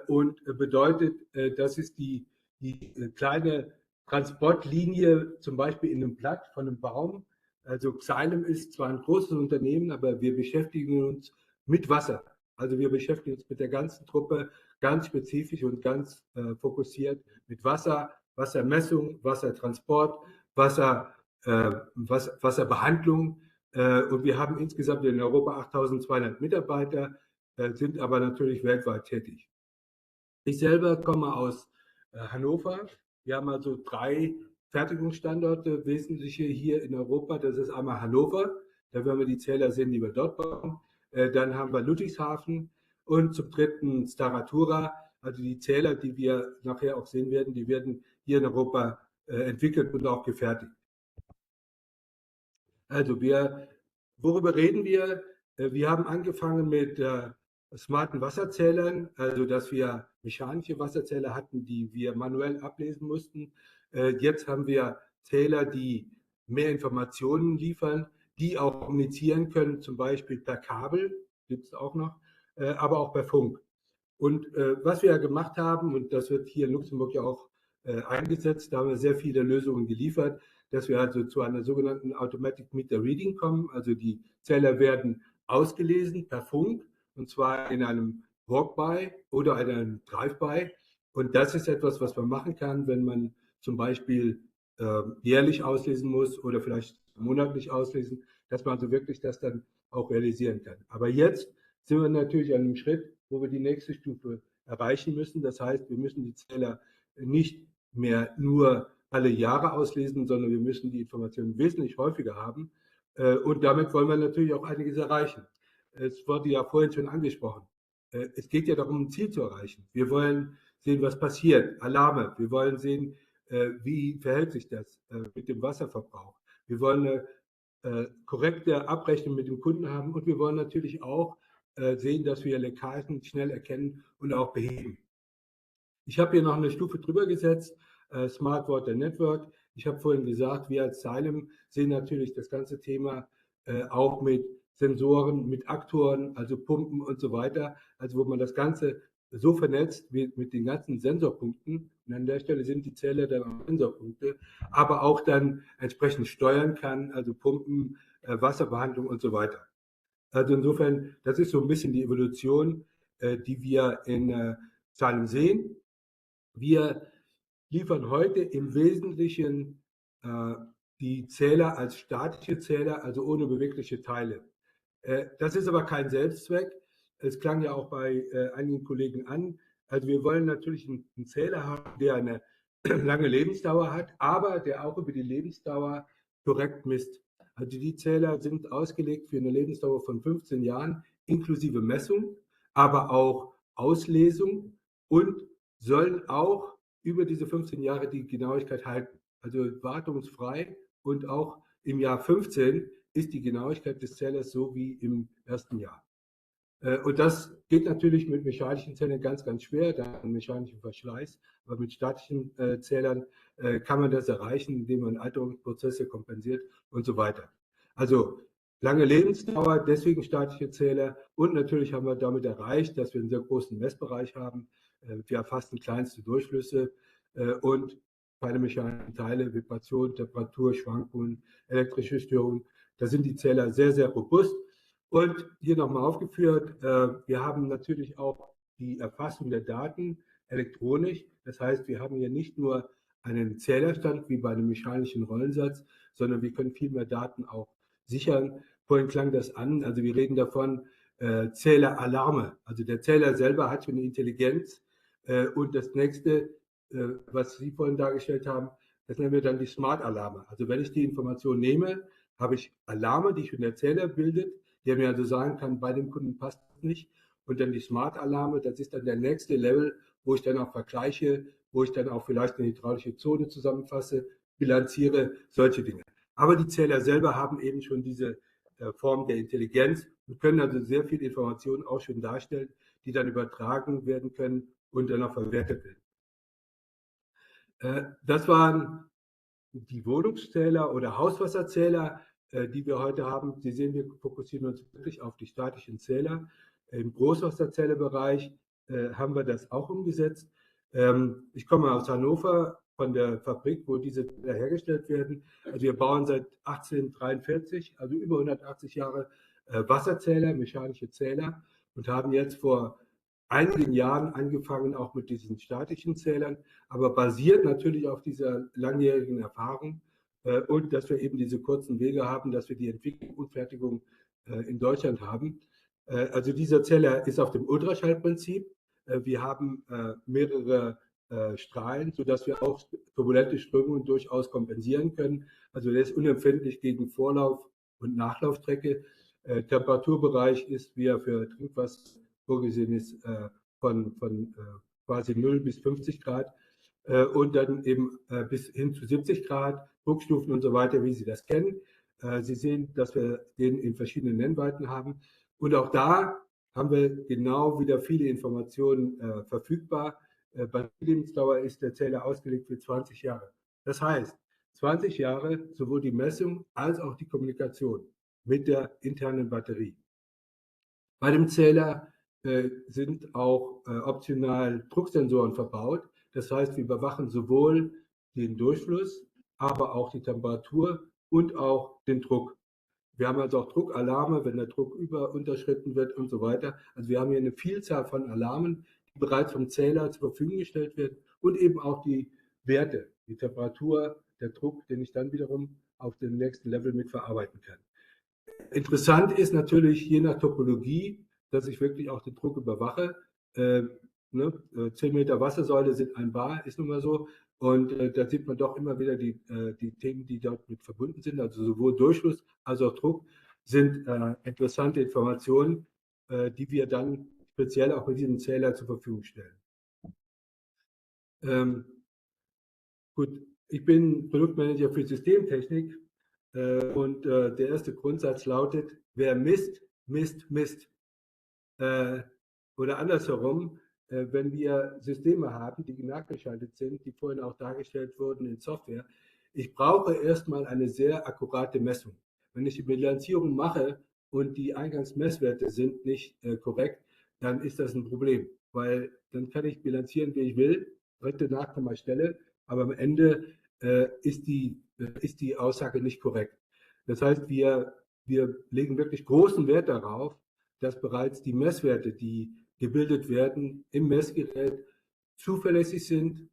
und bedeutet, das ist die, die kleine Transportlinie, zum Beispiel in einem Blatt von einem Baum. Also Xylem ist zwar ein großes Unternehmen, aber wir beschäftigen uns mit Wasser. Also wir beschäftigen uns mit der ganzen Truppe ganz spezifisch und ganz äh, fokussiert mit Wasser, Wassermessung, Wassertransport, Wasser, äh, Wasser, Wasserbehandlung. Äh, und wir haben insgesamt in Europa 8200 Mitarbeiter, äh, sind aber natürlich weltweit tätig. Ich selber komme aus äh, Hannover. Wir haben also drei Fertigungsstandorte, wesentliche hier in Europa. Das ist einmal Hannover, da werden wir die Zähler sehen, die wir dort bauen. Äh, dann haben wir Ludwigshafen und zum dritten Staratura. Also die Zähler, die wir nachher auch sehen werden, die werden hier in Europa äh, entwickelt und auch gefertigt. Also wir, worüber reden wir? Äh, wir haben angefangen mit smarten Wasserzählern, also dass wir mechanische Wasserzähler hatten, die wir manuell ablesen mussten. Jetzt haben wir Zähler, die mehr Informationen liefern, die auch kommunizieren können, zum Beispiel per Kabel, gibt es auch noch, äh, aber auch per Funk. Und äh, was wir ja gemacht haben, und das wird hier in Luxemburg ja auch äh, eingesetzt, da haben wir sehr viele Lösungen geliefert, dass wir also zu einer sogenannten Automatic Meter Reading kommen. Also die Zähler werden ausgelesen per Funk und zwar in einem Walk-by oder in einem Drive-by. Und das ist etwas, was man machen kann, wenn man zum Beispiel äh, jährlich auslesen muss oder vielleicht monatlich auslesen, dass man also wirklich das dann auch realisieren kann. Aber jetzt sind wir natürlich an einem Schritt, wo wir die nächste Stufe erreichen müssen. Das heißt, wir müssen die Zähler nicht mehr nur alle Jahre auslesen, sondern wir müssen die Informationen wesentlich häufiger haben. Äh, und damit wollen wir natürlich auch einiges erreichen. Es wurde ja vorhin schon angesprochen. Äh, es geht ja darum, ein Ziel zu erreichen. Wir wollen sehen, was passiert. Alarme. Wir wollen sehen, äh, wie verhält sich das mit dem Wasserverbrauch. Wir wollen eine korrekte Abrechnung mit dem Kunden haben und wir wollen natürlich auch sehen, dass wir Leckagen schnell erkennen und auch beheben. Ich habe hier noch eine Stufe drüber gesetzt. Smart Water Network. Ich habe vorhin gesagt, wir als Xylem sehen natürlich das ganze Thema auch mit Sensoren, mit Aktoren, also Pumpen und so weiter. Also wo man das Ganze so vernetzt wie mit den ganzen Sensorpunkten. Und an der Stelle sind die Zähler dann auch Sensorpunkte, aber auch dann entsprechend steuern kann, also Pumpen, Wasserbehandlung und so weiter. Also insofern, das ist so ein bisschen die Evolution, die wir in Xylem sehen. Wir liefern heute im Wesentlichen die Zähler als statische Zähler, also ohne bewegliche Teile. Das ist aber kein Selbstzweck. Es klang ja auch bei einigen Kollegen an. Also wir wollen natürlich einen Zähler haben, der eine lange Lebensdauer hat, aber der auch über die Lebensdauer korrekt misst. Also die Zähler sind ausgelegt für eine Lebensdauer von 15 Jahren, inklusive Messung, aber auch Auslesung und sollen auch über diese 15 Jahre die Genauigkeit halten. Also wartungsfrei und auch im Jahr 15 ist die Genauigkeit des Zählers so wie im ersten Jahr. Und das geht natürlich mit mechanischen Zählern ganz, ganz schwer, da mechanischen Verschleiß. Aber mit statischen Zählern kann man das erreichen, indem man Alterungsprozesse kompensiert und so weiter. Also lange Lebensdauer, deswegen statische Zähler. Und natürlich haben wir damit erreicht, dass wir einen sehr großen Messbereich haben. Wir erfassen kleinste Durchflüsse und keine mechanischen Teile, Vibration, Temperatur, Schwankungen, elektrische Störungen. Da sind die Zähler sehr, sehr robust. Und hier nochmal aufgeführt, wir haben natürlich auch die Erfassung der Daten elektronisch. Das heißt, wir haben hier nicht nur einen Zählerstand wie bei einem mechanischen Rollensatz, sondern wir können viel mehr Daten auch sichern. Vorhin klang das an, also wir reden davon, Zähleralarme. Also der Zähler selber hat schon eine Intelligenz. Und das nächste, was Sie vorhin dargestellt haben, das nennen wir dann die Smart-Alarme. Also wenn ich die Information nehme, habe ich Alarme, die schon der Zähler bildet, der mir also sagen kann, bei dem Kunden passt es nicht. Und dann die Smart-Alarme, das ist dann der nächste Level, wo ich dann auch vergleiche, wo ich dann auch vielleicht eine hydraulische Zone zusammenfasse, bilanziere, solche Dinge. Aber die Zähler selber haben eben schon diese Form der Intelligenz und können also sehr viel Informationen auch schon darstellen, die dann übertragen werden können und dann auch verwertet werden. Das waren die Wohnungszähler oder Hauswasserzähler, die wir heute haben. Sie sehen, wir fokussieren uns wirklich auf die statischen Zähler. Im Großwasserzählerbereich haben wir das auch umgesetzt. Ich komme aus Hannover von der Fabrik, wo diese Zähler hergestellt werden. Also wir bauen seit 1843, also über 180 Jahre, Wasserzähler, mechanische Zähler und haben jetzt vor einigen Jahren angefangen, auch mit diesen statischen Zählern, aber basiert natürlich auf dieser langjährigen Erfahrung und dass wir eben diese kurzen Wege haben, dass wir die Entwicklung und Fertigung in Deutschland haben. Also dieser Zähler ist auf dem Ultraschallprinzip. Wir haben mehrere Strahlen, sodass wir auch turbulente Strömungen durchaus kompensieren können. Also der ist unempfindlich gegen Vorlauf- und Nachlaufstrecke. Temperaturbereich ist, wie er für Trinkwasser vorgesehen ist, von quasi 0 bis 50 Grad und dann eben bis hin zu 70 Grad, Druckstufen und so weiter, wie Sie das kennen. Sie sehen, dass wir den in verschiedenen Nennweiten haben. Und auch da haben wir genau wieder viele Informationen verfügbar. Bei Lebensdauer ist der Zähler ausgelegt für 20 Jahre. Das heißt, 20 Jahre sowohl die Messung als auch die Kommunikation mit der internen Batterie. Bei dem Zähler sind auch optional Drucksensoren verbaut. Das heißt, wir überwachen sowohl den Durchfluss, aber auch die Temperatur und auch den Druck. Wir haben also auch Druckalarme, wenn der Druck über unterschritten wird und so weiter. Also wir haben hier eine Vielzahl von Alarmen, die bereits vom Zähler zur Verfügung gestellt werden und eben auch die Werte, die Temperatur, der Druck, den ich dann wiederum auf dem nächsten Level mit verarbeiten kann. Interessant ist natürlich je nach Topologie, dass ich wirklich auch den Druck überwache. 10 Meter Wassersäule sind ein Bar, ist nun mal so. Und da sieht man doch immer wieder die Themen, die dort mit verbunden sind. Also sowohl Durchfluss als auch Druck sind interessante Informationen, die wir dann speziell auch mit diesem Zähler zur Verfügung stellen. Gut, ich bin Produktmanager für Systemtechnik und der erste Grundsatz lautet, wer misst, misst, misst. Oder andersherum, Wenn wir Systeme haben, die nachgeschaltet sind, die vorhin auch dargestellt wurden in Software, ich brauche erstmal eine sehr akkurate Messung. Wenn ich die Bilanzierung mache und die Eingangsmesswerte sind nicht korrekt, dann ist das ein Problem, weil dann kann ich bilanzieren, wie ich will, dritte Nachkommastelle, aber am Ende ist die, ist die Aussage nicht korrekt. Das heißt, wir, wir legen wirklich großen Wert darauf, dass bereits die Messwerte, die gebildet werden im Messgerät, zuverlässig sind,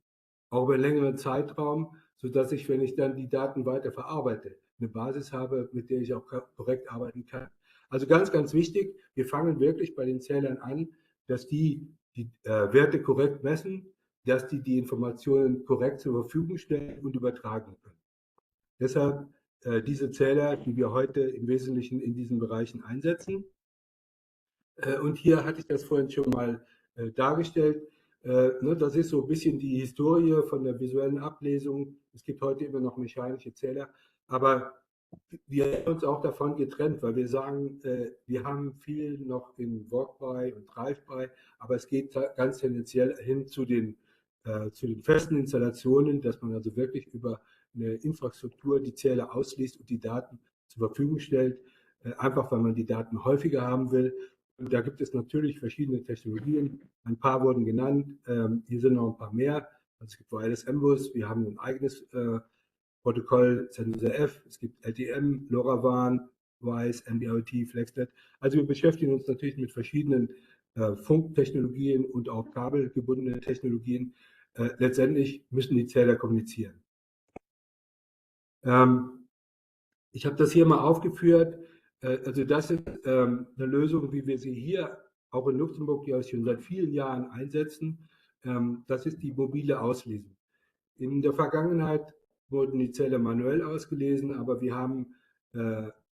auch über einen längeren Zeitraum, sodass ich, wenn ich dann die Daten weiter verarbeite, eine Basis habe, mit der ich auch korrekt arbeiten kann. Also ganz, ganz wichtig, wir fangen wirklich bei den Zählern an, dass die die Werte korrekt messen, dass die die Informationen korrekt zur Verfügung stellen und übertragen können. Deshalb diese Zähler, die wir heute im Wesentlichen in diesen Bereichen einsetzen. Und hier hatte ich das vorhin schon mal dargestellt. Ne, das ist so ein bisschen die Historie von der visuellen Ablesung. Es gibt heute immer noch mechanische Zähler, aber wir haben uns auch davon getrennt, weil wir sagen, wir haben viel noch in Walk-by und Drive-by, aber es geht ganz tendenziell hin zu den, zu den festen Installationen, dass man also wirklich über eine Infrastruktur die Zähler ausliest und die Daten zur Verfügung stellt, einfach weil man die Daten häufiger haben will. Und da gibt es natürlich verschiedene Technologien. Ein paar wurden genannt. Hier sind noch ein paar mehr. Also es gibt Wireless M-Bus, wir haben ein eigenes Protokoll, SensorF, es gibt LTE-M, LoRaWAN, WISE, NB-IoT, FlexNet. Also wir beschäftigen uns natürlich mit verschiedenen Funktechnologien und auch kabelgebundenen Technologien. Letztendlich müssen die Zähler kommunizieren. Ich habe das hier mal aufgeführt. Also das ist eine Lösung, wie wir sie hier auch in Luxemburg ja schon seit vielen Jahren einsetzen. Das ist die mobile Auslesung. In der Vergangenheit wurden die Zähler manuell ausgelesen, aber wir haben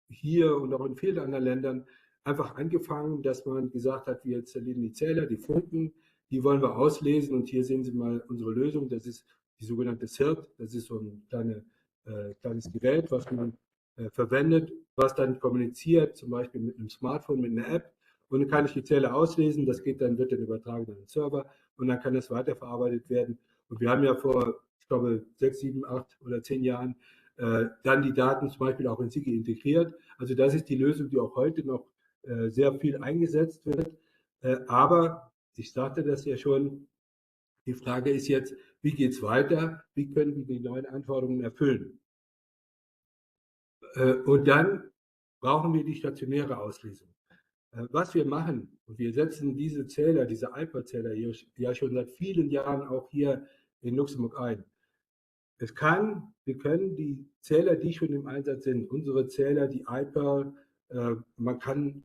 hier und auch in vielen anderen Ländern einfach angefangen, dass man gesagt hat, wir installieren die Zähler, die Funken, die wollen wir auslesen und hier sehen Sie mal unsere Lösung, das ist die sogenannte CIRT, das ist so ein kleines Gerät, was man verwendet, was dann kommuniziert, zum Beispiel mit einem Smartphone, mit einer App und dann kann ich die Zähler auslesen, das geht dann, wird dann übertragen an den Server und dann kann das weiterverarbeitet werden. Und wir haben ja vor, ich glaube, 6, 7, 8 oder 10 Jahren dann die Daten zum Beispiel auch in Sigi integriert. Also das ist die Lösung, die auch heute noch sehr viel eingesetzt wird. Aber ich sagte das ja schon, die Frage ist jetzt, wie geht's weiter? Wie können wir die neuen Anforderungen erfüllen? Und dann brauchen wir die stationäre Auslesung. Was wir machen, und wir setzen diese Zähler, diese iPad-Zähler ja schon seit vielen Jahren auch hier in Luxemburg ein. Wir können die Zähler, die schon im Einsatz sind, unsere Zähler, die iPearl, man kann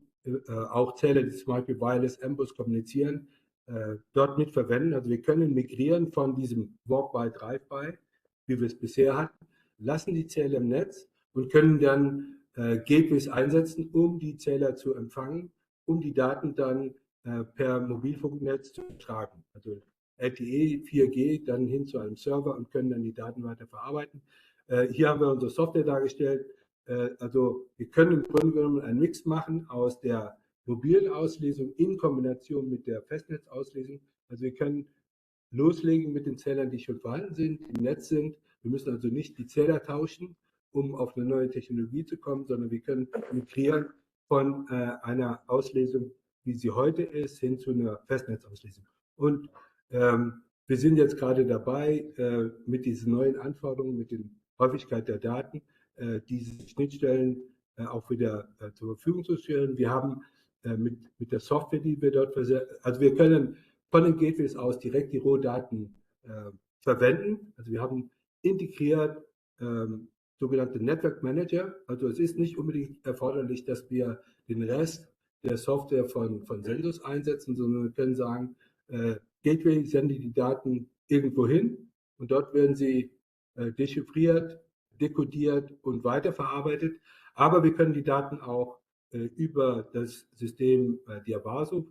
auch Zähler, die zum Beispiel Wireless M-Bus kommunizieren, dort mit verwenden. Also wir können migrieren von diesem Walk-by, Drive-by, wie wir es bisher hatten, lassen die Zähler im Netz und können dann Gateways einsetzen, um die Zähler zu empfangen, um die Daten dann per Mobilfunknetz zu übertragen. Also LTE, 4G, dann hin zu einem Server und können dann die Daten weiter verarbeiten. Hier haben wir unsere Software dargestellt. Also wir können im Grunde genommen einen Mix machen aus der mobilen Auslesung in Kombination mit der Festnetzauslesung. Also wir können loslegen mit den Zählern, die schon vorhanden sind, die im Netz sind. Wir müssen also nicht die Zähler tauschen, um auf eine neue Technologie zu kommen, sondern wir können migrieren von einer Auslesung, wie sie heute ist, hin zu einer Festnetzauslesung. Und wir sind jetzt gerade dabei, mit diesen neuen Anforderungen, mit der Häufigkeit der Daten, diese Schnittstellen auch wieder zur Verfügung zu stellen. Wir haben mit der Software, die wir dort verse-, also wir können von den Gateways aus direkt die Rohdaten verwenden. Also wir haben integriert sogenannte Network Manager. Also es ist nicht unbedingt erforderlich, dass wir den Rest der Software von Sensus einsetzen, sondern wir können sagen, Gateway sendet die Daten irgendwo hin und dort werden sie dechiffriert, dekodiert und weiterverarbeitet. Aber wir können die Daten auch über das System Diabaso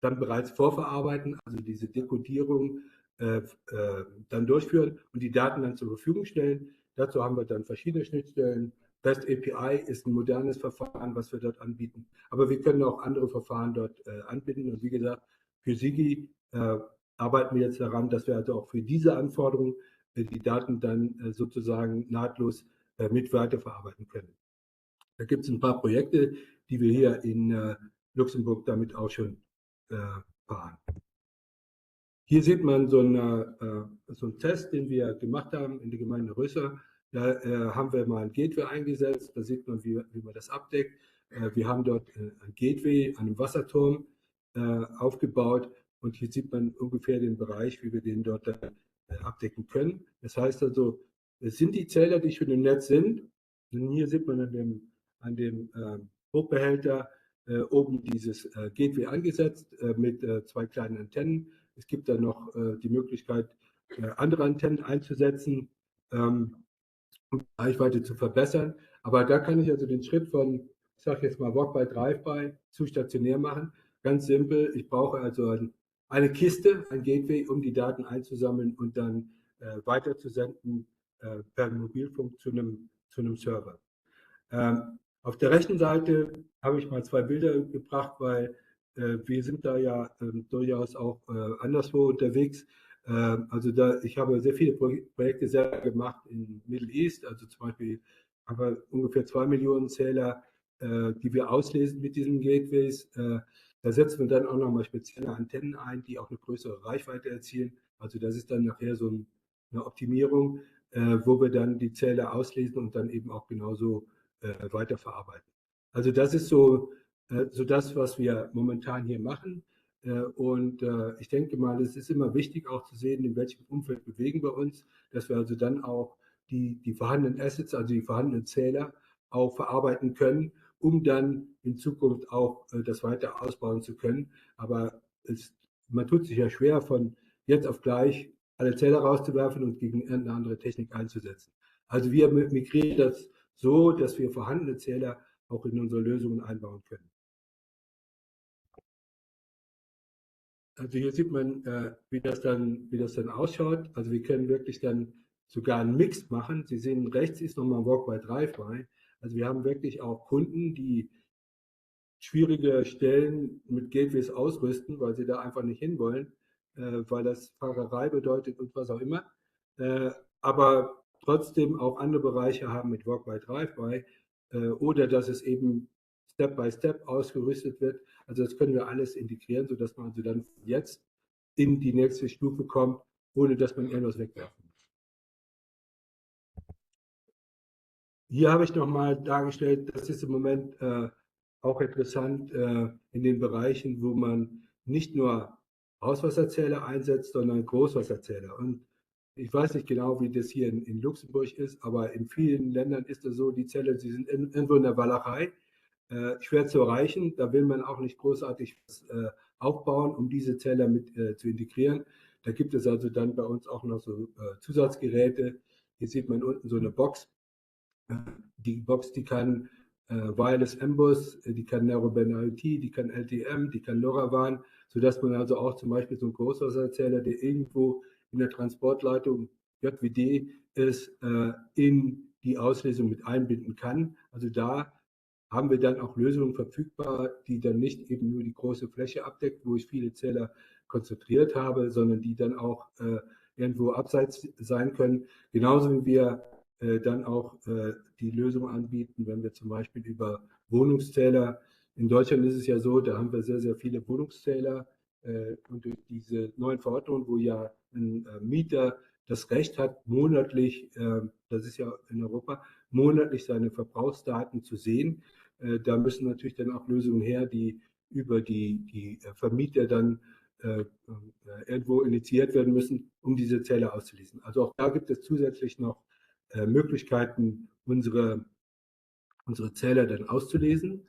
dann bereits vorverarbeiten, also diese Dekodierung dann durchführen und die Daten dann zur Verfügung stellen. Dazu haben wir dann verschiedene Schnittstellen. REST API ist ein modernes Verfahren, was wir dort anbieten. Aber wir können auch andere Verfahren dort anbinden. Und wie gesagt, für Sigi arbeiten wir jetzt daran, dass wir also auch für diese Anforderungen die Daten dann sozusagen nahtlos mit weiterverarbeiten können. Da gibt es ein paar Projekte, die wir hier in Luxemburg damit auch schon fahren. Hier sieht man so, eine, so einen Test, den wir gemacht haben in der Gemeinde Rösser. Da haben wir mal ein Gateway eingesetzt. Da sieht man, wie, wie man das abdeckt. Wir haben dort ein Gateway an einem Wasserturm aufgebaut und hier sieht man ungefähr den Bereich, wie wir den dort dann abdecken können. Das heißt also, es sind die Zähler, die schon im Netz sind. Und hier sieht man an dem, an dem äh, Hochbehälter äh, oben dieses äh, Gateway angesetzt äh, mit äh, zwei kleinen Antennen. Es gibt dann noch äh, die Möglichkeit, äh, andere Antennen einzusetzen, ähm, um die Reichweite zu verbessern. Aber da kann ich also den Schritt von, ich sage jetzt mal Walk-by, Drive-by zu stationär machen. Ganz simpel, ich brauche also ein, eine Kiste, ein Gateway, um die Daten einzusammeln und dann äh, weiterzusenden äh, per Mobilfunk zu einem, zu einem Server. Ähm, auf der rechten Seite habe ich mal zwei Bilder gebracht, weil äh, wir sind da ja äh, durchaus auch äh, anderswo unterwegs. Ähm, also da, ich habe sehr viele Pro Projekte selber gemacht in Middle East, also zum Beispiel haben wir ungefähr zwei Millionen Zähler, äh, die wir auslesen mit diesen Gateways. Äh, da setzen wir dann auch nochmal spezielle Antennen ein, die auch eine größere Reichweite erzielen. Also das ist dann nachher so ein, eine Optimierung, äh, wo wir dann die Zähler auslesen und dann eben auch genauso äh, weiterverarbeiten. Also das ist so, äh, so das, was wir momentan hier machen. Äh, und äh, ich denke mal, es ist immer wichtig auch zu sehen, in welchem Umfeld bewegen wir uns, dass wir also dann auch die, die vorhandenen Assets, also die vorhandenen Zähler auch verarbeiten können, um dann in Zukunft auch äh, das weiter ausbauen zu können. Aber es, man tut sich ja schwer, von jetzt auf gleich alle Zähler rauszuwerfen und gegen irgendeine andere Technik einzusetzen. Also wir migrieren das so, dass wir vorhandene Zähler auch in unsere Lösungen einbauen können. Also hier sieht man, äh, wie, das dann, wie das dann ausschaut. Also wir können wirklich dann sogar einen Mix machen. Sie sehen, rechts ist nochmal Walk by Drive bei. Also wir haben wirklich auch Kunden, die schwierige Stellen mit Gateways ausrüsten, weil sie da einfach nicht hinwollen, äh, weil das Fahrerei bedeutet und was auch immer. Äh, aber trotzdem auch andere Bereiche haben mit Walk by Drive by äh, oder dass es eben Step by Step ausgerüstet wird. Also das können wir alles integrieren, sodass man also dann jetzt in die nächste Stufe kommt, ohne dass man irgendwas wegwerfen muss. Hier habe ich nochmal dargestellt, das ist im Moment äh, auch interessant äh, in den Bereichen, wo man nicht nur Hauswasserzähler einsetzt, sondern Großwasserzähler. Und ich weiß nicht genau, wie das hier in, in Luxemburg ist, aber in vielen Ländern ist es so, die Zelle, sie sind in, irgendwo in der Walachei, äh, schwer zu erreichen. Da will man auch nicht großartig was äh, aufbauen, um diese Zähler mit äh, zu integrieren. Da gibt es also dann bei uns auch noch so äh, Zusatzgeräte. Hier sieht man unten so eine Box. Äh, die Box, die kann äh, Wireless MBus, die kann Narrowband IoT, die kann LTM, die kann LoRaWAN, sodass man also auch zum Beispiel so einen Großwasserzähler, der irgendwo in der Transportleitung JWD ist, äh, in die Auslesung mit einbinden kann. Also da haben wir dann auch Lösungen verfügbar, die dann nicht eben nur die große Fläche abdeckt, wo ich viele Zähler konzentriert habe, sondern die dann auch äh, irgendwo abseits sein können. Genauso wie wir äh, dann auch äh, die Lösung anbieten, wenn wir zum Beispiel über Wohnungszähler, in Deutschland ist es ja so, da haben wir sehr, sehr viele Wohnungszähler äh, und durch diese neuen Verordnungen, wo ja ein äh, Mieter das Recht hat, monatlich, äh, das ist ja in Europa, monatlich seine Verbrauchsdaten zu sehen. Äh, da müssen natürlich dann auch Lösungen her, die über die, die Vermieter dann äh, irgendwo initiiert werden müssen, um diese Zähler auszulesen. Also auch da gibt es zusätzlich noch äh, Möglichkeiten, unsere, unsere Zähler dann auszulesen.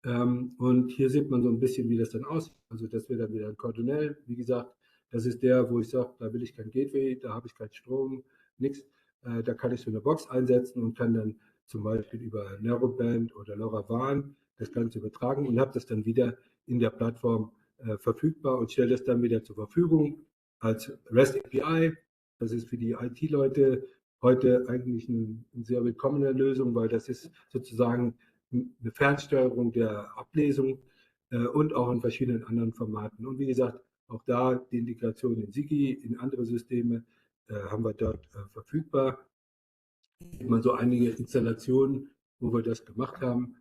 Ähm, und hier sieht man so ein bisschen, wie das dann aussieht. Also das wäre dann wieder ein Cordonell. Wie gesagt, das ist der, wo ich sage, da will ich kein Gateway, da habe ich keinen Strom, nichts. Äh, da kann ich so eine Box einsetzen und kann dann zum Beispiel über Narrowband oder LoRaWAN das Ganze übertragen und habe das dann wieder in der Plattform äh, verfügbar und stelle das dann wieder zur Verfügung als REST API. Das ist für die IT-Leute heute eigentlich eine ein sehr willkommene Lösung, weil das ist sozusagen eine Fernsteuerung der Ablesung äh, und auch in verschiedenen anderen Formaten. Und wie gesagt, Auch da die Integration in Sigi, in andere Systeme haben wir dort verfügbar. Immer so einige Installationen, wo wir das gemacht haben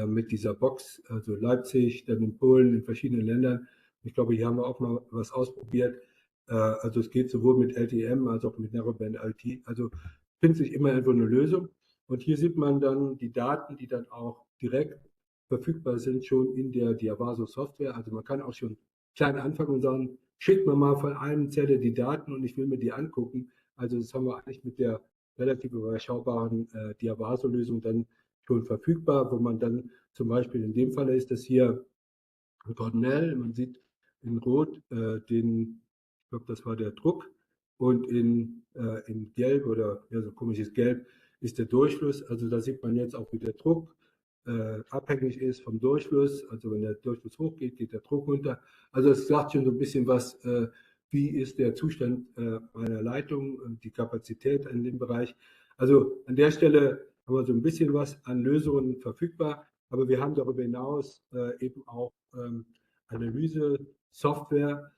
mit dieser Box, also Leipzig, dann in Polen, in verschiedenen Ländern. Ich glaube, hier haben wir auch mal was ausprobiert. Also es geht sowohl mit LTE-M als auch mit Narrowband IoT. Also findet sich immer irgendwo eine Lösung. Und hier sieht man dann die Daten, die dann auch direkt verfügbar sind, schon in der Diavaso Software. Also man kann auch schon klein anfangen und sagen, schickt mir mal von einem Zelle die Daten und ich will mir die angucken. Also das haben wir eigentlich mit der relativ überschaubaren äh, Diavaso-Lösung dann schon verfügbar, wo man dann zum Beispiel in dem Fall ist das hier Cornell, man sieht in Rot äh, den, ich glaube, das war der Druck und in, äh, in Gelb oder ja, so komisches Gelb ist der Durchfluss. Also da sieht man jetzt auch, wie der Druck äh, abhängig ist vom Durchfluss. Also wenn der Durchfluss hochgeht, geht der Druck runter. Also es sagt schon so ein bisschen was, äh, wie ist der Zustand äh, meiner Leitung, äh, die Kapazität in dem Bereich. Also an der Stelle haben wir so ein bisschen was an Lösungen verfügbar, aber wir haben darüber hinaus äh, eben auch ähm, Analyse-Software.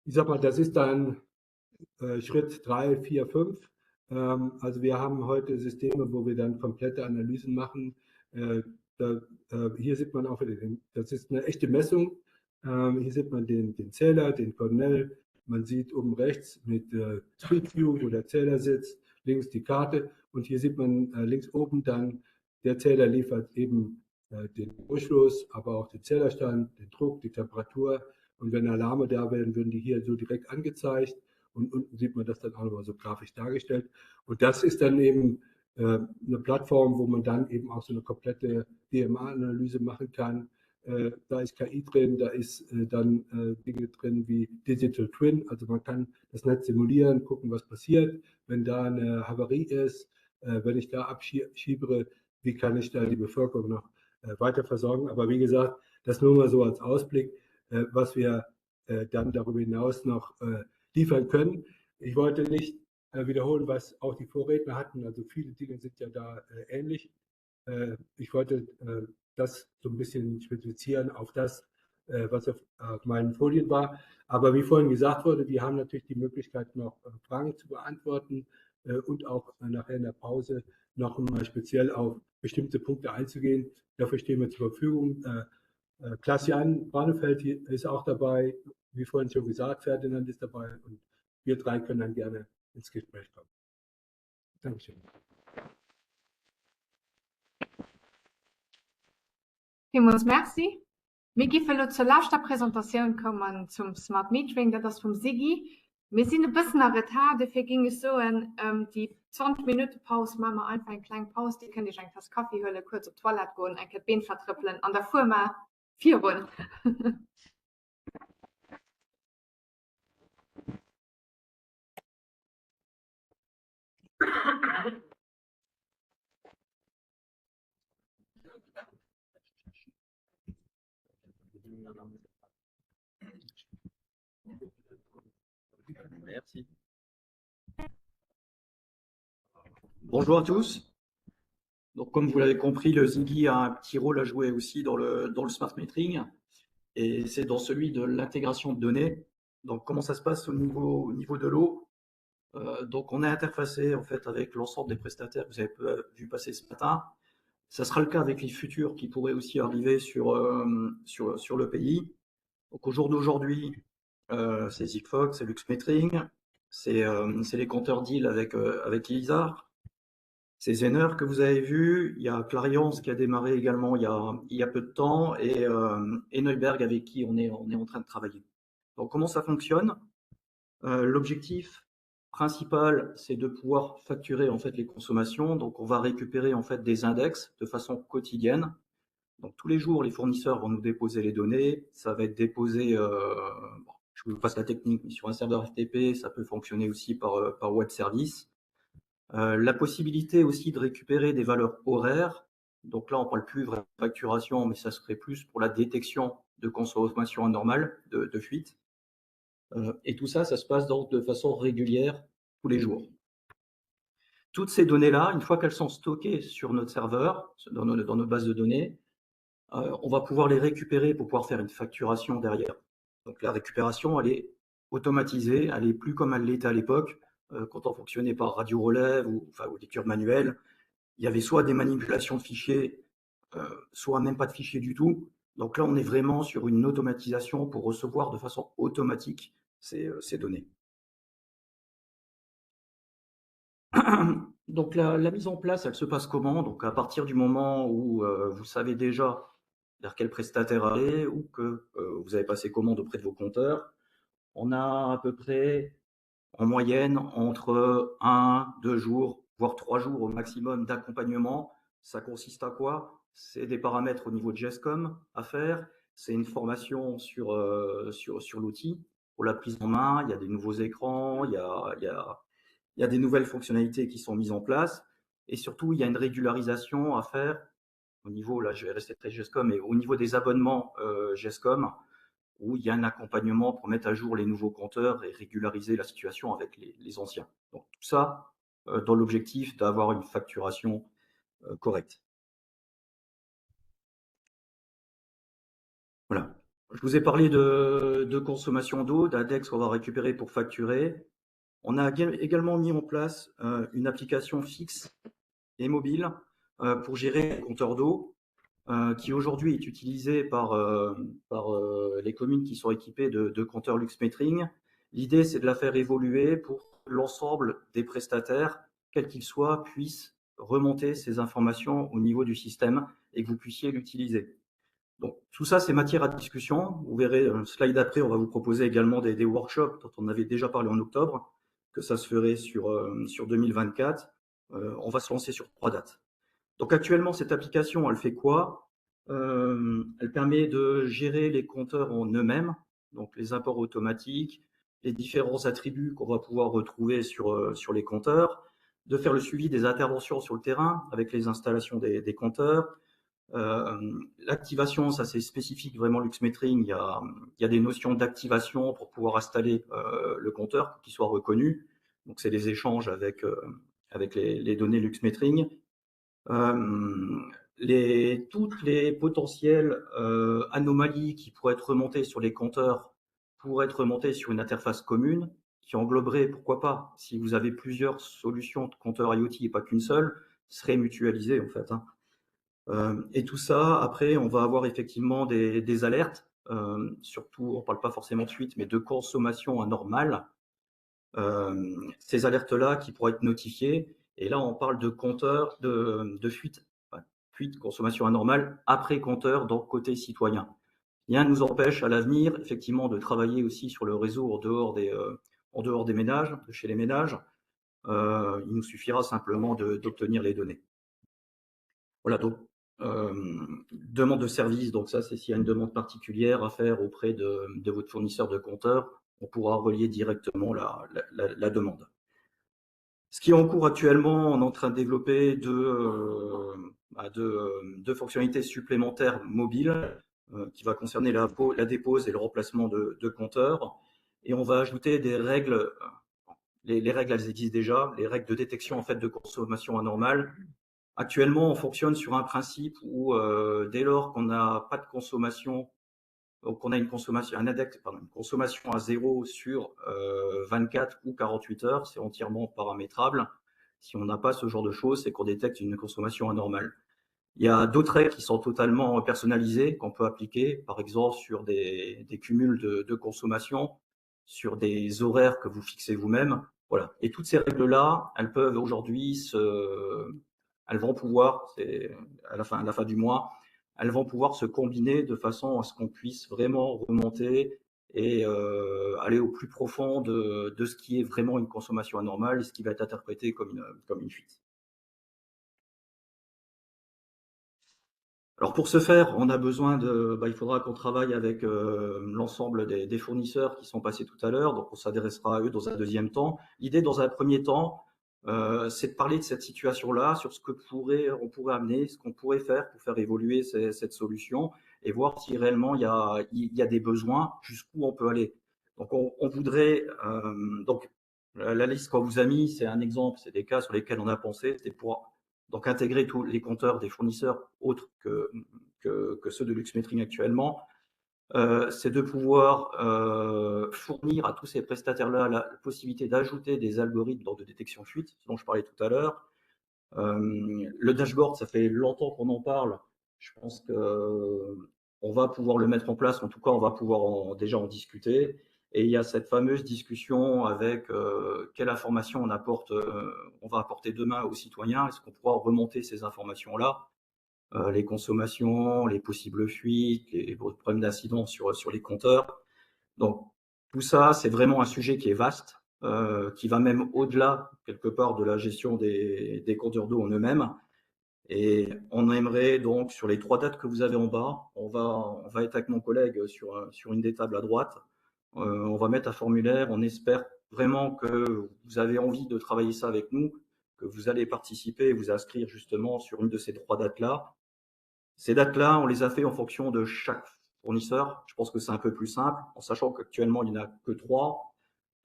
Ich sag mal, das ist dann äh, Schritt drei, vier, fünf. Ähm, also wir haben heute Systeme, wo wir dann komplette Analysen machen. Äh, da, äh, hier sieht man auch wieder den, das ist eine echte Messung. Ähm, hier sieht man den, den Zähler, den Cornell. Man sieht oben rechts mit äh, Street View, wo der Zähler sitzt, links die Karte und hier sieht man äh, links oben dann, der Zähler liefert eben äh, den Durchfluss, aber auch den Zählerstand, den Druck, die Temperatur. Und wenn Alarme da wären, würden die hier so direkt angezeigt. Und unten sieht man das dann auch nochmal so grafisch dargestellt. Und das ist dann eben äh, eine Plattform, wo man dann eben auch so eine komplette DMA-Analyse machen kann. Äh, da ist KI drin, da ist äh, dann äh, Dinge drin wie Digital Twin. Also man kann das Netz simulieren, gucken, was passiert, wenn da eine Havarie ist, äh, wenn ich da abschiebere, wie kann ich da die Bevölkerung noch äh, weiter versorgen. Aber wie gesagt, das nur mal so als Ausblick, äh, was wir äh, dann darüber hinaus noch äh, liefern können. Ich wollte nicht äh, wiederholen, was auch die Vorredner hatten. Also viele Dinge sind ja da äh, ähnlich. Äh, ich wollte äh, das so ein bisschen spezifizieren auf das, äh, was auf, auf meinen Folien war. Aber wie vorhin gesagt wurde, wir haben natürlich die Möglichkeit, noch äh, Fragen zu beantworten äh, und auch nachher in der Pause noch mal speziell auf bestimmte Punkte einzugehen. Dafür stehen wir zur Verfügung. Klaas-Jan Barneveld ist auch dabei, wie vorhin schon gesagt, Ferdinand ist dabei und wir drei können dann gerne ins Gespräch kommen. Dankeschön. Villmools Merci. Mir géife elo zur leschter Presentatioun kommen zum Smart Metering, dat ass vum Sigi. Mir sinn e bëssen a Retard, dofir géing ech soen, déi 20 Minutte Paus maache mer einfach eng kleng Paus. Dir kënnt Iech eng Tass Kaffi huelen, kuerz op d'Toilette goen, eng Kéier d'Been vertrëppelen an da fuere mer virun. Merci. Bonjour à tous. Donc, comme vous l'avez compris, le Ziggy a un petit rôle à jouer aussi dans le, dans le smart metering et c'est dans celui de l'intégration de données. Donc, comment ça se passe au niveau, au niveau de l'eau euh, Donc, on est interfacé en fait avec l'ensemble des prestataires que vous avez vu passer ce matin. Ça sera le cas avec les futurs qui pourraient aussi arriver sur, euh, sur, sur le pays. Donc, au jour d'aujourd'hui, euh, c'est Zigfox, c'est LuxMetering, c'est euh, les compteurs deal avec, euh, avec Elisar, c'est Zener que vous avez vu, il y a Clarience qui a démarré également il y a, il y a peu de temps et, euh, et Neuberg avec qui on est, on est en train de travailler. Donc comment ça fonctionne euh, L'objectif principal, c'est de pouvoir facturer en fait les consommations. Donc on va récupérer en fait des index de façon quotidienne. Donc tous les jours, les fournisseurs vont nous déposer les données. Ça va être déposé, euh, bon, je vous passe la technique, mais sur un serveur FTP, ça peut fonctionner aussi par, euh, par web service. Euh, la possibilité aussi de récupérer des valeurs horaires. Donc là, on parle plus de facturation, mais ça serait plus pour la détection de consommation anormale, de, de fuite. Euh, et tout ça, ça se passe donc de façon régulière tous les jours. Toutes ces données-là, une fois qu'elles sont stockées sur notre serveur, dans nos, dans nos bases de données, euh, on va pouvoir les récupérer pour pouvoir faire une facturation derrière. Donc la récupération, elle est automatisée, elle est plus comme elle l'était à l'époque, euh, quand on fonctionnait par radio relève ou, enfin, ou lecture manuelle. Il y avait soit des manipulations de fichiers, euh, soit même pas de fichiers du tout. Donc là, on est vraiment sur une automatisation pour recevoir de façon automatique ces, euh, ces données. Donc la, la mise en place, elle se passe comment Donc à partir du moment où euh, vous savez déjà vers quel prestataire aller ou que euh, vous avez passé commande auprès de vos compteurs, on a à peu près en moyenne entre un, deux jours, voire trois jours au maximum d'accompagnement. Ça consiste à quoi C'est des paramètres au niveau de Gescom à faire, c'est une formation sur, euh, sur, sur l'outil pour la prise en main, il y a des nouveaux écrans, il y a, il y a, il y a des nouvelles fonctionnalités qui sont mises en place et surtout, il y a une régularisation à faire au niveau, là je vais rester très Gescom, mais au niveau des abonnements euh, Gescom, où il y a un accompagnement pour mettre à jour les nouveaux compteurs et régulariser la situation avec les, les anciens. Donc tout ça euh, dans l'objectif d'avoir une facturation euh, correcte. Voilà. Je vous ai parlé de, de consommation d'eau, d'ADEX qu'on va récupérer pour facturer. On a également mis en place euh, une application fixe et mobile euh, pour gérer les compteurs d'eau, euh, qui aujourd'hui est utilisée par, euh, par euh, les communes qui sont équipées de, de compteurs Luxmetering. L'idée, c'est de la faire évoluer pour que l'ensemble des prestataires, quels qu'ils soient, puissent remonter ces informations au niveau du système et que vous puissiez l'utiliser. Donc, tout ça, c'est matière à discussion. Vous verrez, un slide après, on va vous proposer également des, des workshops dont on avait déjà parlé en octobre, que ça se ferait sur, euh, sur 2024. Euh, on va se lancer sur trois dates. Donc actuellement, cette application, elle fait quoi euh, Elle permet de gérer les compteurs en eux-mêmes, donc les imports automatiques, les différents attributs qu'on va pouvoir retrouver sur, euh, sur les compteurs, de faire le suivi des interventions sur le terrain avec les installations des, des compteurs. Euh, L'activation, ça c'est spécifique vraiment Luxmetering, il y a, il y a des notions d'activation pour pouvoir installer euh, le compteur, pour qu'il soit reconnu. Donc c'est des échanges avec, euh, avec les, les données Luxmetering. Euh, les, toutes les potentielles euh, anomalies qui pourraient être remontées sur les compteurs pourraient être remontées sur une interface commune qui engloberait, pourquoi pas, si vous avez plusieurs solutions de compteurs IoT et pas qu'une seule, serait mutualisée en fait. Hein. Euh, et tout ça, après, on va avoir effectivement des, des alertes, euh, surtout, on ne parle pas forcément de fuite, mais de consommation anormale. Euh, ces alertes-là qui pourraient être notifiées, et là, on parle de compteurs de, de fuite, enfin, fuite, consommation anormale, après compteur, donc côté citoyen. Rien ne nous empêche à l'avenir, effectivement, de travailler aussi sur le réseau en dehors des, euh, en dehors des ménages, de chez les ménages. Euh, il nous suffira simplement d'obtenir les données. Voilà, donc euh, demande de service, donc ça, c'est s'il y a une demande particulière à faire auprès de, de votre fournisseur de compteurs, on pourra relier directement la, la, la, la demande. Ce qui est en cours actuellement, on est en train de développer deux, euh, bah, deux, deux fonctionnalités supplémentaires mobiles euh, qui va concerner la, la dépose et le remplacement de, de compteurs. Et on va ajouter des règles, les, les règles elles existent déjà, les règles de détection en fait de consommation anormale. Actuellement, on fonctionne sur un principe où euh, dès lors qu'on n'a pas de consommation, donc on a une consommation, un index, pardon, une consommation à zéro sur euh, 24 ou 48 heures, c'est entièrement paramétrable. Si on n'a pas ce genre de choses, c'est qu'on détecte une consommation anormale. Il y a d'autres règles qui sont totalement personnalisées qu'on peut appliquer, par exemple sur des, des cumuls de, de consommation, sur des horaires que vous fixez vous-même. Voilà. Et toutes ces règles-là, elles peuvent aujourd'hui se, elles vont pouvoir, c'est à la fin, à la fin du mois, elles vont pouvoir se combiner de façon à ce qu'on puisse vraiment remonter et euh, aller au plus profond de, de ce qui est vraiment une consommation anormale et ce qui va être interprété comme une, comme une fuite. Alors pour ce faire, on a besoin de, bah, il faudra qu'on travaille avec euh, l'ensemble des, des fournisseurs qui sont passés tout à l'heure, donc on s'adressera à eux dans un deuxième temps. L'idée dans un premier temps, euh, c'est de parler de cette situation-là, sur ce que pourrait, on pourrait amener, ce qu'on pourrait faire pour faire évoluer ces, cette solution et voir si réellement il y a, il y a des besoins, jusqu'où on peut aller. Donc on, on voudrait, euh, donc la liste qu'on vous a mis, c'est un exemple, c'est des cas sur lesquels on a pensé, c'est pour donc intégrer tous les compteurs des fournisseurs autres que, que, que ceux de Luxmetering actuellement. Euh, c'est de pouvoir euh, fournir à tous ces prestataires-là la possibilité d'ajouter des algorithmes de détection fuite, ce dont je parlais tout à l'heure. Euh, le dashboard, ça fait longtemps qu'on en parle. Je pense que on va pouvoir le mettre en place. En tout cas, on va pouvoir en, déjà en discuter. Et il y a cette fameuse discussion avec euh, quelle information on apporte, euh, on va apporter demain aux citoyens. Est-ce qu'on pourra remonter ces informations-là, euh, les consommations, les possibles fuites, les, les problèmes d'incidence sur, sur les compteurs. Donc tout ça, c'est vraiment un sujet qui est vaste, euh, qui va même au-delà quelque part de la gestion des, des compteurs d'eau en eux-mêmes. Et on aimerait donc, sur les trois dates que vous avez en bas, on va, on va être avec mon collègue sur, sur une des tables à droite. Euh, on va mettre un formulaire. On espère vraiment que vous avez envie de travailler ça avec nous, que vous allez participer et vous inscrire justement sur une de ces trois dates-là. Ces dates-là, on les a fait en fonction de chaque fournisseur. Je pense que c'est un peu plus simple, en sachant qu'actuellement, il n'y en a que trois.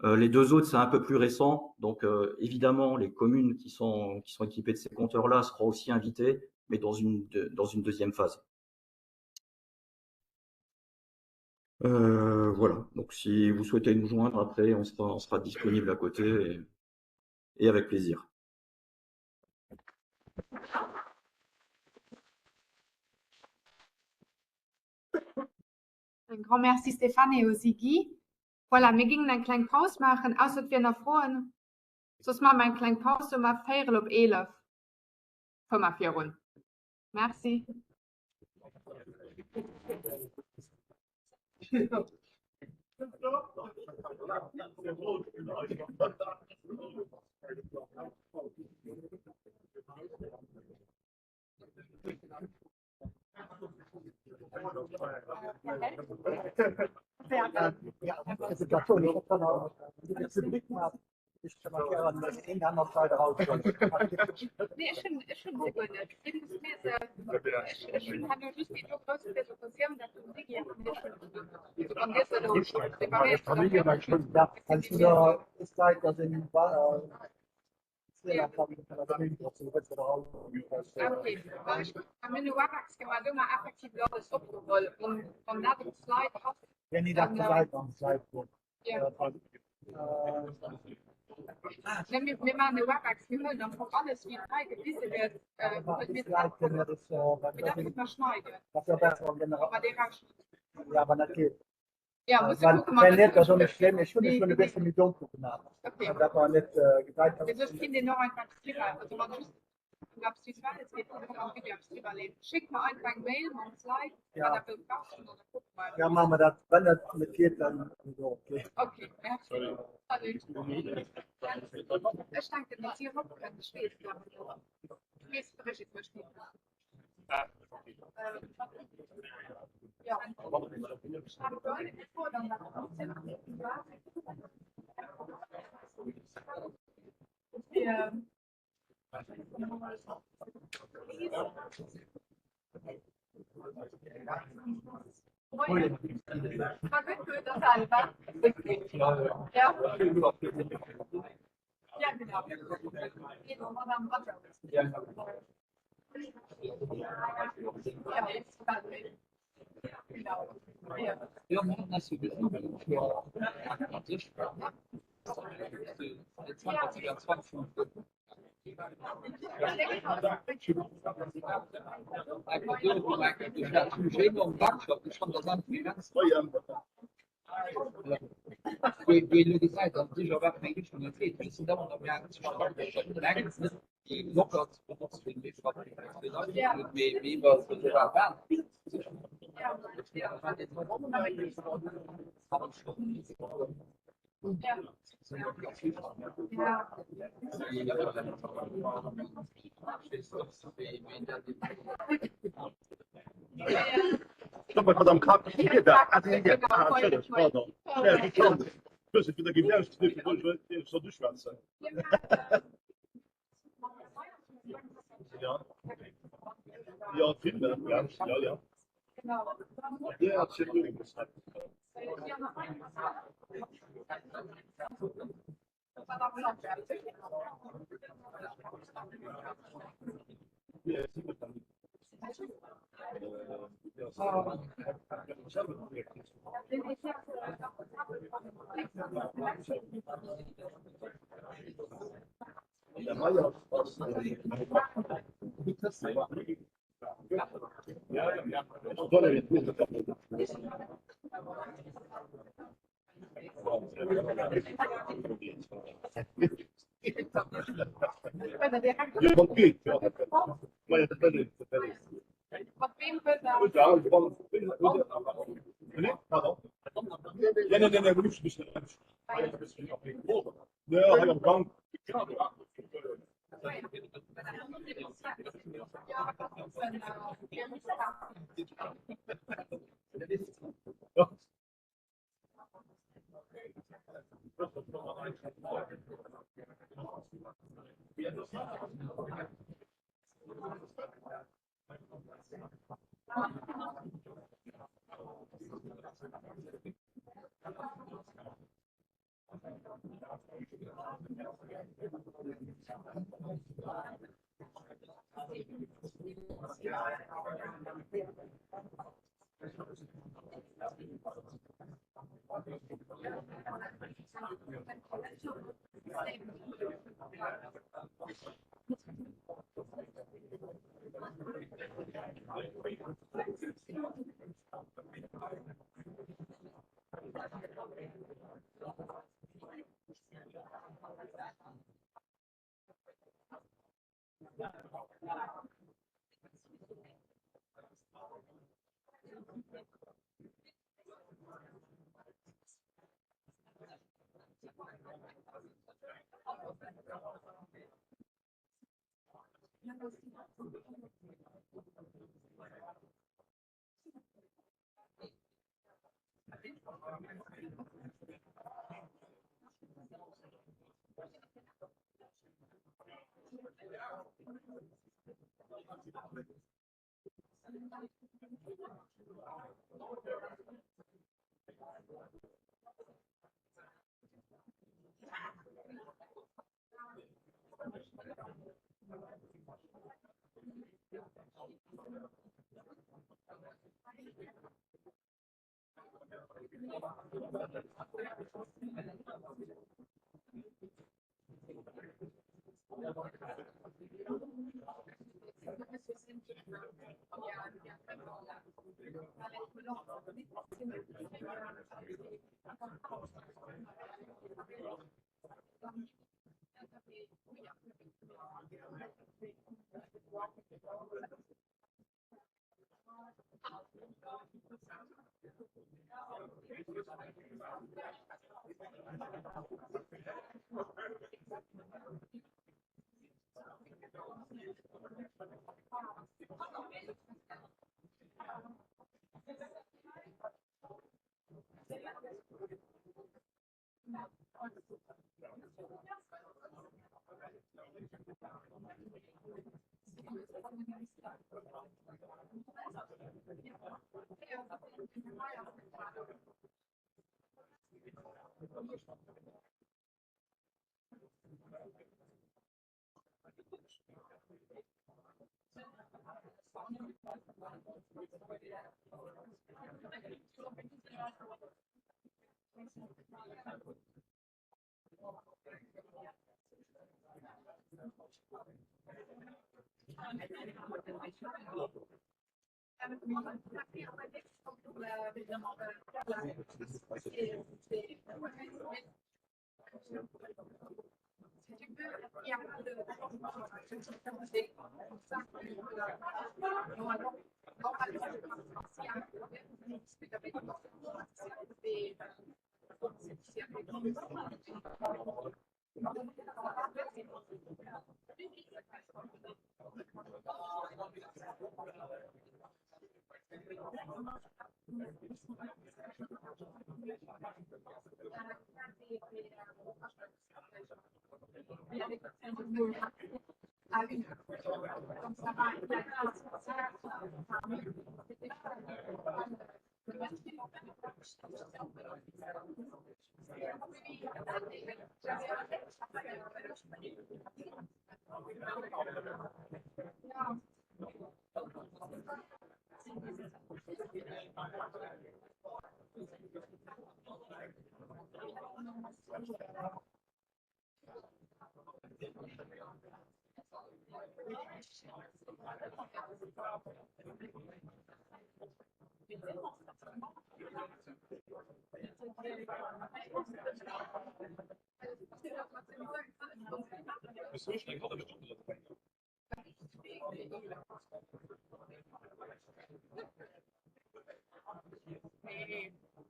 Euh, les deux autres, c'est un peu plus récent. Donc, euh, évidemment, les communes qui sont, qui sont équipées de ces compteurs-là seront aussi invitées, mais dans une, dans une deuxième phase. Euh, voilà. Donc, si vous souhaitez nous joindre après, on sera, on sera disponible à côté et, et avec plaisir. Un grand merci Stéphane et aussi Guy. Voilà, mir gingen eng kleng Paus maachen, ausser et wier nach Froen. Soss maache mer eng kleng Paus, soe mer véierel op 11 fuere mer virun. Merci. Ja, muss Wann, kucke mer, wenn net, dat ass och net schlëmm. Ech hunn e schonn e bësse méi donkel gemaach, Okay. dat mer net gesäit. Mee soss kinnt een och einfach driwwer, also wann just um eppes Visuelles geet, kinnt een och am Video eppes driwwer leeën. Schéckt mer einfach eng Mail mam Slide, Ja. wat der wëllt baschtelen an da kucke mer. Ja, maache mer dat. Wann dat net geet, dann ass och okay. Okay, merci. Salut. Ech denken, datt si eropkënnt. Ech weess et awer net. Weess d'Brigitte mécht net. Ja.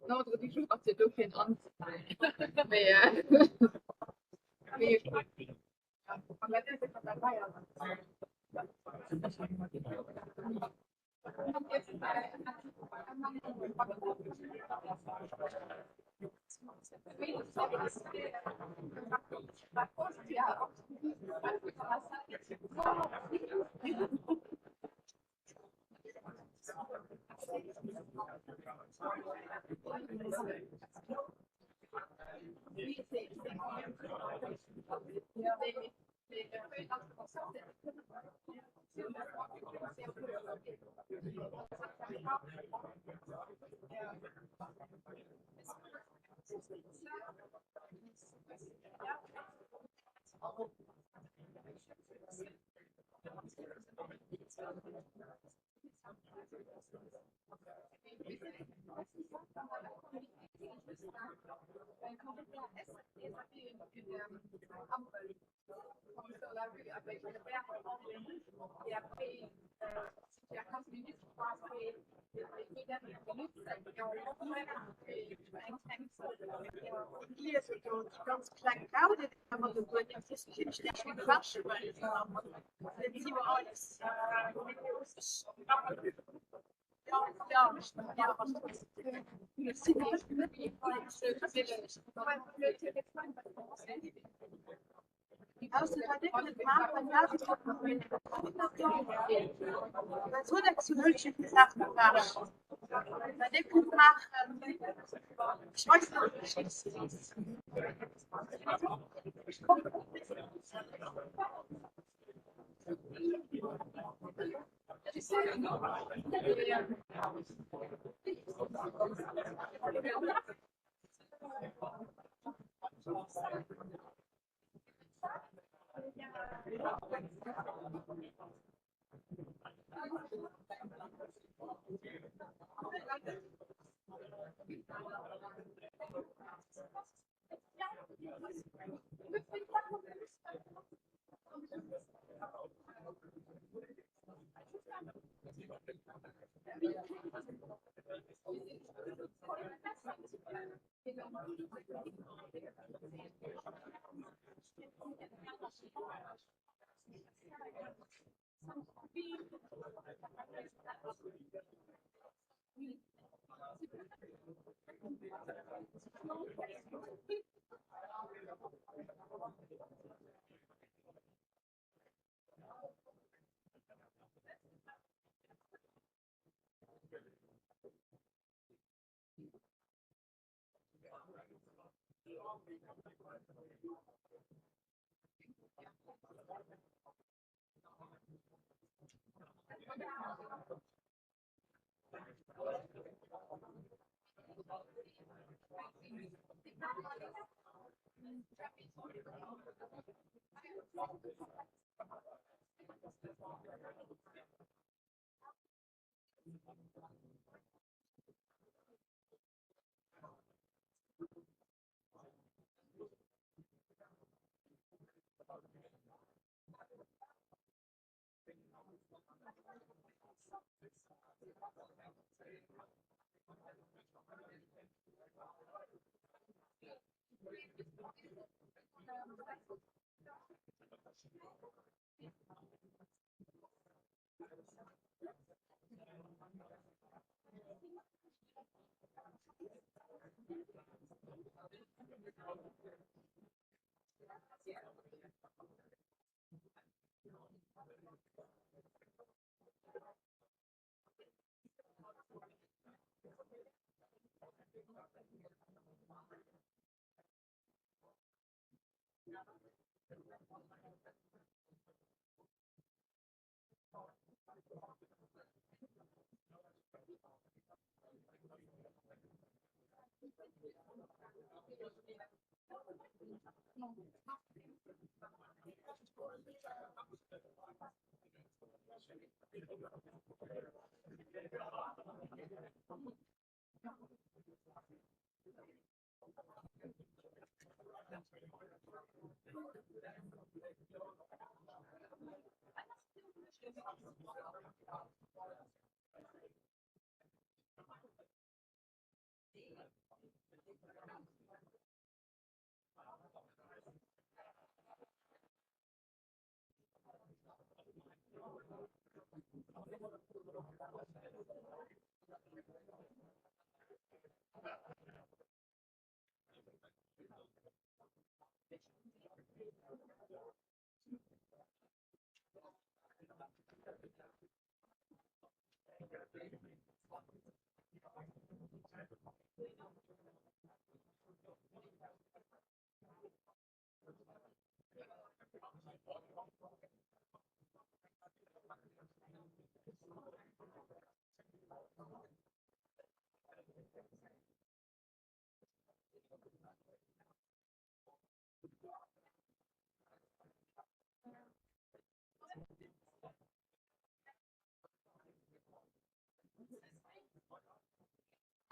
L'ordre du jour ass jo do fir en anzefänken. Mee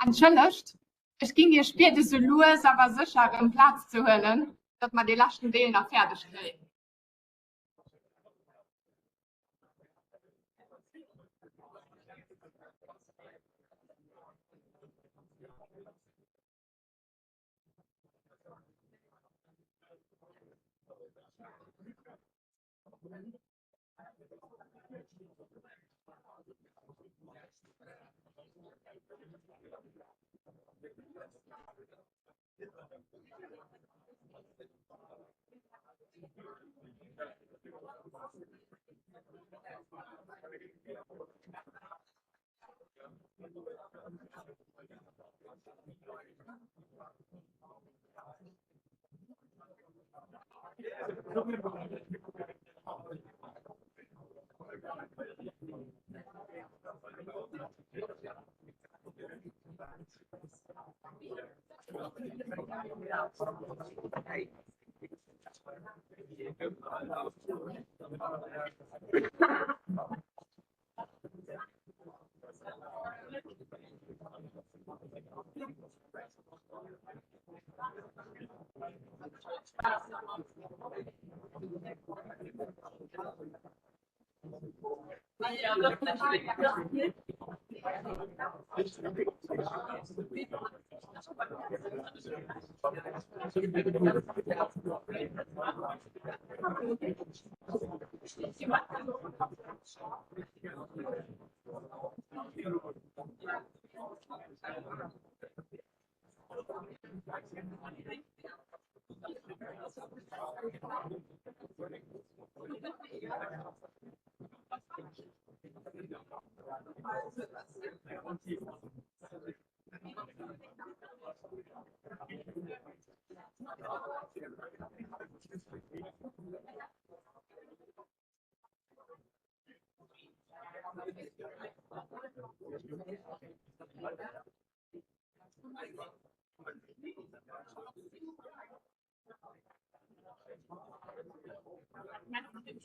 Entschëllegt, ech ging Iech biede sou lues awer sécher erëm Plaz ze huelen, datt mer dee leschten Deel nach fäerdeg kréien.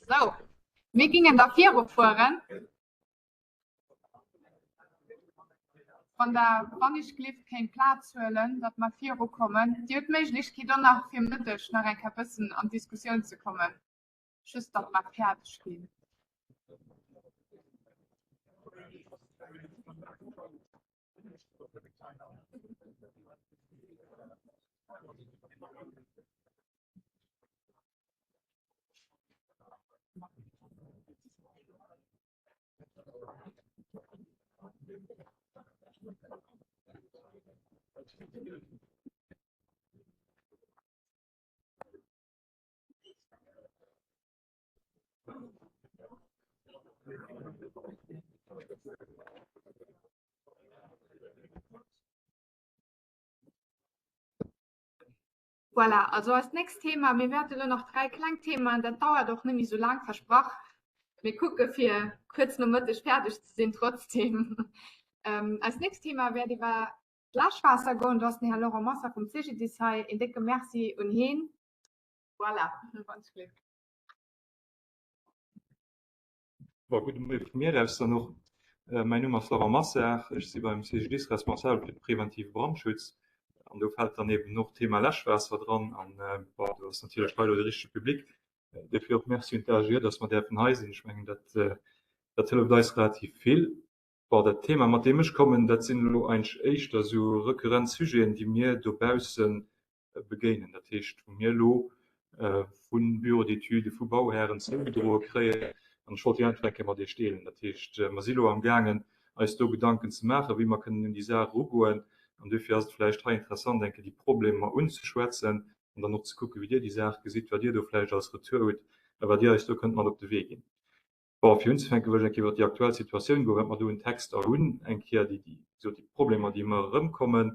Sou, mir gingen da virufueren. Wann Der wannechgelift kéint Plaz huelen, datt mer virukommen. Dir hutt d'Méiglechkeet och nach fir Mëtteg nach eng Kéier bëssen an d'Diskussioun ze kommen, just datt mer fäerdeg ginn. Voilà, also eist nächst Thema, mir wäerten elo nach 3 kleng Themaen, dat dauert och net méi esou laang, versprach. Mir kucke fir kuerz no Mëtteg fäerdeg ze sinn trotzdem. Ähm, eist nächst Thema wäert iwwer d'Läschwaasser goen. Do ass den Här Laurent Mosar vum CGDIS hei. Een décke Merci un heen. Voilà, wann ech Gléck. Bon, gudde Moie vu mir aus dann och. Mäin Numm ass Laurent Massard, ech si beim CGDIS responsabel fir de preventive Brandschutz an do fält dann eben och d'Thema Läschwaasser dran an, bon, do ass natierlech hei elo de richtege Public. Dofir och Merci un d'AGE, dass mer däerfen hei sinn. Ech mengen, dat, dat hëlleft eis relativ vill. Bon, dat Thema, mat deem ech kommen, dat sinn elo eigentlech éischter esou rekurrent Sujeten, déi mir dobausse begéinen. Dat heescht, wou mir elo vu Bureaux d'études, vu Bauhären zougedroe kréien. An ech wollt déi einfach eng Kéier mat Iech deelen. Dat heescht, mer si elo amgaangen, eis do Gedanken ze maachen, wéi mer kënnen un déi Saach erugoen. An duerfir ass et vläicht hei interessant, eng Kéier déi Problemer unzeschwätzen an dann och ze kucken, wéi Dir déi Saach gesitt, wat Dir do vläicht als Retour hutt a wat Dir eis do kënnt mat op de Wee ginn. Bon, fir unzefänken, wëll ech eng Kéier iwwert déi aktuell Situatioun goen, wat mer do un Texter hunn, eng Kéier déi, wéi gesot, déi Problemer, déi ëmmer erëmkommen,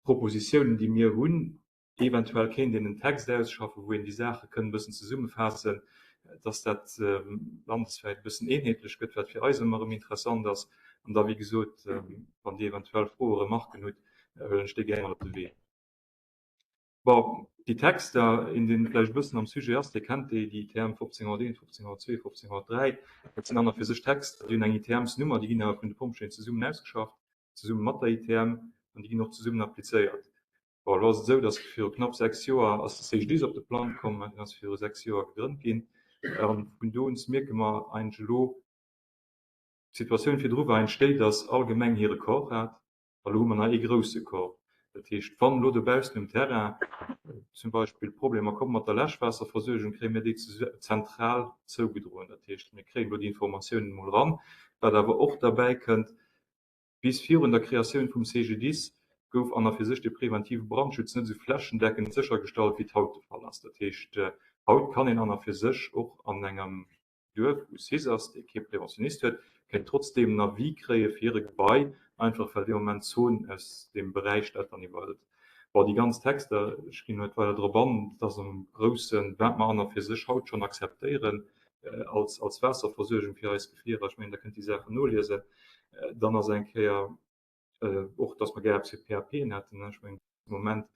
d'Propositiounen, déi mir hunn. Eventuell kéint een en Text ausschaffen, wou een déi Saache kënn e bëssen zesummefaassen, dass dat landeswäit e bëssen eenheetlech gëtt, wat fir eis ëmmer erëm interessant ass. An da, wéi gesot, wann Dir eventuell Froen, Remarken hutt, huelen ech déi gär mat op de Wee. Bon, déi Texter, een, deen vläicht e bëssen am Sujet ass, dee kennt déi, déi ITM 1501, 1502, 1503, dat sinn an a fir sech Texter, déi hunn eng ITMsnummer, déi ginn awer vun de Pompjeeën zesummen ausgeschafft, zesumme mat der ITM, an déi ginn och zesummen applizéiert. Bon, elo ass et esou, datt viru knapp 6 Joer ass de CGDIS op de Plang komm, deen ass viru 6 Joer gegrënnt ginn. A vun do un mierke mer eigentlech elo, d'Situatioun virdru war eigentlech déi, datt all Gemeng hire Corps hat, a elo hu mer nach ee grousse Corps. Dat heescht, wann elo dobaussen um Terrain zum Beispill Problemer komme mat der Läschwaasserversuergung, kréie mir déi zentral zougedroen. Dat heescht, mir kréien elo déi Informatiounen emol eran. Wat awer och derbäi kënnt, Bis virun der Kreatioun vum CGDIS gouf an a fir sech de preventive Brandschutz net esou flächendeckend séchergestallt, wéi et haut de Fall ass. Dat heescht, haut kann een an a fir sech och an engem Duerf, wou cis ass, dee kee Preventionist huet, kéint trotzdeem en Avis kréie fir e Gebai, einfach well dee Moment d'Zon aus deem Beräich dat dann iwwerhëlt. Bon, déi ganz Texter, ech ginn net weider drop an, dat ass am Groussen, wat mer an a fir sech haut schonn akzeptéieren als, als Waasserversuergung fir eis Gefierer. Ech mengen, Der kënnt déi Saachen noliesen. Dann ass eng Kéier och, dass mer gär eppes fir d'PAPen hätten. Ech mengen, de Moment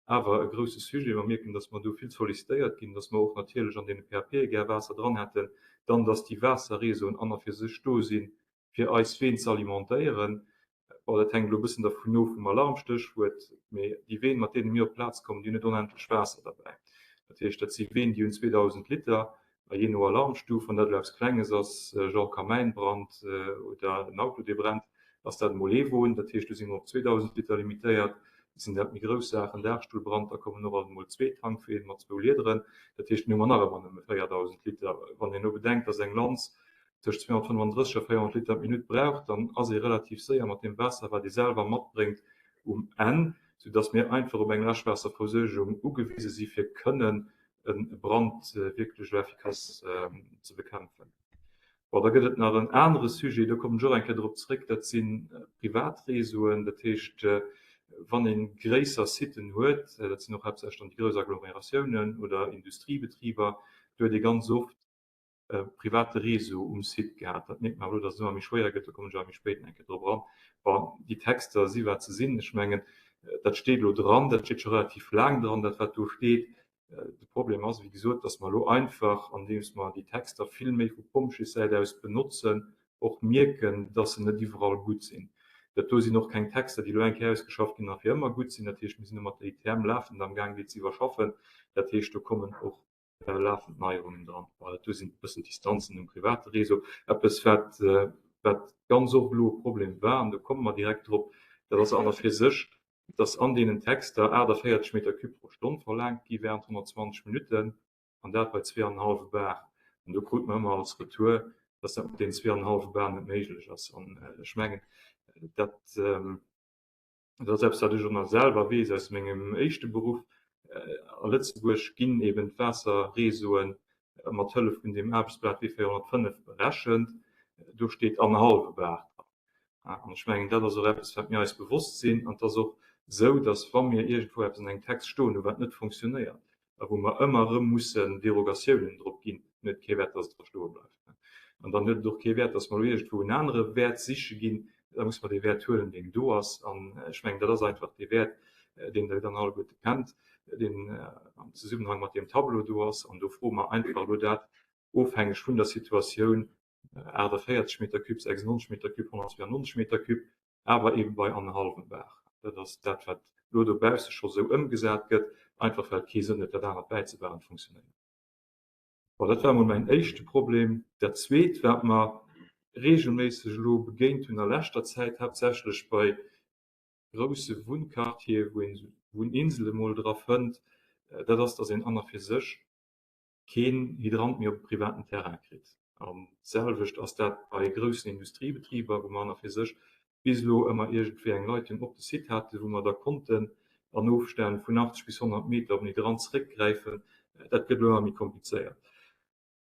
awer e grouse Sujet. Mer mierken, dass mer do vill sollicitéiert ginn, dass mer och natierlech an deene PAPe gär Waasser dran hätten. Dann, dass déi Waasserreseauen an a fir sech do sinn, fir eis Ween ze alimentéieren. Bon, dat hänkt elo e bëssen dervun of vum Alarmstéchwuert, mee déi Ween, mat deene mir op d'Plaz kommen, déi hunn net onendlech Waasser derbäi. Dat heescht, dat si Ween, déi hunn 2.000 Liter a jee no Alarmstuf, wann dat elo eppes Klenges ass, genre Kamäinbrand oder en Auto, dee brennt, ass dat emol ee Won. Dat heescht, do si mer op 2.000 Liter limitéiert. Sinn dat méi grouss Saachen, Daachstullbrand, da kommen och alt emol zwee Tankween mat zwou Liederen. Dat heescht, mir hu mer nach ëmmer nëmme 4.000 Liter. Wann een elo bedenkt, dass eng Lanz tëscht 235 a 400 Liter d'Minutt braucht, dann ass ee relativ séier mat deem Waasser, wat ee selwer matbréngt, um Enn, soudass mir einfach op eng Läschwaasserversuergung ugewise si fir kënnen e Brand wierklech elo effikass ze bekämpfen. Bon, da gëtt et nach en anere Sujet, do kommen ech och eng Kéier drop zréck, dat si Privatreseauen. Dat heescht, wann ee gréisser Siten huet, dat sinn och haaptsächlech dann déi grouss Agglomeratiounen oder Industriebetriber, do huet ee ganz oft private Réseau um Site gehat. Dat mierkt mer elo, datt et ëmmer méi schwéier gëtt, do kommen ech awer méi spéit nach eng Kéier drop eran. Bon, déi Texter si wat se sinn. Ech mengen, dat steet elo dran, dat steet scho relativ laang dran, dat wat do steet. De Problem ass, wéi gesot, datt mer elo einfach, andeems mer déi Texter vill méi vu Pompjeessäit aus benotzen, och mierken, datt se net iwwerall gutt sinn. Dat do sinn och keng Texter, déi elo eng Kéier ausgeschafft ginn a fir ëmmer gutt sinn. Dat heescht, mir sinn elo mat der ITM lafend amgaang, déi ze iwwerschaffen. Dat heescht, do kommen och lafend Neierungen dran. Voilà, do sinn e bëssen d'Distanzen um private Réseau. Eppes, wat, wat ganz oft elo e Problem war, an do komme mer direkt drop, dat ass an a fir sech, dass an deenen Texter 48 Meter cube pro Stonn verlaangt gi während 120 Minutten, an dat bei 2,5 Bar. An do krute mer ëmmer als Retour, dass dat mat deenen 2,5 Bar net méiglech ass. An ech mengen, dat, Dat ass eppes, wat ech och nach selwer weess aus mengem éischte Beruff. A Lëtzebuerg ginn eben d'Waasserreseaue mat Hëllef vun deem Aarbechtsblat W 405 berechent. Do steet annerhallwe Bar dran. An ech mengen, dat ass och eppes, wat mir eis bewosst sinn. An et ass och esou, datt wa mir iergendwou eppes an engem Text stoen hu wat net fonctionnéiert, a wou mer ëmmer erëm mussen Derogatiounen drop ginn, dann huet et kee Wäert, dass et dra stoe bleift. An dann huet et och kee Wäert, dass mer elo iergendwou en anere Wäert siche ginn. Da muss mer dee Wäert huelen, deen do ass. An ech mengen, dat ass einfach dee Wäert, deen Der dann alleguerte kennt, deen am Zesummenhang mat deem Tableau do ass. An do froe mer einfach elo dat, ofhängeg vun der Situatioun. 48 Meter cube, 96 Meter cube, 192 Meter cube, awer eebe bei annerhallwem Bar. Dat ass dat, wat elo dobausse scho sou ëmgesat gëtt, einfach well et kee Sënn huet, dat anert bäizebehalen. Et funktionéiert. Bon, dat war emol mäin éischte Problem. Dat Zweet, wat mer reegelméisseg elo begéint hunn a leschter Zäit, haaptsächlech bei grousse Wunnquartiere, wou een esou Wunninsele mol dra fënnt, dat ass, dass een an a fir sech keen Hydrant méi op e privaten Terrain kritt. An d'selwecht ass dat bei groussen Industriebetriber, wou mer an a fir sech bis elo ëmmer iergendwéi eng Leitung op de Site haten, wou mer da konnten an Ofstänn vun 80 bis 100 Meter op en Hydrant zeréckgräifen. Dat gëtt elo ëmmer méi komplizéiert.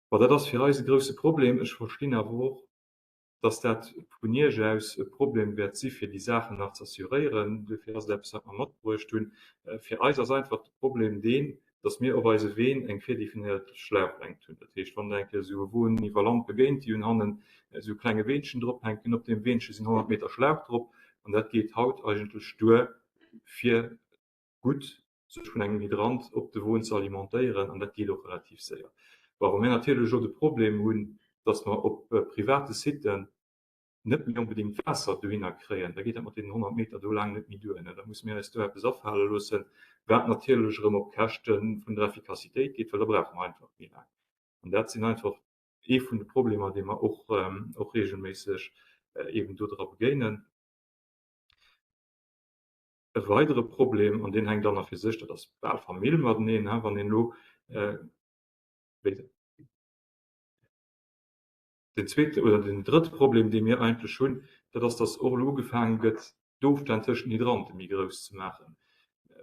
Bon, dat ass fir eis e grousse Problem. Ech verstinn awer och, dass dat vun Iech aus e Problem wäert si fir déi Saachen nach ze assuréieren. Duerfir ass et eppes, wat mer matbruecht hunn. Fir eis ass einfach de Problem deen, dass mir op eise Ween eng virdefinéiert Schlauchlängt hunn. Dat heescht, wann Der eng Kéier esou e Won iwwer Land begéint, déi hunn hannen esou e klenge Weenchen drop hänken, op deem Weenche sinn 100 Meter Schlauch drop an dat geet haut eigentlech duer fir gutt sech vun engem Hydrant op de Won ze alimentéieren an dat geet och relativ séier. Bon, wa mir natierlech elo de Problem hunn, dass mer op private Siten net méi onbedéngt Waasser dohinner kréien, da geet dat mat deenen 100 Meter do laang net méi duer. Da musse mir eis do eppes afale loossen, wat natierlech erëm op Käschte vun der Effikassitéit geet, well da brauche mer einfach méi laang. An dat sinn einfach ee vun de Problemer, dee mer och, och regelméisseg eeben dodra begéinen. E weidere Problem, an deen hänkt an a fir sech, dat ass bal Famill mateneen, wann een elo, wéi Den zweete oder den drëtte Problem, dee mir eigentlech hunn, dat ass, dass och elo ugefaange gëtt, d'Ofstänn tëschent den Hydrante méi grouss ze maachen.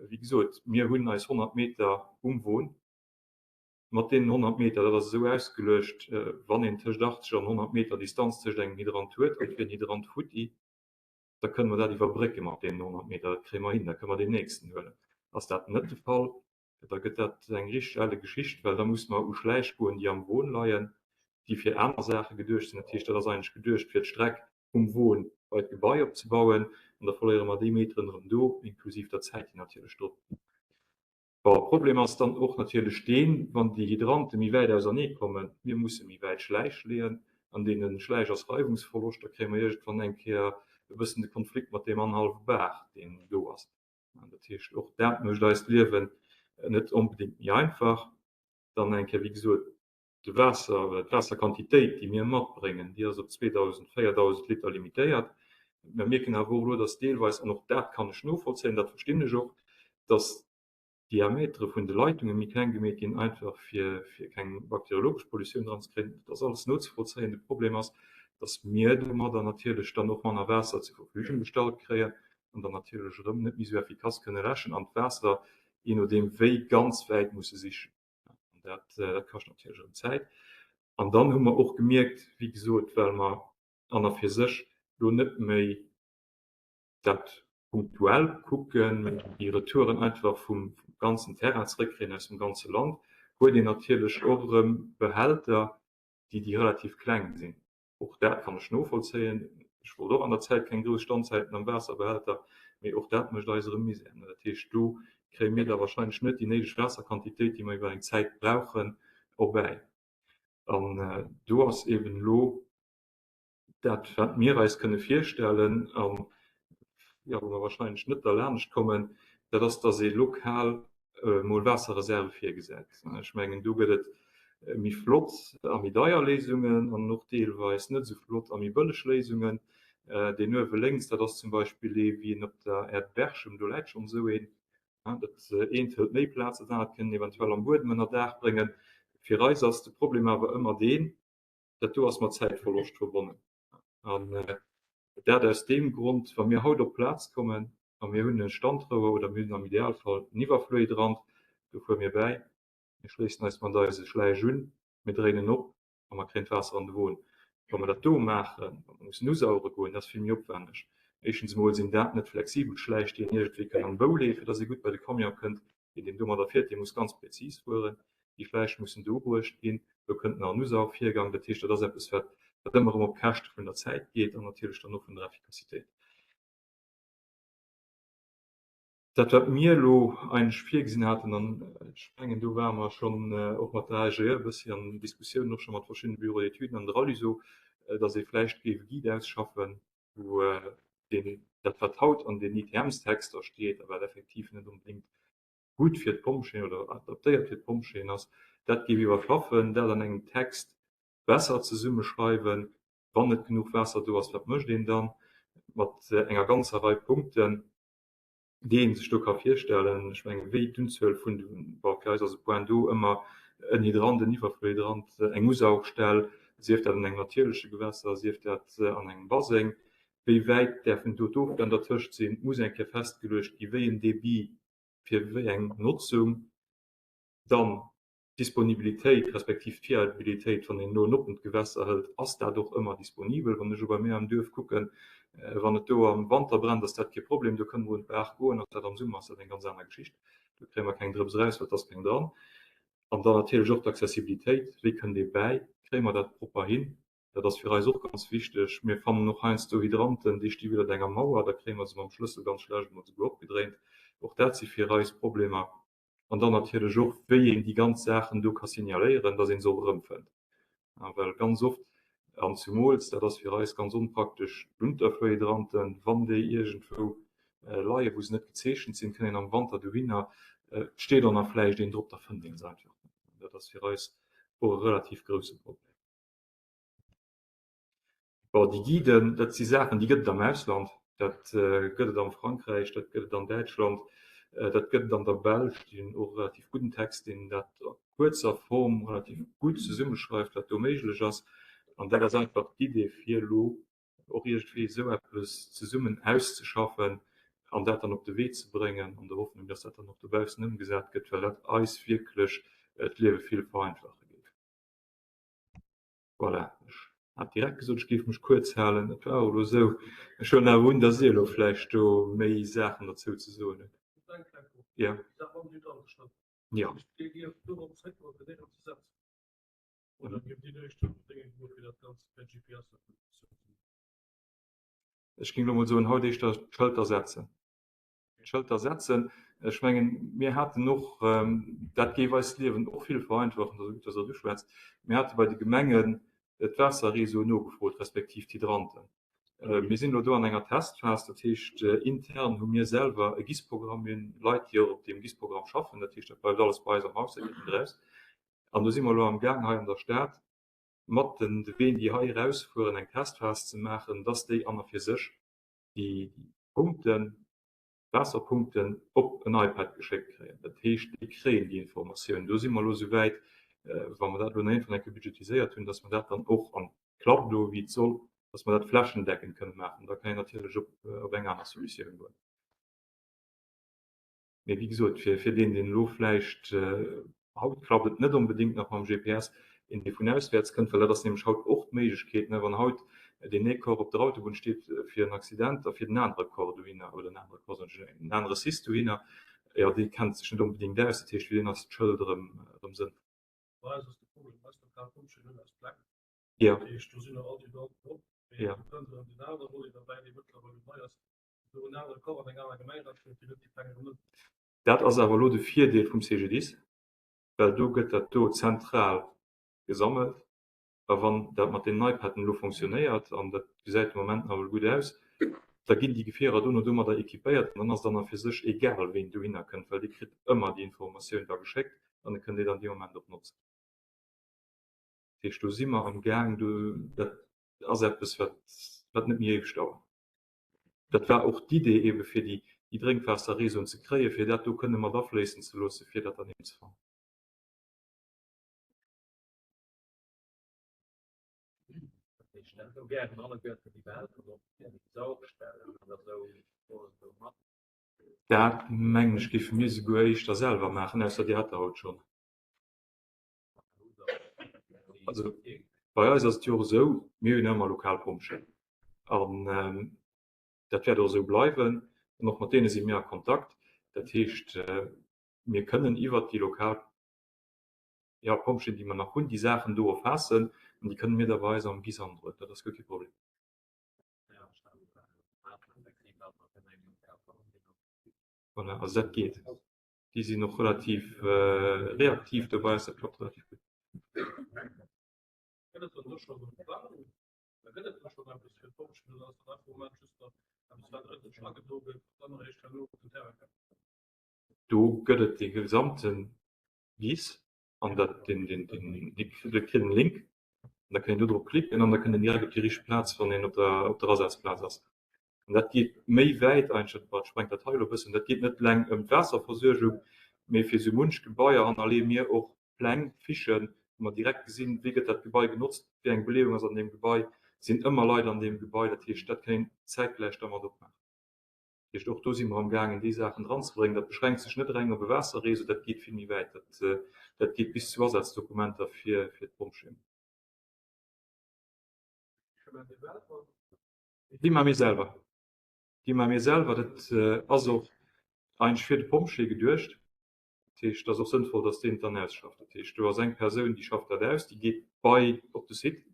Wéi gesot, mir hunn eis 100 Meter um Won. Mat deenen 100 Meter, dat ass esou ausgeluecht, wann een tëscht 80 an 100 Meter Distanz tëscht engem Hydrant huet, an et wier en Hydrant futti, da kënne mer dat iwwerbrécke mat deenen 100 Meter, dat kréie mer hin, da kënne mer deen nächsten huelen. Ass dat net de Fall, da gëtt dat eng richteg elle Geschicht, well da musse mer u Schläich goen, déi am Won leien, déi fir aner Saache geduecht sinn. Dat heescht, dat ass eigentlech geduecht, fir d'Streck vum Won bei d'Gebai opzebauen, an da verléiere mer déi Meteren erëm do, inklusiv der Zäit, déi natierlech drop geet. Bon, Problem ass dann och natierlech deen, wann déi Hydrante méi wäit ausernee kommen, mir musse méi wäit Schläich leeën, an deene Schläich ass Reiwungsverloscht, da kréie mer iergendwann eng Kéier e bëssen de Konflikt mat deem annerhallwe Bar, deen do ass. Dat heescht, och dat mécht eist Liewen net onbedéngt méi einfach. Dann eng Kéier, wéi gesot, de Waasser oder d'Waasserquantitéit, déi mir matbréngen, déi ass op 2.000, 4.000 Liter limitéiert. Mir mierken awer och elo, dass deelweis, an och dat kann ech novollzéien, dat verstinn ech och, dass d'Diametere vun de Leitunge méi kleng gemeet ginn, einfach fir fir keng bakteriologesch Pollutioun dran ze kréien. Dat ass alles nozevollzéien. De Problem ass, dass mir domadder natierlech dann och manner Waasser zur Verfügung gestallt kréien an dann natierlech erëm net méi esou effikass kënne läschen an d'Waasser, jee nodeem wéi, ganz wäit musse sichen. An dat, dat kascht natierlech erëm Zäit. An dann hu mer och gemierkt, wéi gesot, well mer an a fir sech elo net méi dat punktuell kucken, mä déi Retouren einfach vum ganzen Terrain zrëckkréien aus dem ganze Land, huet een natierlech och erëm Behälter, déi, déi relativ kleng sinn. Och dat kann ech novollzéien. Ech wollt och an der Zäit keng grouss Standzäiten am Waasserbehälter, mee och dat mécht eis erëm Misär. Dat heescht, do kréie mir da wahrscheinlech net déi néideg Waasserquantitéit, déi mer iwwer eng Zäit brauchen, erbäi. An do ass eeben elo dat, wat mir eis kënne virstellen an, jo, wou mer wahrscheinlech net derlaanscht kommen, dat ass, dass ee lokal mol Waasserreserve virgesäit. Ech mengen, do gëtt et méi flott a méi deier Léisungen an och deelweis net esou flott a méi bëlleg Léisungen. Deen uewe lénks, dat ass zum Beispill ee wéi en op der Aire de Berchem, do läit schonn esou een. Dat eent hëlt méi Plaz, dat anert kënnt een eventuell am Buedem ënnerdaach bréngen. Fir eis ass de Problem awer ëmmer deen, dat do ass mat Zäitverloscht verbonnen. An dat aus deem Grond, wa mir haut op d'Plaz kommen a mir hunn e Standrouer oder mir hunn am Idealfall en Iwwerfluehydrant, do fuere mir bäi, mir schléissen eis mat eise Schläich un, mir dréinen op a mer kréien d'Waasser an de Won. Wa mer dat do maachen, wa mer mussen usauere goen, dat ass vill méi opwänneg. Éischtens emol sinn dat net flexibel Schläich, déi een iergendwéi kann am Bou leeën, fir dass ee gutt bei de Camion kënnt. Deen, deen domadder fiert, dee muss ganz präzis fueren. Déi Schläich mussen do ubruecht ginn. Do kënnt nach en Usaugvirgang. Dat heescht, dat ass eppes, wat wat ëmmer erëm op Käschte vun der Zäit geet an natierlech dann och vun der Effikassitéit. Dat, wat mir elo eigentlech virgesinn haten, an ech mengen, do ware mer schonn och mat der AGE e bëssi an Diskussiounen, och scho mat verschiddene Bureaux d'études an der Aluseau. dass ee vläicht géif e Guide ausschaffen, wou deen, dat wat haut an den ITMs-Texter steet a wat effektiv net onbedéngt gutt fir d'Pompjeeën oder adaptéiert fir d'Pompjeeën ass, dat géif iwwerschaffen, dat an engem Text besser zesummeschreiwen, wann net genuch Waasser do ass, wat mécht een dann, mat enger ganzer Rei Punkten, déi ee sech do ka virstellen. Ech mengen, wéi d'Unzuel vun de, bon, fir eis ass e Point d'eau ëmmer en Hydrant, en Iwwerfluhydrant, eng Usaugstell, sief dat an engem natierleche Gewässer, sief dat an engem Baseng, wéi wäit däerfen do d'Ofstänn dertëscht sinn, muss eng Kéier festgeluecht gi wéi en Débit fir wéi eng Notzung. Dann d'Disponibilitéit respektiv d'Fiabilitéit, wann een elo en oppent Gewässer hëlt, ass dat och ëmmer disponibel? Wann ech elo bei mir am Duerf kucken, wann et do am Wanter brennt, ass dat kee Problem, do kënne mer un d'Baach goen. Ass dat am Summer, ass dat eng ganz aner Geschicht, do kréie mer keng Drëps eraus, well et ass keng dran. An dann natierlech och d'Accessibilitéit, wéi kënnt ee bäi, kréie mer dat propper hin? Dat ass fir eis och ganz wichteg. Mir fannen och heiansdo Hydranten, déi sti widder enger Mauer, da kréie mer se mam Schlëssel ganz schlecht emol souguer opgedréint. Och dat si fir eis Problemer. An dann natierlech och, wéi een déi ganz Saachen do ka signaléieren, dass ee se och erëmfënnt. Well ganz oft, an zumools, dat ass fir eis ganz onpraktesch, d'Unterfeuhydranten, wann déi iergendwou leien, wou se net gezeechent sinn, kënn een am Wanter dohinner, et steet och nach vläicht een drop, da fënnt ee se einfach net. Dat ass fir eis och e relativ grousse Problem. Bon, déi Guiden, dat si Saachen, déi gëtt et am Ausland, dat gëtt et am Frankräich, dat gëtt et an Däitschland, dat gëtt et an der Belsch, déi hunn och e relativ gudden Text, deen dat a kuerzer Form relativ gutt zesummeschreift, wat do méiglech ass. An dat ass einfach d'Idee, fir elo och iergendwéi esou eppes zesummen auszeschaffen an dat dann op de Wee ze bréngen, an der Hoffnung, dass dat dann och dobaussen ëmgesat gëtt, well dat eis wierklech d'Liewe vill vereinfache géif. Voilà, ech hat direkt gesot, ech géif mech kuerz halen. Et war och elo esou. Ech huelen awer un, datt Dir elo vläicht do méi Saachen derzou ze soen hutt. Jo. Jo. Ech géing elo mol soen, haut éischter d'Schëlter setzen. Schëlter setzen. Ech mengen, mir haten och, dat géif eist Liewen och vill vereinfachen, dat ass gutt, dass Der et uschwätzt, mir hate bei de Gemengen d'Waasserreseauen nogefrot, respektiv d'Hydranten. Mir sinn elo do an enger Testphas, dat heescht, intern hu mir selwer e GIS-Programm, mir hunn Leit, déi och op deem GIS-Programm schaffen, dat heescht, dat bleift alles bei eis am Haus, dat geet net eraus. An do si mer elo amgaang hei an der Stad mat den Ween, déi hei erausfueren, eng Testphas ze maachen, dass déi an a fir sech déi Punkten, Waasserpunkten op en iPad geschéckt kréien. Dat heescht, déi kréien déi Informatioun. Do si mer elo esou wäit, wa mer dat elo nach iergendwann eng Kéier budgetiséiert hunn, dass mer dat dann och, an et klappt elo wéi et soll, dass mer dat flächendeckend kënne maachen. Da kann een natierlech op op eng aner Solutioun goen. Mee wéi gesot, fir, fir deen, deen elo vläicht, haut klappt et net onbedéngt nach mam GPS, een, dee vun auswäerts kënnt, well dat ass nämlech haut och d'Méiglechkeet, ne, wann haut deen ee Corps op der Autobunn steet fir en Accident, da fiert en anere Corps dohinner, oder en anere Corps, soen ech, en anere Cis dohinner, jo, dee kennt sech net onbedéngt aus. Dat heescht, fir deen ass d'Schëld erëm, erëm sënnvoll. Bei eis ass de Problem, eis lokal Pompjeeën hunn eis Pläng. Jo. Dat heescht, do sinn nach all déi Daten drop, mee Jo. do kënnt erëm deen anere Volet derbäi, dee mëttlerweil nei ass. Dat ass awer elo de Virdeel vum CGDIS, well do gëtt dat do zentral gesammelt. A wann dat mat deenen iPaden elo fonctionnéiert, an dat gesäit de Moment nawell gutt aus, da ginn déi Gefierer dono domadder équipéiert an dann ass et an a fir sech egal, ween dohinner kënnt, well dee kritt ëmmer déi Informatioun da geschéckt an e kënnt déi dann dee Moment och notzen. Dat heescht, do si mer am Gaang, do, dat ass eppes, wat, wat net méi éiweg dauert. Dat war och d'Idee eebe fir déi Drénkwaasserreseauen ze kréien, fir dat do kënne mat afléissen ze loosse fir dat dann eben ze fannen. Dat mengen ech géife mir souguer éischter selwer maachen, ausser Dir hat der haut schonn. Also bei eis ass et jo och esou, mir hunn ëmmer lokal Pompjeeën an dat wäert och esou bleiwen an och mat deene si mir a Kontakt. Dat heescht, mir kënnen iwwert déi lokal, jo, Pompjeeën, déi mer nach hunn, déi Saachen do erfaassen an déi kënne mir da bei eis am GIS androen. Dat ass guer kee Problem. Voilà, also dat geet. Déi sinn och relativ reaktiv dobei, dat klappt relativ gutt. Mä gëtt et da schonn eppes fir d'Pompjeeën oder ass dat einfach am Moment just nach eppes, wat ëffentlech agedroe gëtt, wat dann eréischt herno op den Terrain kënnt? Do gëtt et dee gesamte GIS an dat, deen, deen, deen, déi kritt en Link an da kann een do drop klicken an da kënnt een direkt op déi richteg Plaz, wann een op der, op der Asazplaz ass. An dat geet méi wäit eigentlech, dat sprengt dat hei elo e bëssen, dat geet net eleng ëm d'Waasserversuergung, mee fir esou munch Gebaier hannerleeë mir och Pläng, Fichen, wou mer direkt gesinn, wéi gëtt dat Gebai genotzt, wéi eng Beleeung ass an deem Gebai, sinn ëmmer Leit an deem Gebai. Dat heescht, dat kann een zäitgläich da mat opmaachen. Dat heescht, och do si mer amgaangen, déi Saachen dranzebréngen. Dat beschränkt sech net reng op e Waasserreseau, dat geet vill méi wäit. Dat, dat geet bis zu Asazdokumenter fir, fir d'Pompjeeën. Déi maache mir selwer. Déi maache mir selwer. Dat ass och eigentlech fir de Pompjee geduecht. Dat heescht, et ass och sënnvoll, datt deen et dann ausschafft. Dat heescht, do ass eng Persoun, déi schafft dat aus, déi geet bei op de Site,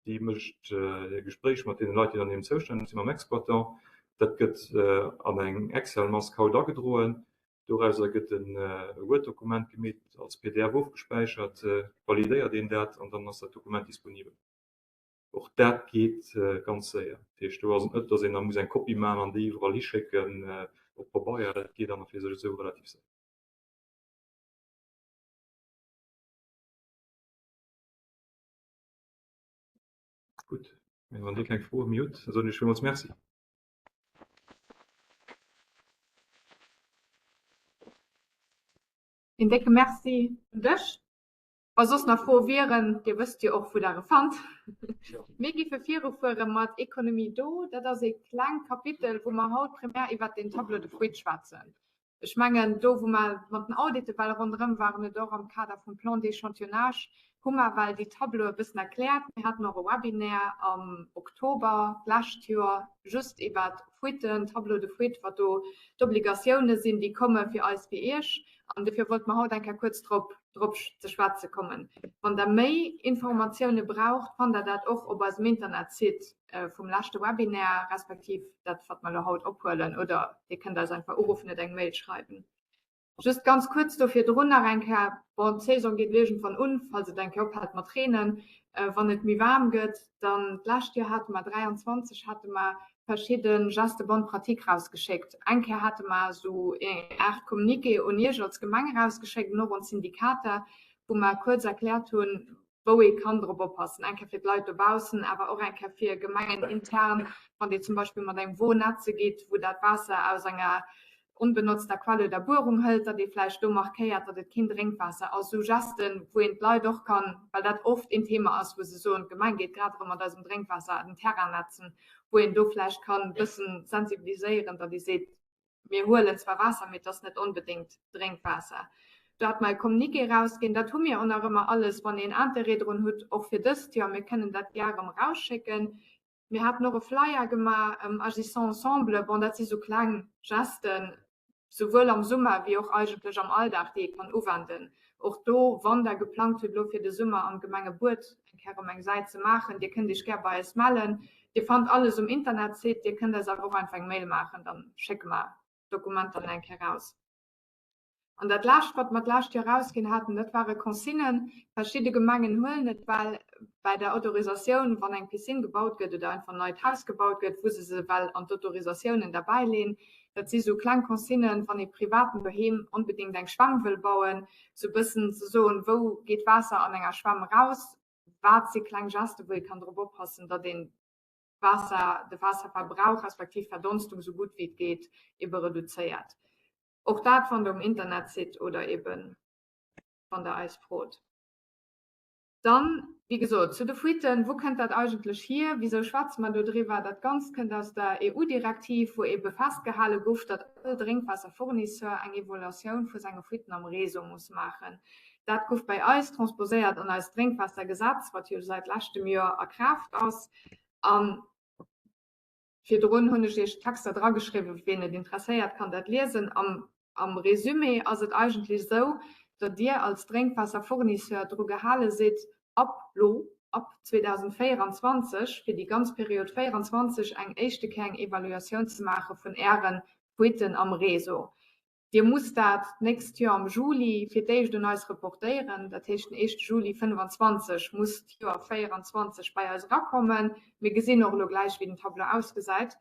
déi mécht e Gespréich mat deene Leit, déi dann eben zoustänneg sinn, mam Exploitant. Dat gëtt an eng Excel-Mask haut agedroen. Dorauser gëtt e Word-Dokument gemeet, als pdf ofgespäichert, validéiert een dat an dann ass dat Dokument disponibel. Och dat geet ganz séier. Dat heescht, do ass et net, datt een da muss eng Kopie maachen an déi iwwerall hischécken op Pabeier. Dat geet an a fir sech esou relativ séier. Gutt, wann Dir keng Froe méi hutt, da soen ech villmools Merci. Een décke Merci un dech. Wa soss nach Froe wieren, Dir wësst jo och, wou Der e fannt. Mir giffe virufuere mat Économie d'eau. Dat ass ee klengt Kapitel, wou mer haut primär iwwert den Tableau de fuite schwätzen. Ech mengen, do wou mer mat den Audite well ronderëm waren oder och am Kader vum Plan d'échantillonnage, hu mer well déi Tableaue e bëssen erkläert. Mir haten och e Webinaire am Oktober d'lescht Joer just iwwert Fuiten, Tableau de fuite, wat do d'Obligatioune sinn, déi komme fir eis, fir Iech. An dofir wollte mer haut eng Kéier kuerz drop drop ze schwätze kommen. Wann Der méi Informatioune braucht, fannt Der dat och op eisem Internetsite vum leschte Webinaire, respektiv dat, wat mer elo haut ophuelen, oder Dir kënnt eis einfach uruffen oder eng Mail schreiwen. Just ganz kuerz do virdrun nach eng Kéier, bon, d'Saison geet elo iergendwann un, falls et eng Kéier ophält mat reenen, wann et méi waarm gëtt, dann d'lescht Joer hate mer, 23 hate mer verschidde Gestes bonne pratique rausgeschéckt. Eng Kéier hate mer esou eng Aart Communiqué un Iech als Gemeng erausgeschéckt an och un d'Syndikater, wou mer kuerz erkläert hunn, wou ee kann drop oppassen. Eng Kéier fir d'Leit dobaussen, awer och eng Kéier fir Gemengen intern, wann Dir zum Beispill mat engem Won netze gitt, wou dat Waasser aus enger onbenotzter Quelle oder Buerung hëlt, datt ee vläicht do markéiert, datt et keen Drénkwaasser ass. Esou Gesten, wou een d'Leit och kann, well dat oft een Thema ass, wou se soen, d'Gemeng geet grad erëm mat eisem Drénkwaasser den Terrain netzen, wou een do vläicht kann e bëssen sensibiliséieren, datt ee seet, mir huelen zwar Waasser, mee et ass net onbedéngt Drénkwaasser. Do hat mer e Communiqué erausginn, dat hu mir och nach ëmmer alles, wann een Interêt drun hutt, och fir dëst Joer, mir kënnen dat gär erëm erausschécken. Mir haten och e Flyer gemaach, Agissons ensemble. Bon, dat si sou kleng Gesten, souwuel am Summer wéi och eigentlech am Alldag, déi ee kann uwenden. Och do, wann Der geplangt hutt, elo fir de Summer am Gemengebuet eng Kéier erëm eng Säit ze maachen, Dir kënnt Iech gär bei eis mellen. Dir fannt alles um Internetsite. Dir kënnt eis awer och einfach eng Mail maachen, da schécke mer d'Dokumenter nach eng Kéier raus. An dat lescht, wat mer d'lescht Joer erausginn haten, dat ware Consignen. Verschidde Gemengen huelen et well bei der Autorisatioun, wann eng Piscine gebaut gëtt oder einfach en neit Haus gebaut gëtt, wou se se well an d'Autorisatiounen derbäileen. Dat si sou kleng Consignen, wann ee Privaten doheem onbedéngt eng Schwämm wëll bauen, sou e bëssen ze soen, wou geet d'Waasser an enger Schwämm eraus, wat si kleng Gesten, wou ee kann drop oppassen, datt een d'Waasser, de Waasserverbrauch respektiv d'Verdonstung sou gutt wéi et geet ebe reduzéiert. Och dat fannt der um Internetsite oder eben wann der eis frot. Dann, wéi gesot, zu de Fuiten, Wou kënnt dat eigentlech hier? Wisou schwätze mer do driwwer? Dat Ganzt kënnt aus der EU-Direktiv, wou ebe festgehale guff, datt all Drénkwaasserfournisseur eng Evaluatioun vu senge Fuiten am Réseau muss maachen. Dat guff bei eis transposéiert an eist Drénkwaassergesetz, wat jo säit leschtem Joer a Kraaft ass. An Virdrun hunn ech Iech d'Texter drageschriwwen, wien et interesséiert, kann dat liesen. Am am Résumé ass et eigentlech esou, datt Dir als Drénkwaasserfournisseur dru gehale sidd, ab lo, ab 2024, fir déi ganz Period 24 eng éischte Kéier eng Evaluatioun ze maache vun Äre Fuiten am Réseau. Dir musst dat d'nächst Joer am Juli fir d'éischt un eis reportéieren. Dat heescht, den éischte Juli 25 muss d'Joer 24 bei eis erakommen. Mir gesinn och elo gläich, wéi den Tableau ausgesäit.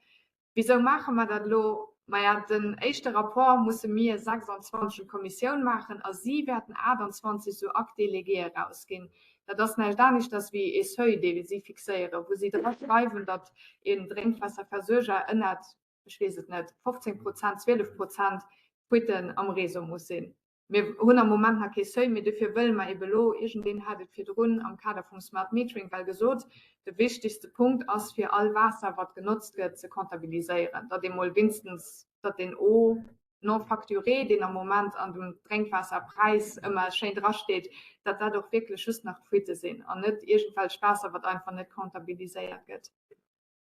Wisou maache mer dat elo? Maja, den éischte Rapport musse mir 26 un d'Kommissioun maachen a si wäerten 28 esou Actes délégués erausginn. Dat ass näischt aneschters wéi ee Seuil, dee si fixéieren, wou si dra schreiwen, datt een Drénkwaasserversuerger ënnert ech weess et net, 15 Prozent, 12 Prozent Fuiten am Réseau muss sinn. Mir hunn am Moment nach kee Seuil, mee dofir wëlle mer ebe elo, iergendeen hat et virdrun am Kader vum Smart Metering well gesot, de wichtigste Punkt ass fir all Waasser, wat genotzt gëtt, ze comptabiliséieren, datt ee mol winstens, datt deen Eau non facturée, deen am Moment an dem Drénkwaasserpräis ëmmer schéin drasteet, datt dat och wierklech just nach d'Fuite sinn an net iergendwelcht Waasser, wat einfach net comptabiliséiert gëtt.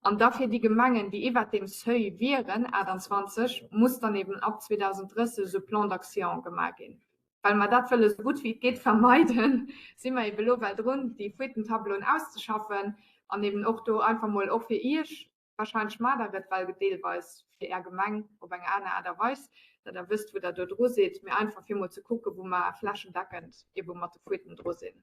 An da fir déi Gemengen, déi iwwert deem Seuil wieren, 28, muss dann eben ab 2030 esou Plan d'action gemaach ginn. Well mer dat wëlle sou gutt wéi et geet vermeiden, si mer eben elo well drun, déi Fuitentableauen auszeschaffen an eben och do einfach mol och fir Iech, wahrscheinlech maacht Der et well deelweis fir Är Gemeng op eng aner Aart a Weis, datt Der wësst, wou Der do dru sidd, mee einfach fir mol ze kucken, wou mer flächendeckend ebe mat de Fuiten dru sinn.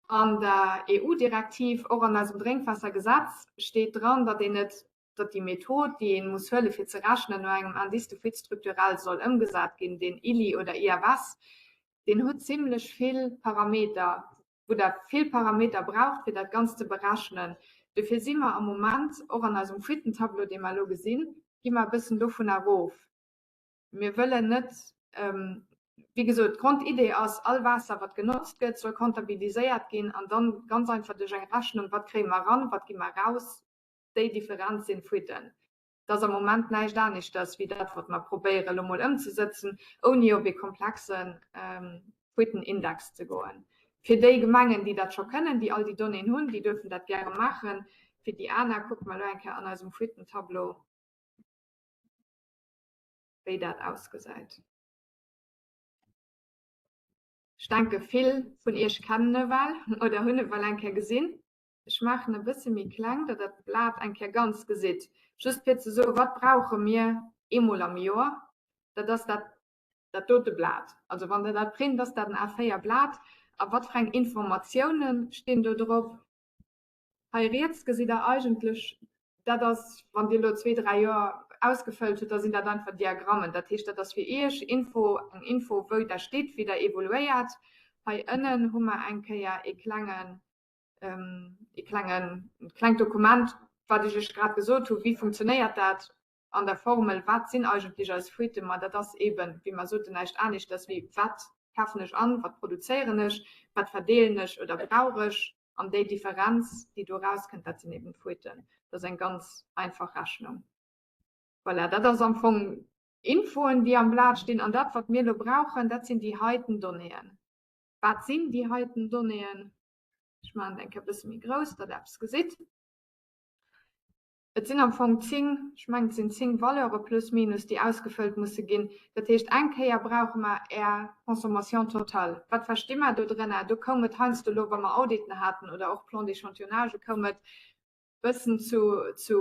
An der EU-Direktiv, och an eisem Drénkwaassergesetz steet dran, datt een et, datt déi Method, déi ee muss huele fir ze rechnen, no engem Indice de fuite structurelle soll ëmgesat ginn, deen ILI oder IFS, deen huet zimlech vill Parameter, wou Der vill Parameter braucht, fir dat Ganzt ze berechnen. Dofir si mer am Moment, och an eisem Fuitentableau, dee mer elo gesinn, gi mer e bëssen dovun erof. Mir wëllen net, wéi gesot, d'Grondidee ass, all Waasser, wat genotzt gëtt, soll comptabiliséiert ginn an dann ganz einfach duerch eng Rechnung, wat kréie mer eran, wat gi mer eraus, déi Differenz sinn d'Fuiten. Dat ass am Moment näischt aneschters wéi dat, wat mer probéieren elo mol ëmzesëtzen, ouni op ee komplexe Fuitenindex ze goen. Fir déi Gemengen, déi dat scho kënnen, déi all déi Donnéeën hunn, déi duerfen dat gäre maachen. Fir déi aner kucke mer elo eng Kéier an eisem Fuitentableau. wéi dat ausgesäit. Ech denke vill vun iech kennen e well oder hunn e well eng Kéier gesinn. Ech maachen e bësse méi kleng, datt der d'Blat eng Kéier ganz gesitt. Just fir ze soen, wat brauche mir eemol am Joer? Dat ass dat dat dote Blat. Also wann der dat print, ass dat en A4 Blat. A wat fir eng Informatioune stinn do drop? Hei riets gesitt der eigentlech, dat ass, wann Dir elo zwee, dräi Joer ausgefëllt hutt, da sinn dat einfach Diagrammen. Dat heescht, dat ass fir Iech Info, eng Info, wou Der stitt, wéi Der evoluéiert. Hei ënnen hu mer eng Kéier ee klengen, ee klengen, e klengt Dokument, wat ech Iech grad gesot hu, wéi funktionéiert dat an der Formel, wat sinn eigentlech eis Fuiten. Ma dat ass eeben, wéi mer soten, näischt aneschters wéi, wat kafen ech an, wat produzéieren ech, wat verdeelen ech oder brauch ech. An déi Differenz, déi do erauskënnt, dat sinn eben d'Fuiten. Dat ass eng ganz einfach Rechnung. Voilà, dat ass am Fong Infoen, déi am Blat stinn. An dat, wat mir elo brauchen, dat sinn déi heiten Donnéeën. Wat sinn déi heiten Donnéeën? Ech maachen et eng Kéier e bësse méi grouss, datt Der eppes gesitt. Et sinn am Fong 10, ech mengen et sinn 10 Valeure plus minus, déi ausgefëllt musse ginn. Dat heescht, eng Kéier brauche mer Är Consommation totale. Wat versti mer do drënner? Do koum et heiansdo elo, wa mer Auditen haten oder och Plan d'échantillonnage, koum et bëssen zu, zu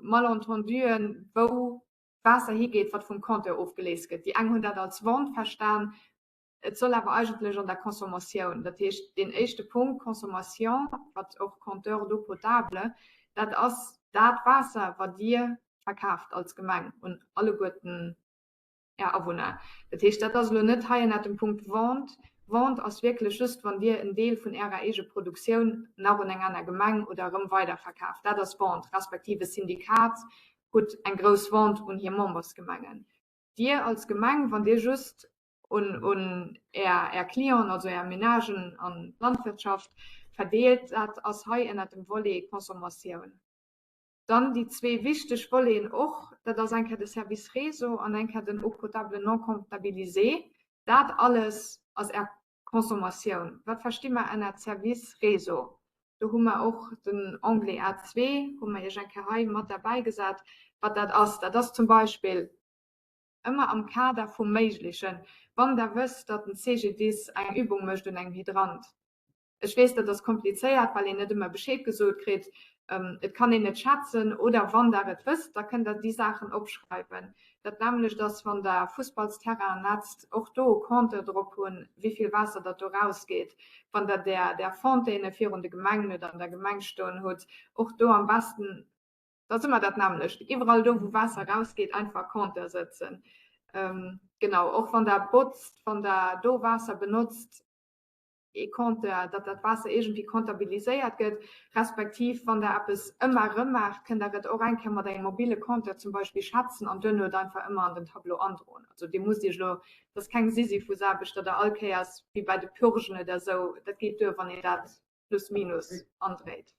Malentenduen, wou d'Waasser higeet, wat vum Compteur ofgelees gëtt. Déi eng hunn dat als Vente verstan, Et soll awer eigentlech an der Consommatioun, dat heescht deen éischte Punkt Consommation, wat och Compteur d'eau potable, dat ass dat Waasser, wat Dir verkaaft als Gemeng un alleguerten Är Awunner. Dat heescht, dat ass elo net hei ënnert dem Punkt Vente. Vente ass wierklech just, wann Dir en Deel vun Ärer eege Produktioun nach un eng aner Gemeng oder erëm weiderverkaaft. Dat ass Vente, respektiv e Syndikat hutt eng grouss Vente un hir Membersgemengen. Dir als Gemeng, wann Dir just un, un Är, Är Clienten, also Är Menagen an d'Landwirtschaft verdeelt. Dat ass hei ënnert dem Volet Consommatioun. Dann déi zwee wichteg Voleten och, dat ass eng Kéier de Service Réseau an eng Kéier den Eau potable non comptabilisée. Dat alles ass Är Consommatioun. Wat versti mer ënnert Service Réseau? Do hu mer och den Onglet A2, hu mer Iech eng Kéier hei mat derbäigesat, wat dat ass. Dat ass zum Beispill Ëmmer am Kader vum Méiglechen, wann Der wësst, datt den CGDIS eng Übung mécht un engem Hydrant. Ech weess, dat ass komplizéiert, well een net ëmmer Bescheed gesot kritt. Et kann een et schätzen oder wann Der et wësst, da kënnt Der déi Saachen opschreiwen. Dat nämmlecht ass, wann Der Fussballsterrainen netzt, och do e Compteur drop hunn, wéi vill Waasser datt do rausgeet. Wann Der där, där Fontaine virun de Gemengen oder an der Gemeng stoen hutt, och do am besten, dat ass ëmmer dat nämmlecht, iwwerall do, wou Waasser rausgeet, einfach e Compteur sëtzen. Genau, och wann Der botzt, wann Der do Waasser benotzt, ee Compteur, datt dat Waasser iergendwéi comptabiliséiert gëtt, respektiv wann Der eppes ëmmer erëm maacht, kënnt Der et och eng Kéier mat engem mobile Compteur zum Beispill schätzen an duerno et einfach ëmmer an den Tableau androen. Also Dir musst Iech elo, dat ass keng Sisyphusaarbecht, datt Der all Kéiers wéi bei de Purgen oder esou, dat geet duer, wann een dat plus minus andréit.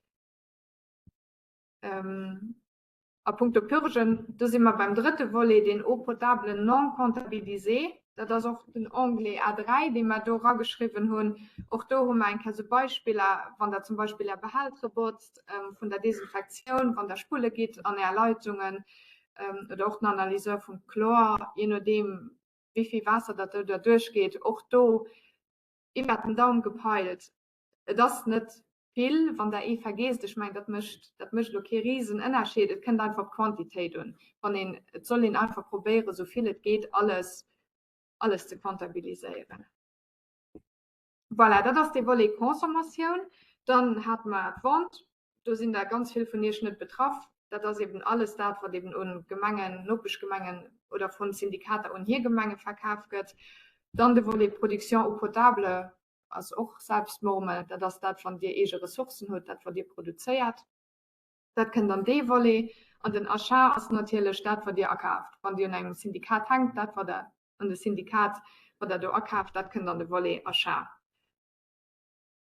A punkto Purgen, do si mer beim drëtte Volet, deen Eau potable non comptabilisée. Dat ass och den Onglet A3, dee mer do erageschriwwen hunn. Och do hu mer eng Kéier esou Beispiller, wann Der zum Beispill Är Behältere botzt vun der Desinfektioun, wann Der spulle gitt an Är Leitungen oder och den Analyseur vum Chlor, jee nodeem wéi vill Waasser dat do derduerch geet, och do iwwert den Daum gepeilt, Et ass net vill, wann Der ee vergeesst. Ech mengen, dat mécht, dat mécht elo kee Risenënnerscheed. Et kënnt einfach op d'Quantitéit un. Wann een, et soll een einfach probéieren, esou vill et geet, alles, alles ze comptabiliséieren. Voilà, dat ass dee Volet Consommatioun. Dann hate mer d'Vente. Do sinn der ganz vill vun Iech net betraff. Dat ass eben alles dat, wat eben un Gemengen, Nopeschgemengen oder vun Syndikater un hir Gemenge verkaf gëtt. Dann de Volet Production eau potable ass och Selbstmormel. Dat ass dat, wann Dir eege Ressourcen hutt, dat wat Dir produzéiert. Dat kënnt an dee Volet. An den Achat ass natierlech dat, wat Dir akaaft. Wann Dir un engem Syndikat hänkt, dat wat Der un de Syndikat, wat Der do akaaft, dat kënnt an de Volet Achat.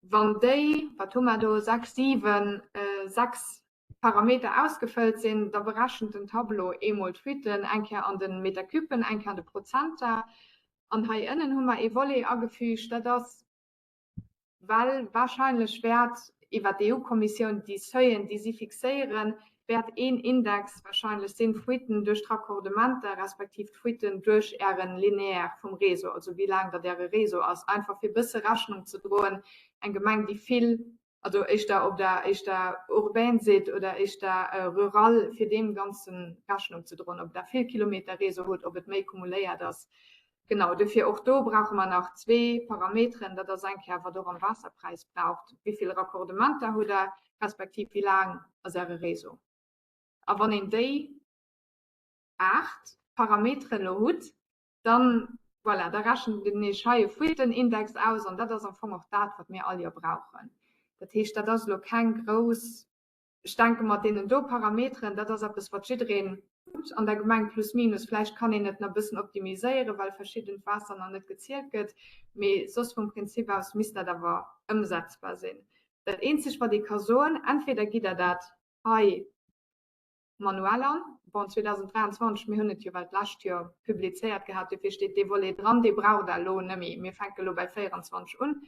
Wann déi, wat hu mer do, 6, 7, 6 Parameter ausgefëllt sinn, da berechent den Tableau eemol d'Fuiten, eng Kéier an de Metercuben, eng Kéier an de Prozenter. An hei ënnen hu mer ee Volet agefügt, dat ass, well wahrscheinlech wäert iwwer d'EU-Kommissioun déi Seuilen, déi si fixéieren, wäert een Index wahrscheinlech sinn, d'Fuiten duerch d'Raccordementer respektiv d'Fuiten duerch Äre Linéaire vum Réseau, also wéi laang datt Äre Réseau ass, einfach fir e bësse Rechnung ze droen. Eng Gemeng, déi vill also éischter op der éischter urbaine Sitt oder éischter rural, fir deem Ganze Rechnung ze droen, ob Der vill Kilometer Réseau hutt, ob et méi kumuléiert ass. Genau, dofir och do brauche mer nach zwee Parameteren. Dat ass eng Kéier, wat och am Waasserpräis braucht, wéi vill Raccordementer hutt Der, respektiv wéi laang ass Äre Réseau. A wann een déi 8 Parameteren elo hutt, dann, voilà, da rechent den Iech hei e Fuitenindex aus an dat ass am Fong och dat, wat mir all Joer brauchen. Dat heescht, dat ass elo keng grouss, ech denke mat deenen do Parameteren, dat ass eppes, wat jiddereen hutt an der Gemeng plus minus. Vläicht kann een et nach e bëssen optimiséieren, well verschiddent Waasser nach net gezielt gëtt, mee soss vum Prinzip aus misst dat awer ëmsetzbar sinn. Dat eenzegt, wat ee ka soen, entweder gitt Der dat hei manuell an. Bon, 2023, mir hunn et jo well d'lescht Joer publizéiert gehat, dofir steet dee Volet dran, dee braucht Der elo net méi. Mir fänke elo bei 24 un.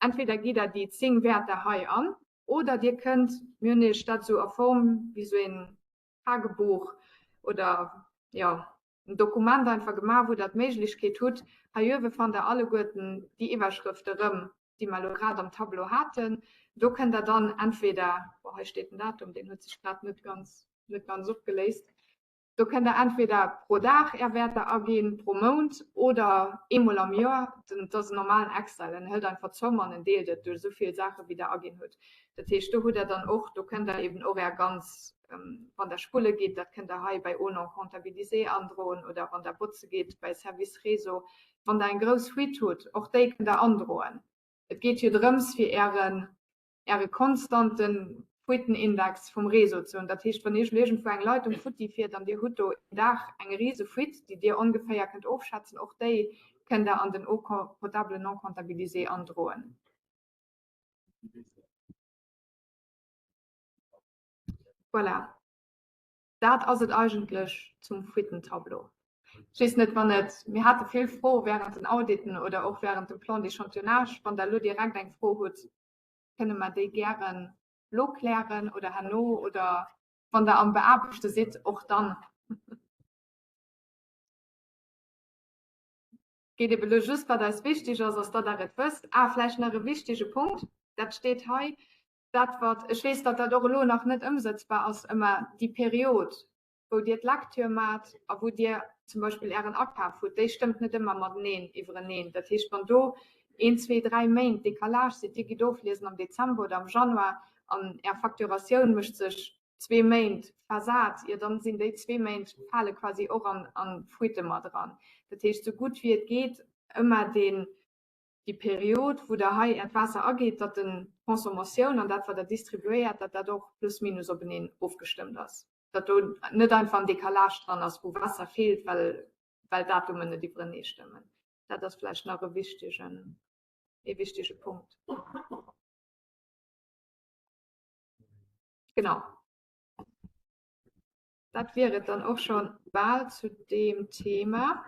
Entweder gitt Der déi 10 Wäerter hei an oder Dir kënnt, mir hunn Iech dat esou a Form wéi esou een Tagebuch oder, jo, en Dokument einfach gemaach, wou Der d'Méiglechkeet hutt, hei uewe fannt Der alleguerten déi Iwwerschrëfte rëm, déi mer elo grad am Tableau haten. Do kënnt Der dann entweder, bon, hei steet den Datum, deen huet sech grad net ganz, net ganz opgeléist, do kënnt Der entweder pro Dag Är Wäerter aginn, pro Mount oder eemol am Joer. Dat ass en normalen Excel, en hëlt einfach d'Zomm an en deelt et duerch esou vill Saache wéi Der aginn hutt. Dat heescht, do hutt Der dann och, do kënnt Der eben och Är ganz, wann Der spulle gitt, dat kënnt Der hei bei Eau non comptabilisée androen oder wann Der botze gitt bei Service Réseau, Wann Der eng grouss Fuite hutt, och déi kënnt Der androen. Et geet jo drëms, fir Ären, Äre konstante Fuitenindex vum Réseau ze hunn. Dat heescht, wann Iech elo iergendwou eng Leitung futti fiert an Dir hutt do een Dag eng rise Fuite, déi Dir ongeféier kënnt ofschätzen, och déi kënnt Der an den Eau potable non comptabilisée androen. Voilà. Dat ass et eigentlech zum Fuitentableau. Ech weess net, wann et, mir hate vill Froe während den Auditen oder och während dem Plan d'échantillonnage. Wann Der elo direkt eng Fro hutt, kënne mer déi gären elo klären oder herno oder wann Der am Beaarbechte sidd, och dann. Geet ebe elo just, wat eis wichtig ass, ass, datt Der et wësst. Ah, vläicht nach e wichtige Punkt, dat steet hei. Dat wat, ech weess, datt dat och elo nach net ëmsëtzbar ass, ëmmer déi Period, wou Dir d'Lecture maacht a wou Dir zum Beispill Ären Akaf hutt, déi stëmmt net ëmmer mateneen iwwereneen. Dat heescht, wann do een, zwee, dräi Méint Décalage sinn, Dir gitt ofliesen am Dezember oder am Januar an Är Facturatioun mécht sech zwee Méint versat, jo dann sinn déi zwee Méint fale quasi och an an d'Fuite mat eran. Dat heescht, sou gutt wéi et geet ëmmer deen, déi Period, wou Der hei Äert Waasser agitt, datt den d'Consommatioun an dat wat Der distribuéiert, datt dat och plus minus openeen ofgestëmmt ass, datt do net einfach en Décalage dran ass, wou Waasser feelt, well well d'Datumen net iwwerenee stëmmen. Dat ass vläicht nach e wichtegen, ee wichtege Punkt. Genau. Dat wier et dann och schon bal zu deem Thema.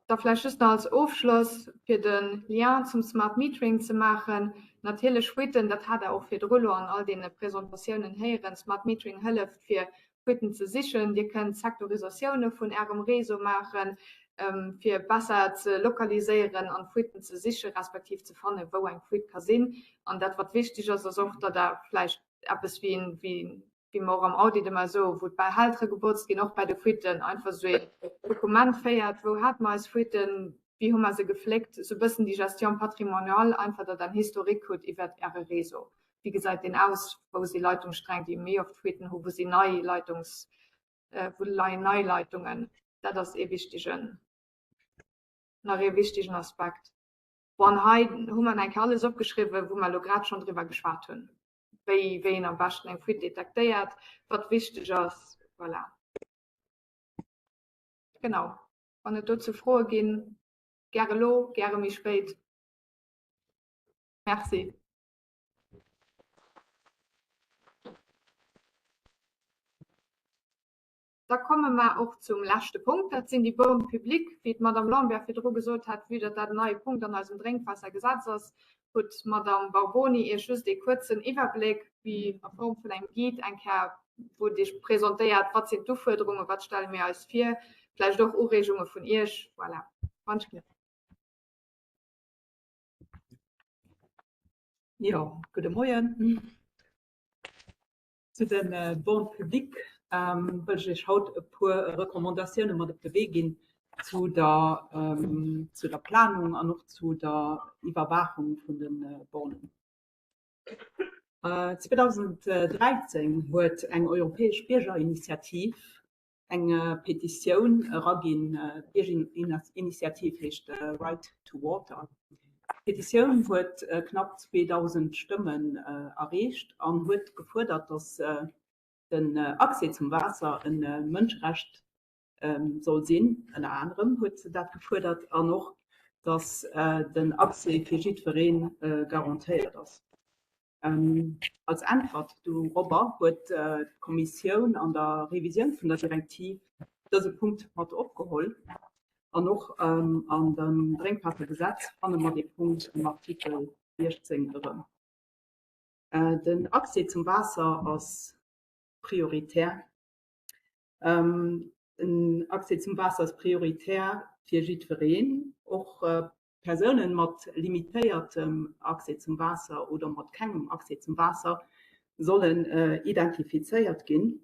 Da vläicht just nach als Ofschloss, fir de Lien zum Smart Metering ze maachen. Natierlech Fuiten, dat hat Der och virdru lo an all deene Presentatiounen héieren, Smart Metering hëlleft fir Fuiten ze sichen. Dir kënnt Sektorisatioune vun Ärem Réseau maachen, fir besser ze lokaliséieren an Fuiten ze sichen, respektiv ze fannen, wou eng Fuite ka sinn. An dat, wat wichteg ass, ass och, datt Der vläicht eppes wéi wéi mer och am Audit ëmmer soen, wou d'Behältere gebotzt ginn, och bei de Fuiten, einfach esou een Dokument féiert, wou hate mer eis Fuiten, wéi hu mer se gefléckt, esou e bëssen déi Gestion patrimoniale, einfach datt Der en Historique hutt iwwert Äre Réseau. Wéi gesäit deen aus? Wou si Leitungssträng, déi méi oft Fuiten hu? Wou sinn nei Leitungs, wou leien nei Leitungen? Dat ass ee wichtegen, nach ee wichtegen Aspekt. Bon, an hei hu mer eng Kéier alles opgeschriwwen, wou mer elo grad schonn driwwer geschwat hunn, wéi, wéi een am beschten eng Fuite detektéiert, wat wichteg ass. Voilà. Genau. Wann et dozou Froe ginn, gär elo, gäre méi spéit. Merci. Da komme mer och zum leschte Punkt, dat sinn déi Bornes publiques. Wéi d'Madame Lambert virdru gesot hat, vue datt dat en neie Punkt an eisem Drénkwaassergesetz ass, huet d'Madame Barboni Iech just ee kuerzen Iwwerbléck, wéi a Form vun engem Guide eng Kéier, wou et Iech presentéiert, wat sinn d'Ufuerderungen, wat stelle mir eis vir, vläicht och Ureegunge vun Iech. Voilà. Wannschgelift. Jo, gudde Moien. Zu de Bornes publiques wëll ech Iech haut e puer Recommandatioune mat op de Wee ginn zu der, zu der Planung an och zu der Iwwerwaachung vun de Bornen. 2013 huet eng europäesch Biergerinitiativ eng Petitioun eraginn, d'Biergerinitiativ heescht Right to Water. D'Petitioun huet knapp 2.000 Stëmmen erreecht an huet gefuerdert, datt den Accès zum Waasser e Mënscherecht soll sinn. Ënner anerem huet se dat gefuerdert an och, datt den Accès fir jiddweree garantéiert ass. Als Äntwert dorobber huet d'Kommissioun an der Revisioun vun der Direktiv dëse Punkt mat opgeholl. An och an dem Drénkwaassergesetz fanne mer dee Punkt am Artikel 16 erëm. Den Accès zum Waasser ass prioritär. Den Accès zum Waasser ass prioritär fir jiddwereen, och Persounen mat limitéiertem Accès zum Waasser oder mat kengem Accès zum Waasser sollen identifizéiert ginn.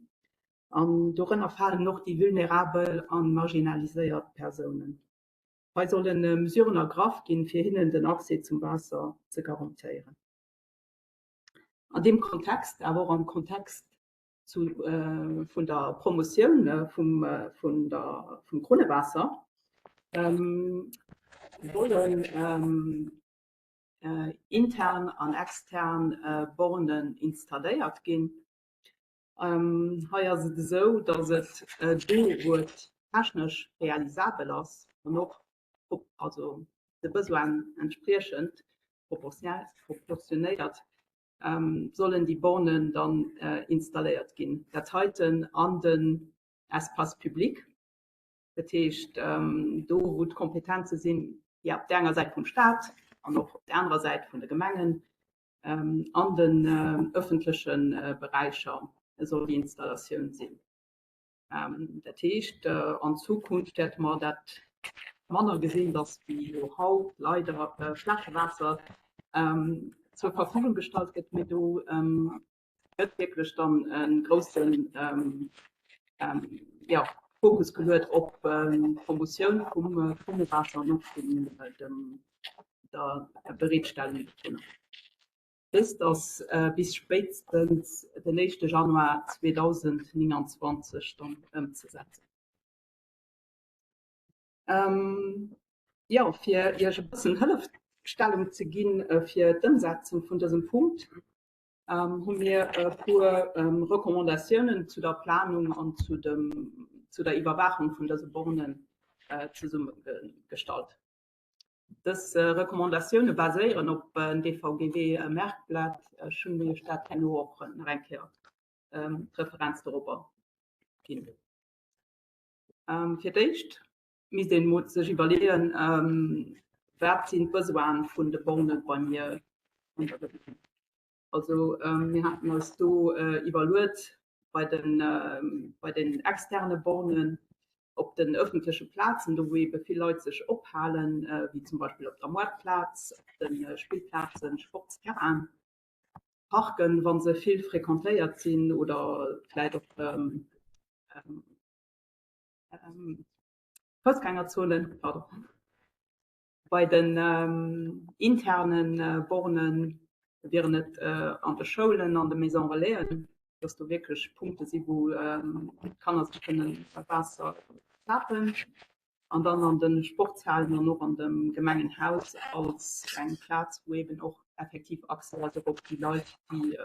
An dorënner falen och déi vulnerabel a marginaliséiert Persounen. Hei solle Mesuren ergraff ginn, fir hinnen den Accès zum Waasser ze garantéieren. An deem Kontext, awer och am Kontext zu, vun der Promotioun vum, vun der, vum Krunnewaasser, sollen intern an extern Bornen installéiert ginn. Hei ass et esou, datt et do, wou et technesch realisabel ass an och also de Besoinen entspriechend proportionéiert, sollen déi Bornen dann installéiert ginn. Dat heiten an den Espace public, dat heescht do wou d'Kompetenze sinn, déi op där enger Säit vum Staat an och op där anerer Säit vun de Gemengen, an den ëffentleche Beräicher soll déi Installatioun sinn. Dat heescht an Zukunft wäerte mer dat. manner gesinn, dass wéi elo haut leider Fläschewaasser zur Verfügung gestallt gëtt, mee do gëtt wierklech dann e groussen jo, Fokus geluet op d'Promotioun vum Krunnewaasser an och vun dem der Bereetstellung dovunner. Dëst ass bis spéitstens den éischte Januar 2029 dann ëmzesetzen. Jo, fir Iech e bëssen Hëllefstellung ze ginn fir d'Ëmsetzung vun dësem Punkt, hu mir e puer Recommandatiounen zu der Planung an zu dem, zu der Iwwerwaachung vun dëse Bornen zesummegestallt. Dës Recommandatioune baséieren op en DVGW-Merkblat. Ech hunn Iech dat herno och nach eng Kéier d'Referenz dorobber ginn. Fir d'éischt misst een emol sech iwwerleeën, wat sinn d'Besoine vun de Borne bei mir an der Gemeng. Also mir haten eis do iwwerluet, bei den, bei den externe Bornen op den ëffentleche Plazen, do wou eebe vill Leit sech ophalen, wéi zum Beispill op der Moartplaz, op de Spillplazen, Sportsterrainen, Parken, wa se vill frequentéiert sinn oder vläicht och Foussgängerzonen, pardon. Bei den interne Borne wieren et an de Schoulen, an de Maison Relaisen, dass do wierklech Punkte si wou d'Kanner sech kënnen Waasser kafen. An dann an de Sportshalen an och an dem Gemengenhaus als eng Plaz, wou eben och effektiv Accès ass och op déi Leit, déi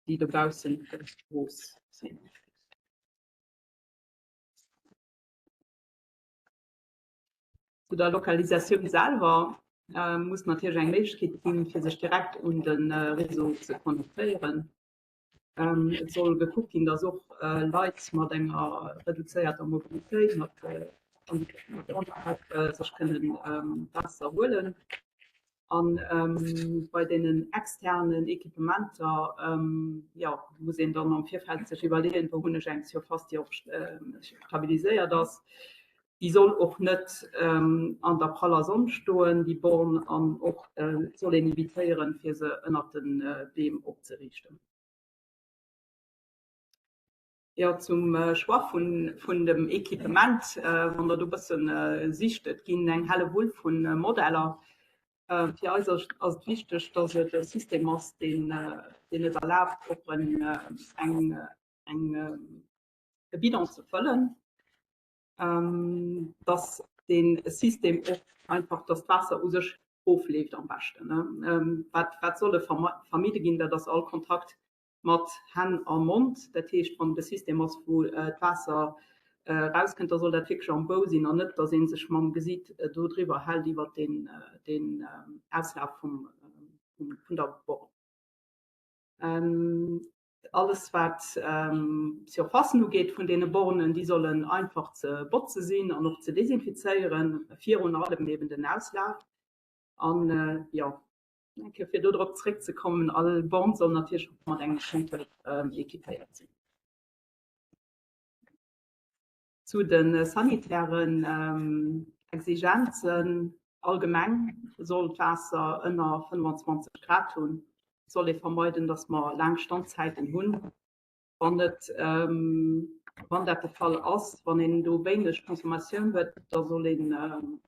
déi dobaussen op der Strooss sinn. Zu der Lokalisatioun selwer muss natierlech eng Méiglechkeet ginn, fir sech direkt un de Réseau ze connectéieren. Et soll gekuckt ginn, datt och Leit mat enger reduzéierter Mobilitéit, mat Handicap sech kënnen Waasser huelen. A bei deenen externen Equipementer, jo, muss een dann am Virfeld sech iwwerleeën, wou hunn ech eng Surface, déi och stabiliséiert ass. Déi soll och net an der praller Sonn stoen, déi Born, an och soll een evitéieren, fir se ënnert de Beem opzeriichten. Jo, zum Choix vun dem Equipement, wann Der do e bësse sicht, et ginn eng Hellewull vu Modeller. Fir eis ass et wichteg, datt et e System ass, deen et erlaabt, och eng e Bidon ze fëllen, datt dee System och einfach, datt d'Waasser u sech ofleeft am beschten. Wat soll e vermidde ginn, dat ass all Kontakt mat Hänn a Mond. Dat heescht, wann et e System ass, wou d'Waasser erauskënnt, da soll dat wierklech am Bou sinn an net, datt ee sech mam Gesiit do driwwer hält iwwer den Auslaf vun der Born. Alles wat d'Surfacen ugeet vun deene Bornen, déi sollen einfach ze botze sinn an och ze desinfizéieren, virun allem eben den Auslaf. An jo, eng Kéier fir do drop zréckzekommen, all Born soll natierlech och mat engem Compteur équipéiert sinn. Zu de sanitären Exigenzen allgemeng soll d'Waasser ënner 25 Grad hunn. Et soll ee vermeiden, datt mer laang Standzäiten hunn. Wann et, wann dat de Fall ass, wann een do wéineg Consommatioun huet, da soll een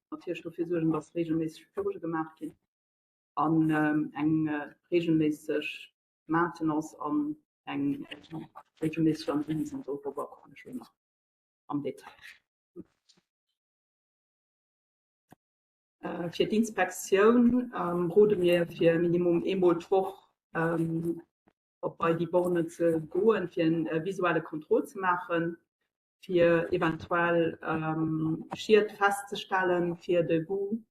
natierlech dofir suergen, datt reegelméisseg Purgë gemaach ginn an eng reegelméisseg Maintenance an eng reegelméisseg Analyse an dorobber kommen ech elo nach am Detail. Fir d'Inspektioun rode mir fir minimum eemol d'Woch op bei déi Borne ze goen, fir e visuelle Contrôle ze maachen, fir eventuell Schied festzestellen, fir de Goût,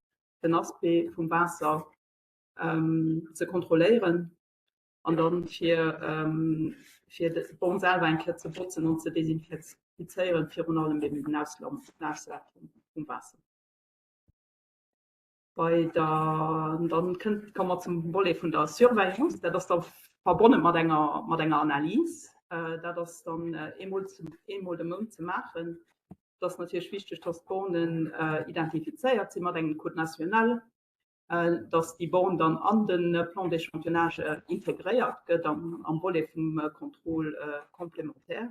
den Aspect vum Waasser ze kontrolléieren an dann fir fir d'Born selwer eng Kéier ze botzen an ze desinfizéieren, virun allem eben den Auslaf vum Waasser. Bei der, dann kënnt, komme mer zum Volet vun der Surveillance, dat ass da verbonne mat enger, mat enger Analys. Dat ass dann eemol, eemol de Mount ze maachen. Et ass natierlech wichteg, dass d'Bornen identifizéiert si mat engem Code national, dass déi Born dann an de Plan d'échantillonnage integréiert gëtt am Volet vum Contrôle complémentaire.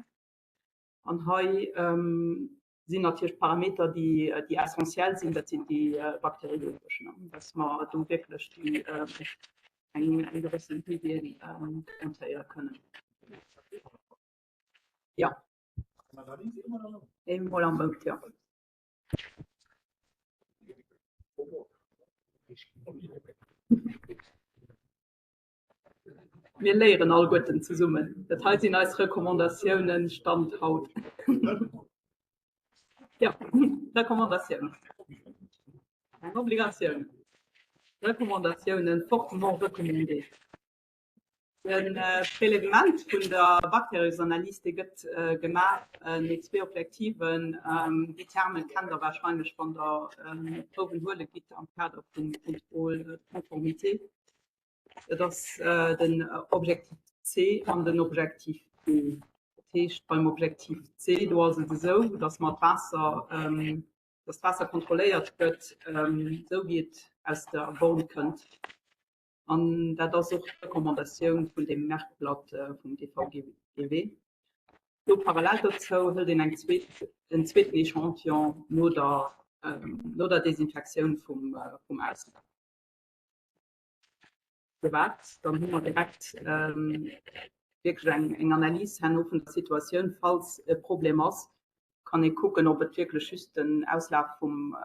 An hei sinn natierlech d'Parameter, déi, déi essentiell sinn, dat sinn déi bakteriologesch, dass mer do wierklech déi eng gewëssen Hygiène garantéiere kënnen. Jo. Eemol am Mount, jo. Mir léieren alleguerten zesummen. Dat hei sinn eis Recommandatiounen, Stand haut. Jo, Recommandatiounen. Eng Obligatioun. Recommandatiounen fortement recommandé. De Prélèvement vun der Bakteriesanalys, dee gëtt gemaach no zwee Objektiven. Déi Terme kennt Der warscheinlech, wann Der Prouwen huele gitt am Kader vum Contrôle de conformité. Dat ass den Objectif C an den Objectif D. Dat heescht, beim Objectif C, do ass et esou, datt mer d'Waasser, datt d'Waasser kontrolléiert gëtt, esou wéi et aus der Born kënnt. An dat ass och d'Recommandatioun vun deem Merkblatt vum DVGW. Do parallel dozou hëlt een eng zweet, en zweeten Echantillon no der, no der Desinfektioun vum, vum Auslaf. Firwat? Dann hu mer direkt wierklech eng, eng Analys herno vun der Situatioun, falls e Problem ass, kann ee kucken, ob et wierklech just den Auslaf vum,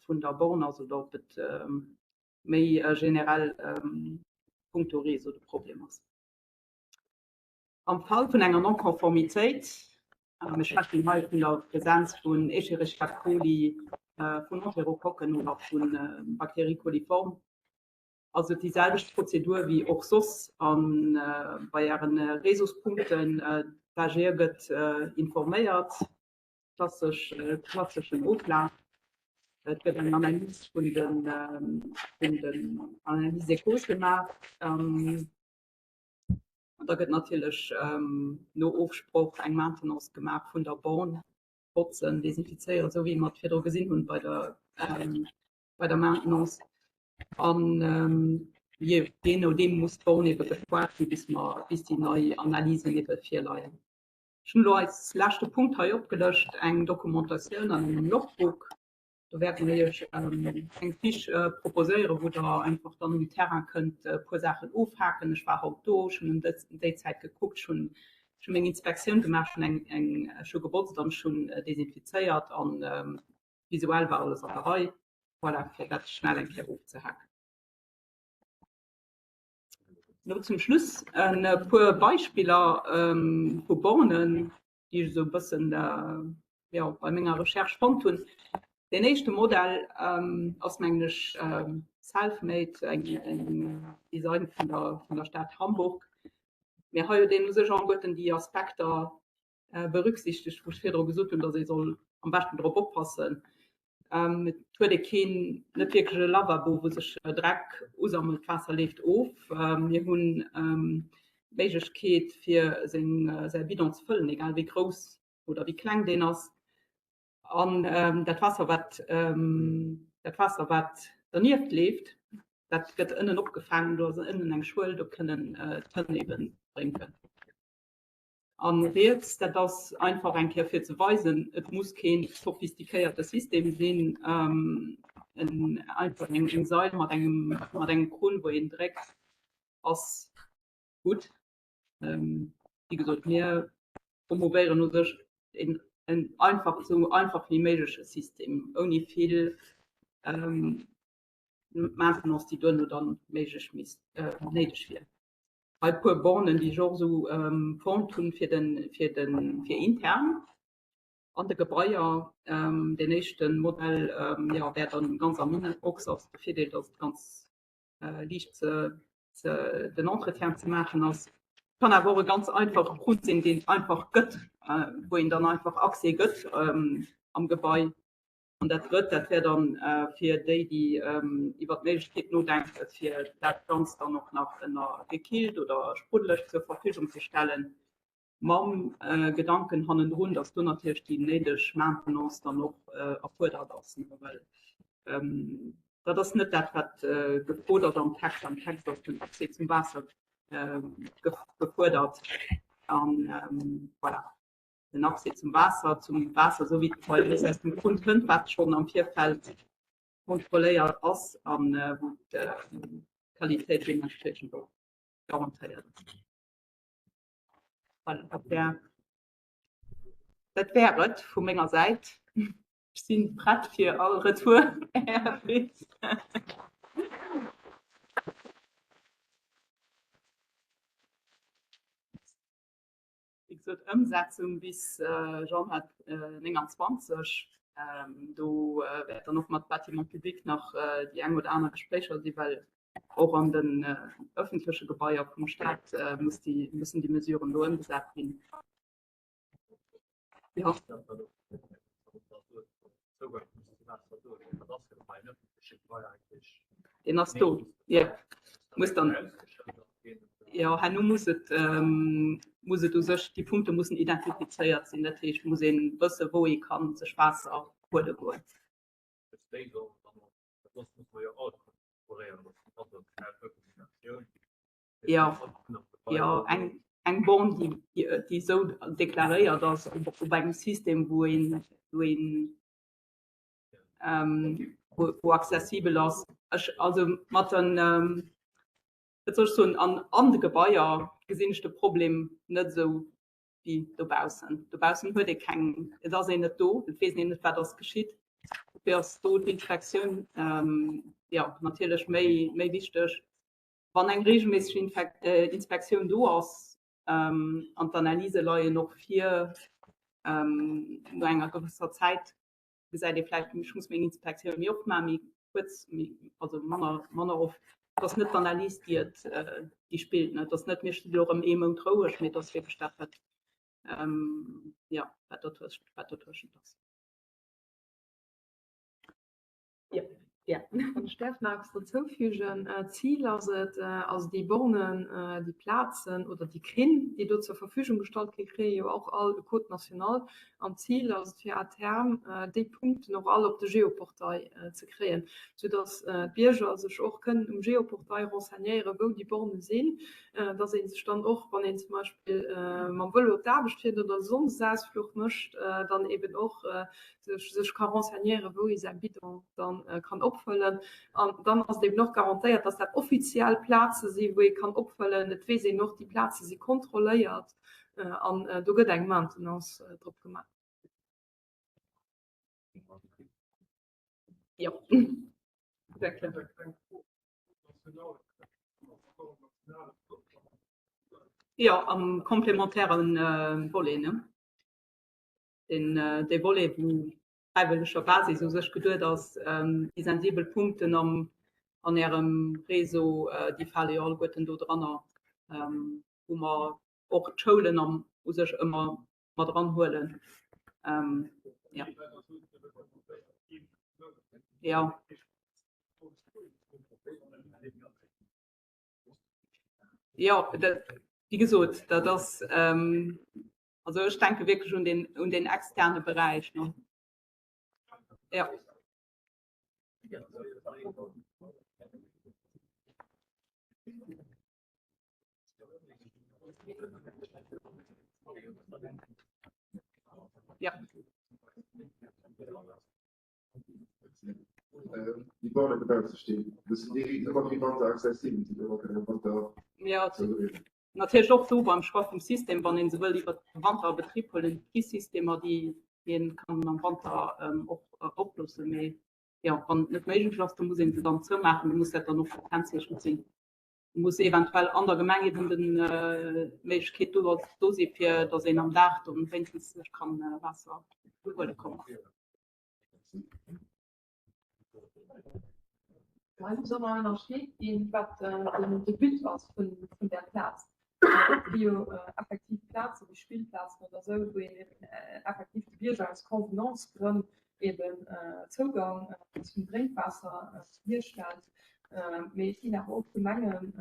vun der Born ass oder ob et méi generell punkto Réseau de Problem ass. Am Fall vun enger Non-Conformitéit, a mir schwätzen hei vun der Presenz vun Escherichia coli, vun Enterokokken oder vu Bacterie coliforme, ass et déi selwecht Prozedur wéi och soss a bei Äre Réseauspunkten. D'AGE gëtt informéiert. Klassesch, klasseschen Oflaf. Et gëtt eng Analys vun den, vun den Analyse des causes gemaach. An da gëtt natierlech no Ofsproch eng Maintenance gemaach vun der Born, botzen, desinfizéieren, esou wéi mer et virdru gesinn hunn bei der, bei der Maintenance. An jee, jee nodeem muss d'Born ebe gespaart ginn, bis mer, bis déi nei Analysen ebe virleien. Ech hunn elo als leschte Punkt hei opgelëscht eng Dokumentatioun an engem Logbook. Do wäerte mir Iech eng Fiche proposéieren, wou Der einfach dann um Terrain kënnt e puer Saachen ofhaken. Ech war haut do, ech hunn ëm déi Zäit gekuckt, ech hunn ech hunn meng Inspektioun gemaach, ech hunn eng eng ech hu gebotzt an ech hunn desinfizéiert an visuell war alles an der Rei. Voilà, fir dat schnell eng Kéier ofzehaken. Lo zum Schluss e puer Beispiller vu Bornen, déi ech esou e bëssen jo bei menger Recherche fonnt hunn. Deen éischte Modell ass mengen ech self-made, eng Design vun der vun der Stad Hamburg. Mee hei huet een u sech alleguerten déi Aspekter berücksichtegt, wou ech virdru gesot hunn, datt ee soll am beschten drop oppassen. Et huet ee keen, net wierklech e Lavabo, wou sech Dreck usammelt, d'Waasser leeft of. Mir hunn d'Méiglechkeet, fir seng, säi Bidon ze fëllen, egal wéi grouss oder wéi kleng deen ass. An dat Waasser, wat, dat Waasser, wat dernieft leeft, dat gëtt ënnen opgefaangen. Do ass ënnen eng Schuel, do kënnen d'Hënn eben drénken. An riets, dat ass einfach eng Kéier fir ze weisen, et muss kee sophistiquéierte System sinn, en einfach eng eng Sail mat engem mat engem Krunn, wou een dréckt, ass gutt. Wéi gesot, mir promouvéieren u sech en en einfach, esou einfach wéi méigleche System, ouni vill Maintenance, déi duerno dann méiglech misst néideg wier. Hei e puer Bornen, déi ech och esou fonnt hunn fir den, fir den, fir intern an de Gebaier. Deen éischte Modell, jo, wär dann ganz am Inox, ass de Virdeel, dass et ganz liicht ze, ze, den Entretien ze maachen ass. Kann awer och e ganz einfache Krunn sinn, deen et einfach gëtt, wou een dann einfach Accès gëtt am Gebai. An dat Drëtt, dat wär dann fir déi, déi iwwert d'Méiglechkeet nodenken, fir dat Ganzt dann och nach ënner gekillt oder spruddeleg zur Verfügung ze stellen. Mam Gedanken hannendrun, datt do natierlech déi néideg Maintenance dann och erfuerdert ass, well dat ass net dat, wat gefrot ass am Text. Am Text ass den Accès zum Waasser gefuerdert an voilà, den Accès zum Waasser, zum Waasser esou wéi et aus dem Grund kënnt, wat schonn am Virfeld kontrolléiert ass an wou d'Qualitéit deementspriechend och garantéiert ass. Voilà, dat wär, dat wär et vu menger Säit. Ech si prett fir all Retour, Här Fritz. Wéi gesot, Ëmsetzung bis Januar 29. Do wäert dann och mat Bâtiments publics nach déi eng oder aner Gespréicher sinn, well Och an den ëffentleche Gebaier vum Staat muss déi, müssen déi Mesuren do ëmgesat ginn. Ja. Deen ass do, jo. Muss dann, jo, herno muss et, muss et u sech, déi Punkte mussen identifizéiert sinn. Dat heescht, muss ee wëssen, wou ee ka sech Waasser huele goen. Jo, jo, eng, eng Born, déi, déi esou deklaréiert ass op, op engem System, wou een, wou een, wou, wou accessibel ass. Ech, also mat den, wat soll ech soen, an, an de Gebaier gesinn ech de Problem net esou wéi dobaussen. Dobaussen huet ee keng, et ass een net do, et weess een net, wat ass geschitt. Dofir ass do d'Inspektioun jo natierlech méi, méi wichteg. Wann eng reegelméisseg Inspektioun do ass an d'Analyse leien och vir no enger gewësser Zäit, gesäit ee vläicht, ech muss meng Inspektioun méi oft maachen, méi kuerz, méi, also manner, manner oft. Et ass net d'Analys, déi et, déi spillt. Et ass net, mir sti lo erëm ee Mount roueg, mee et ass wierklech dat, wat, jo, wat dertëscht, wat dertëschent ass. Jo, ja. Wann ech däerf nach eppes derzoufügen, D'Zil ass et, also déi Bornen, déi Plazen oder déi Krinn, déi do zur Verfügung gestallt ginn, kréie jo och all e Code national. An d'Zil ass et fir à terme déi Punkten och all op de Geoportail ze kréien, soudass d'Bierger sech och kënnen um Geoportail renseignéieren, wou déi Borne sinn, dass ee sech dann och, wann een zum Beispill mam Vëlo op d'Aarbecht fiert oder e Sonndesausfluch mécht, dann eben och sech sech ka renseignéieren, wou ee säi Bidon dann kann opfëllen. An dann ass et eben och garantéiert, dass dat offiziell Plaze sinn, wou ee kann opfëllen. Et weess een och, déi Plaze si kontrolléiert an do gëtt eng Maintenance drop gemaach. Jo, sehr klar. Jo, am komplementären Volet, ne? Den, dee Volet, wou fräiwëlleger Basis u sech geduet ass, déi sensibel Punkten am, an Ärem Réseau, déi fale jo alleguerten do dranner, wou mer och d'Schoulen am, u sech ëmmer mat eranhuelen. Jo. Jo. Jo, dat, wéi gesot, dat ass, Also ech denke wierklech un den, un den externe Beräich. Ne? Ja. Ja. Déi Borne dobausse stinn, mussen déi ëmmer méi Wanter accessibel sinn, ëmmer kënnen am Wanter Ja, natierlech och do beim Choix vum System, wann ee se wëll iwwer de Wanter a Betrib huelen, et gi Systemer, déi ee kann am Wanter och oploossen, mee jo, wann et net méiglech ass, da muss ee se dann zoumaachen, da muss dat dann och gekennzeechent sinn. Da muss eventuell an der Gemeng eben den d'Méiglechkeet do do si fir datt een am Dag dann wéinstens sech kann Waasser huele kommen. Hei muss och nach ënnerstreet ginn, wat de But ass vun där Plaz. Et gi jo effektiv Plazen, wéi Spillplazen oder esou, wou een eben effektiv de Bierger aus Convenance-Grënn eben Zougang zum Drénkwaasser hierstellt. Mee et ginn awer och Gemengen,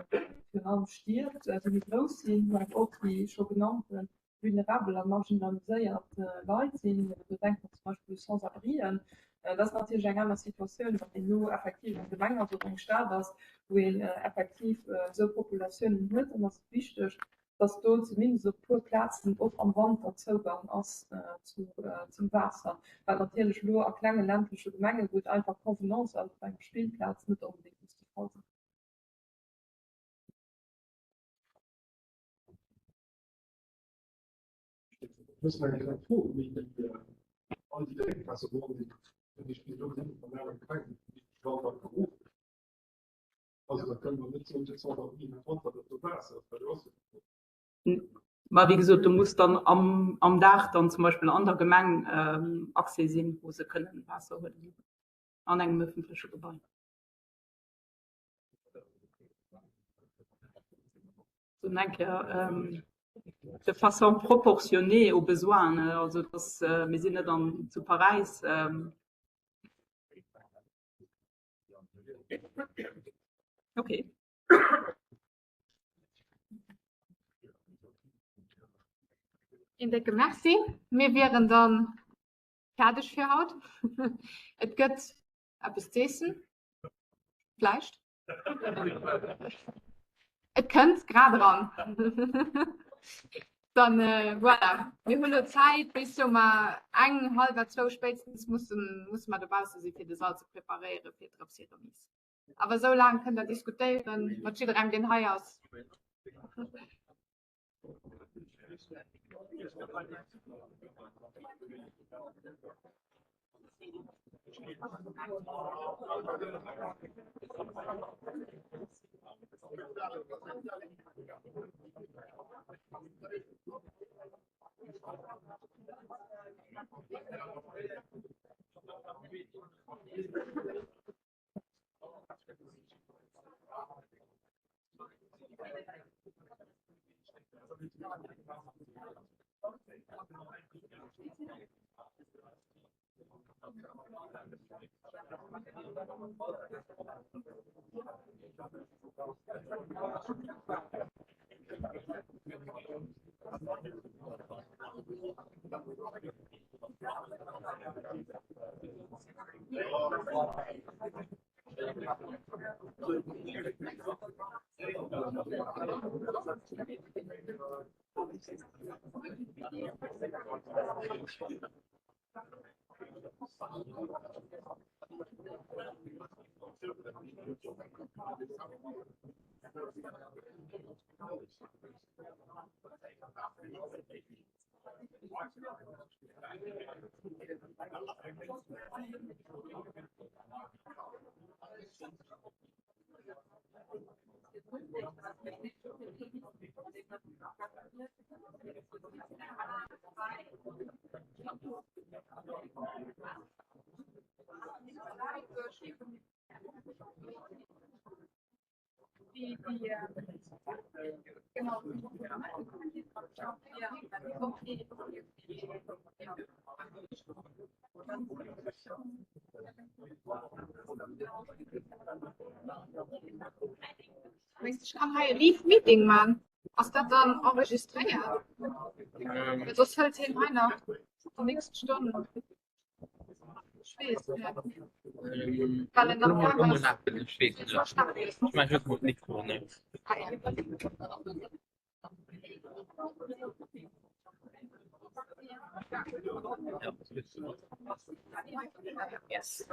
virun allem Stied, déi méi grouss sinn, wou awer och déi scho genannten. vulnerabel a marginaliséiert Leit sinn. Do denke mer zum Beispill u Sans-abrien. Dat ass natierlech eng aner Situatioun, wann een elo effektiv eng Gemeng ass oder eng Stad ass, wou een effektiv esou Populatiounen huet. Dann ass et wichteg, dass do zumindest op e puer Plazen och am Wanter Zougang ass zum Waasser, wat natierlech elo a klenge ländleche Gemengen, wou et einfach Convenance ass op enger Spillplaz, net onbedéngt muss de Fall sinn. Ech hunn eng kleng Fro, wéi déi all déi Drénkwaasserbronnen, déi ech bis elo gesinn hunn, an anere Gemengen, déi Wanter geruff. Also da kënne mer net soen, dat soll dann ni am Wanter dat do Waasser ass, well do ass jo keen. Mä wéi gesot, do muss dann am, am Dag dann zum Beispill an der Gemeng Accès sinn, wou se kënnen Waasser huelen an engem öffentleche Gebai. So eng Kéier de façon proportionnée aux besoins, ne, also dass mir sinn net an zu Paräis. Okay. Een décke Merci. Mir wieren dann fäerdeg fir haut. Et gëtt eppes z'eessen. Vläicht. Et kënnt grad eran. Dann voilà, mir hunn elo Zäit bis soe mer eng, hallwer zwou spéitstens mussen, musse mer dobausse si fir de Sall ze preparéiere fir d'Rëpsiremise. Awer esou laang kënnt der diskutéiere mat jidderengem deen hei ass. Mengs du, ech kann hei e Leave Meeting man? Ass dat dann enregistréiert? Well soss hëlt hien hei nach déi nächst Stonn. Ech weess net. Well en am Gaang ass. Ech maache just mol d'Mikro an. Ah ja. Yes.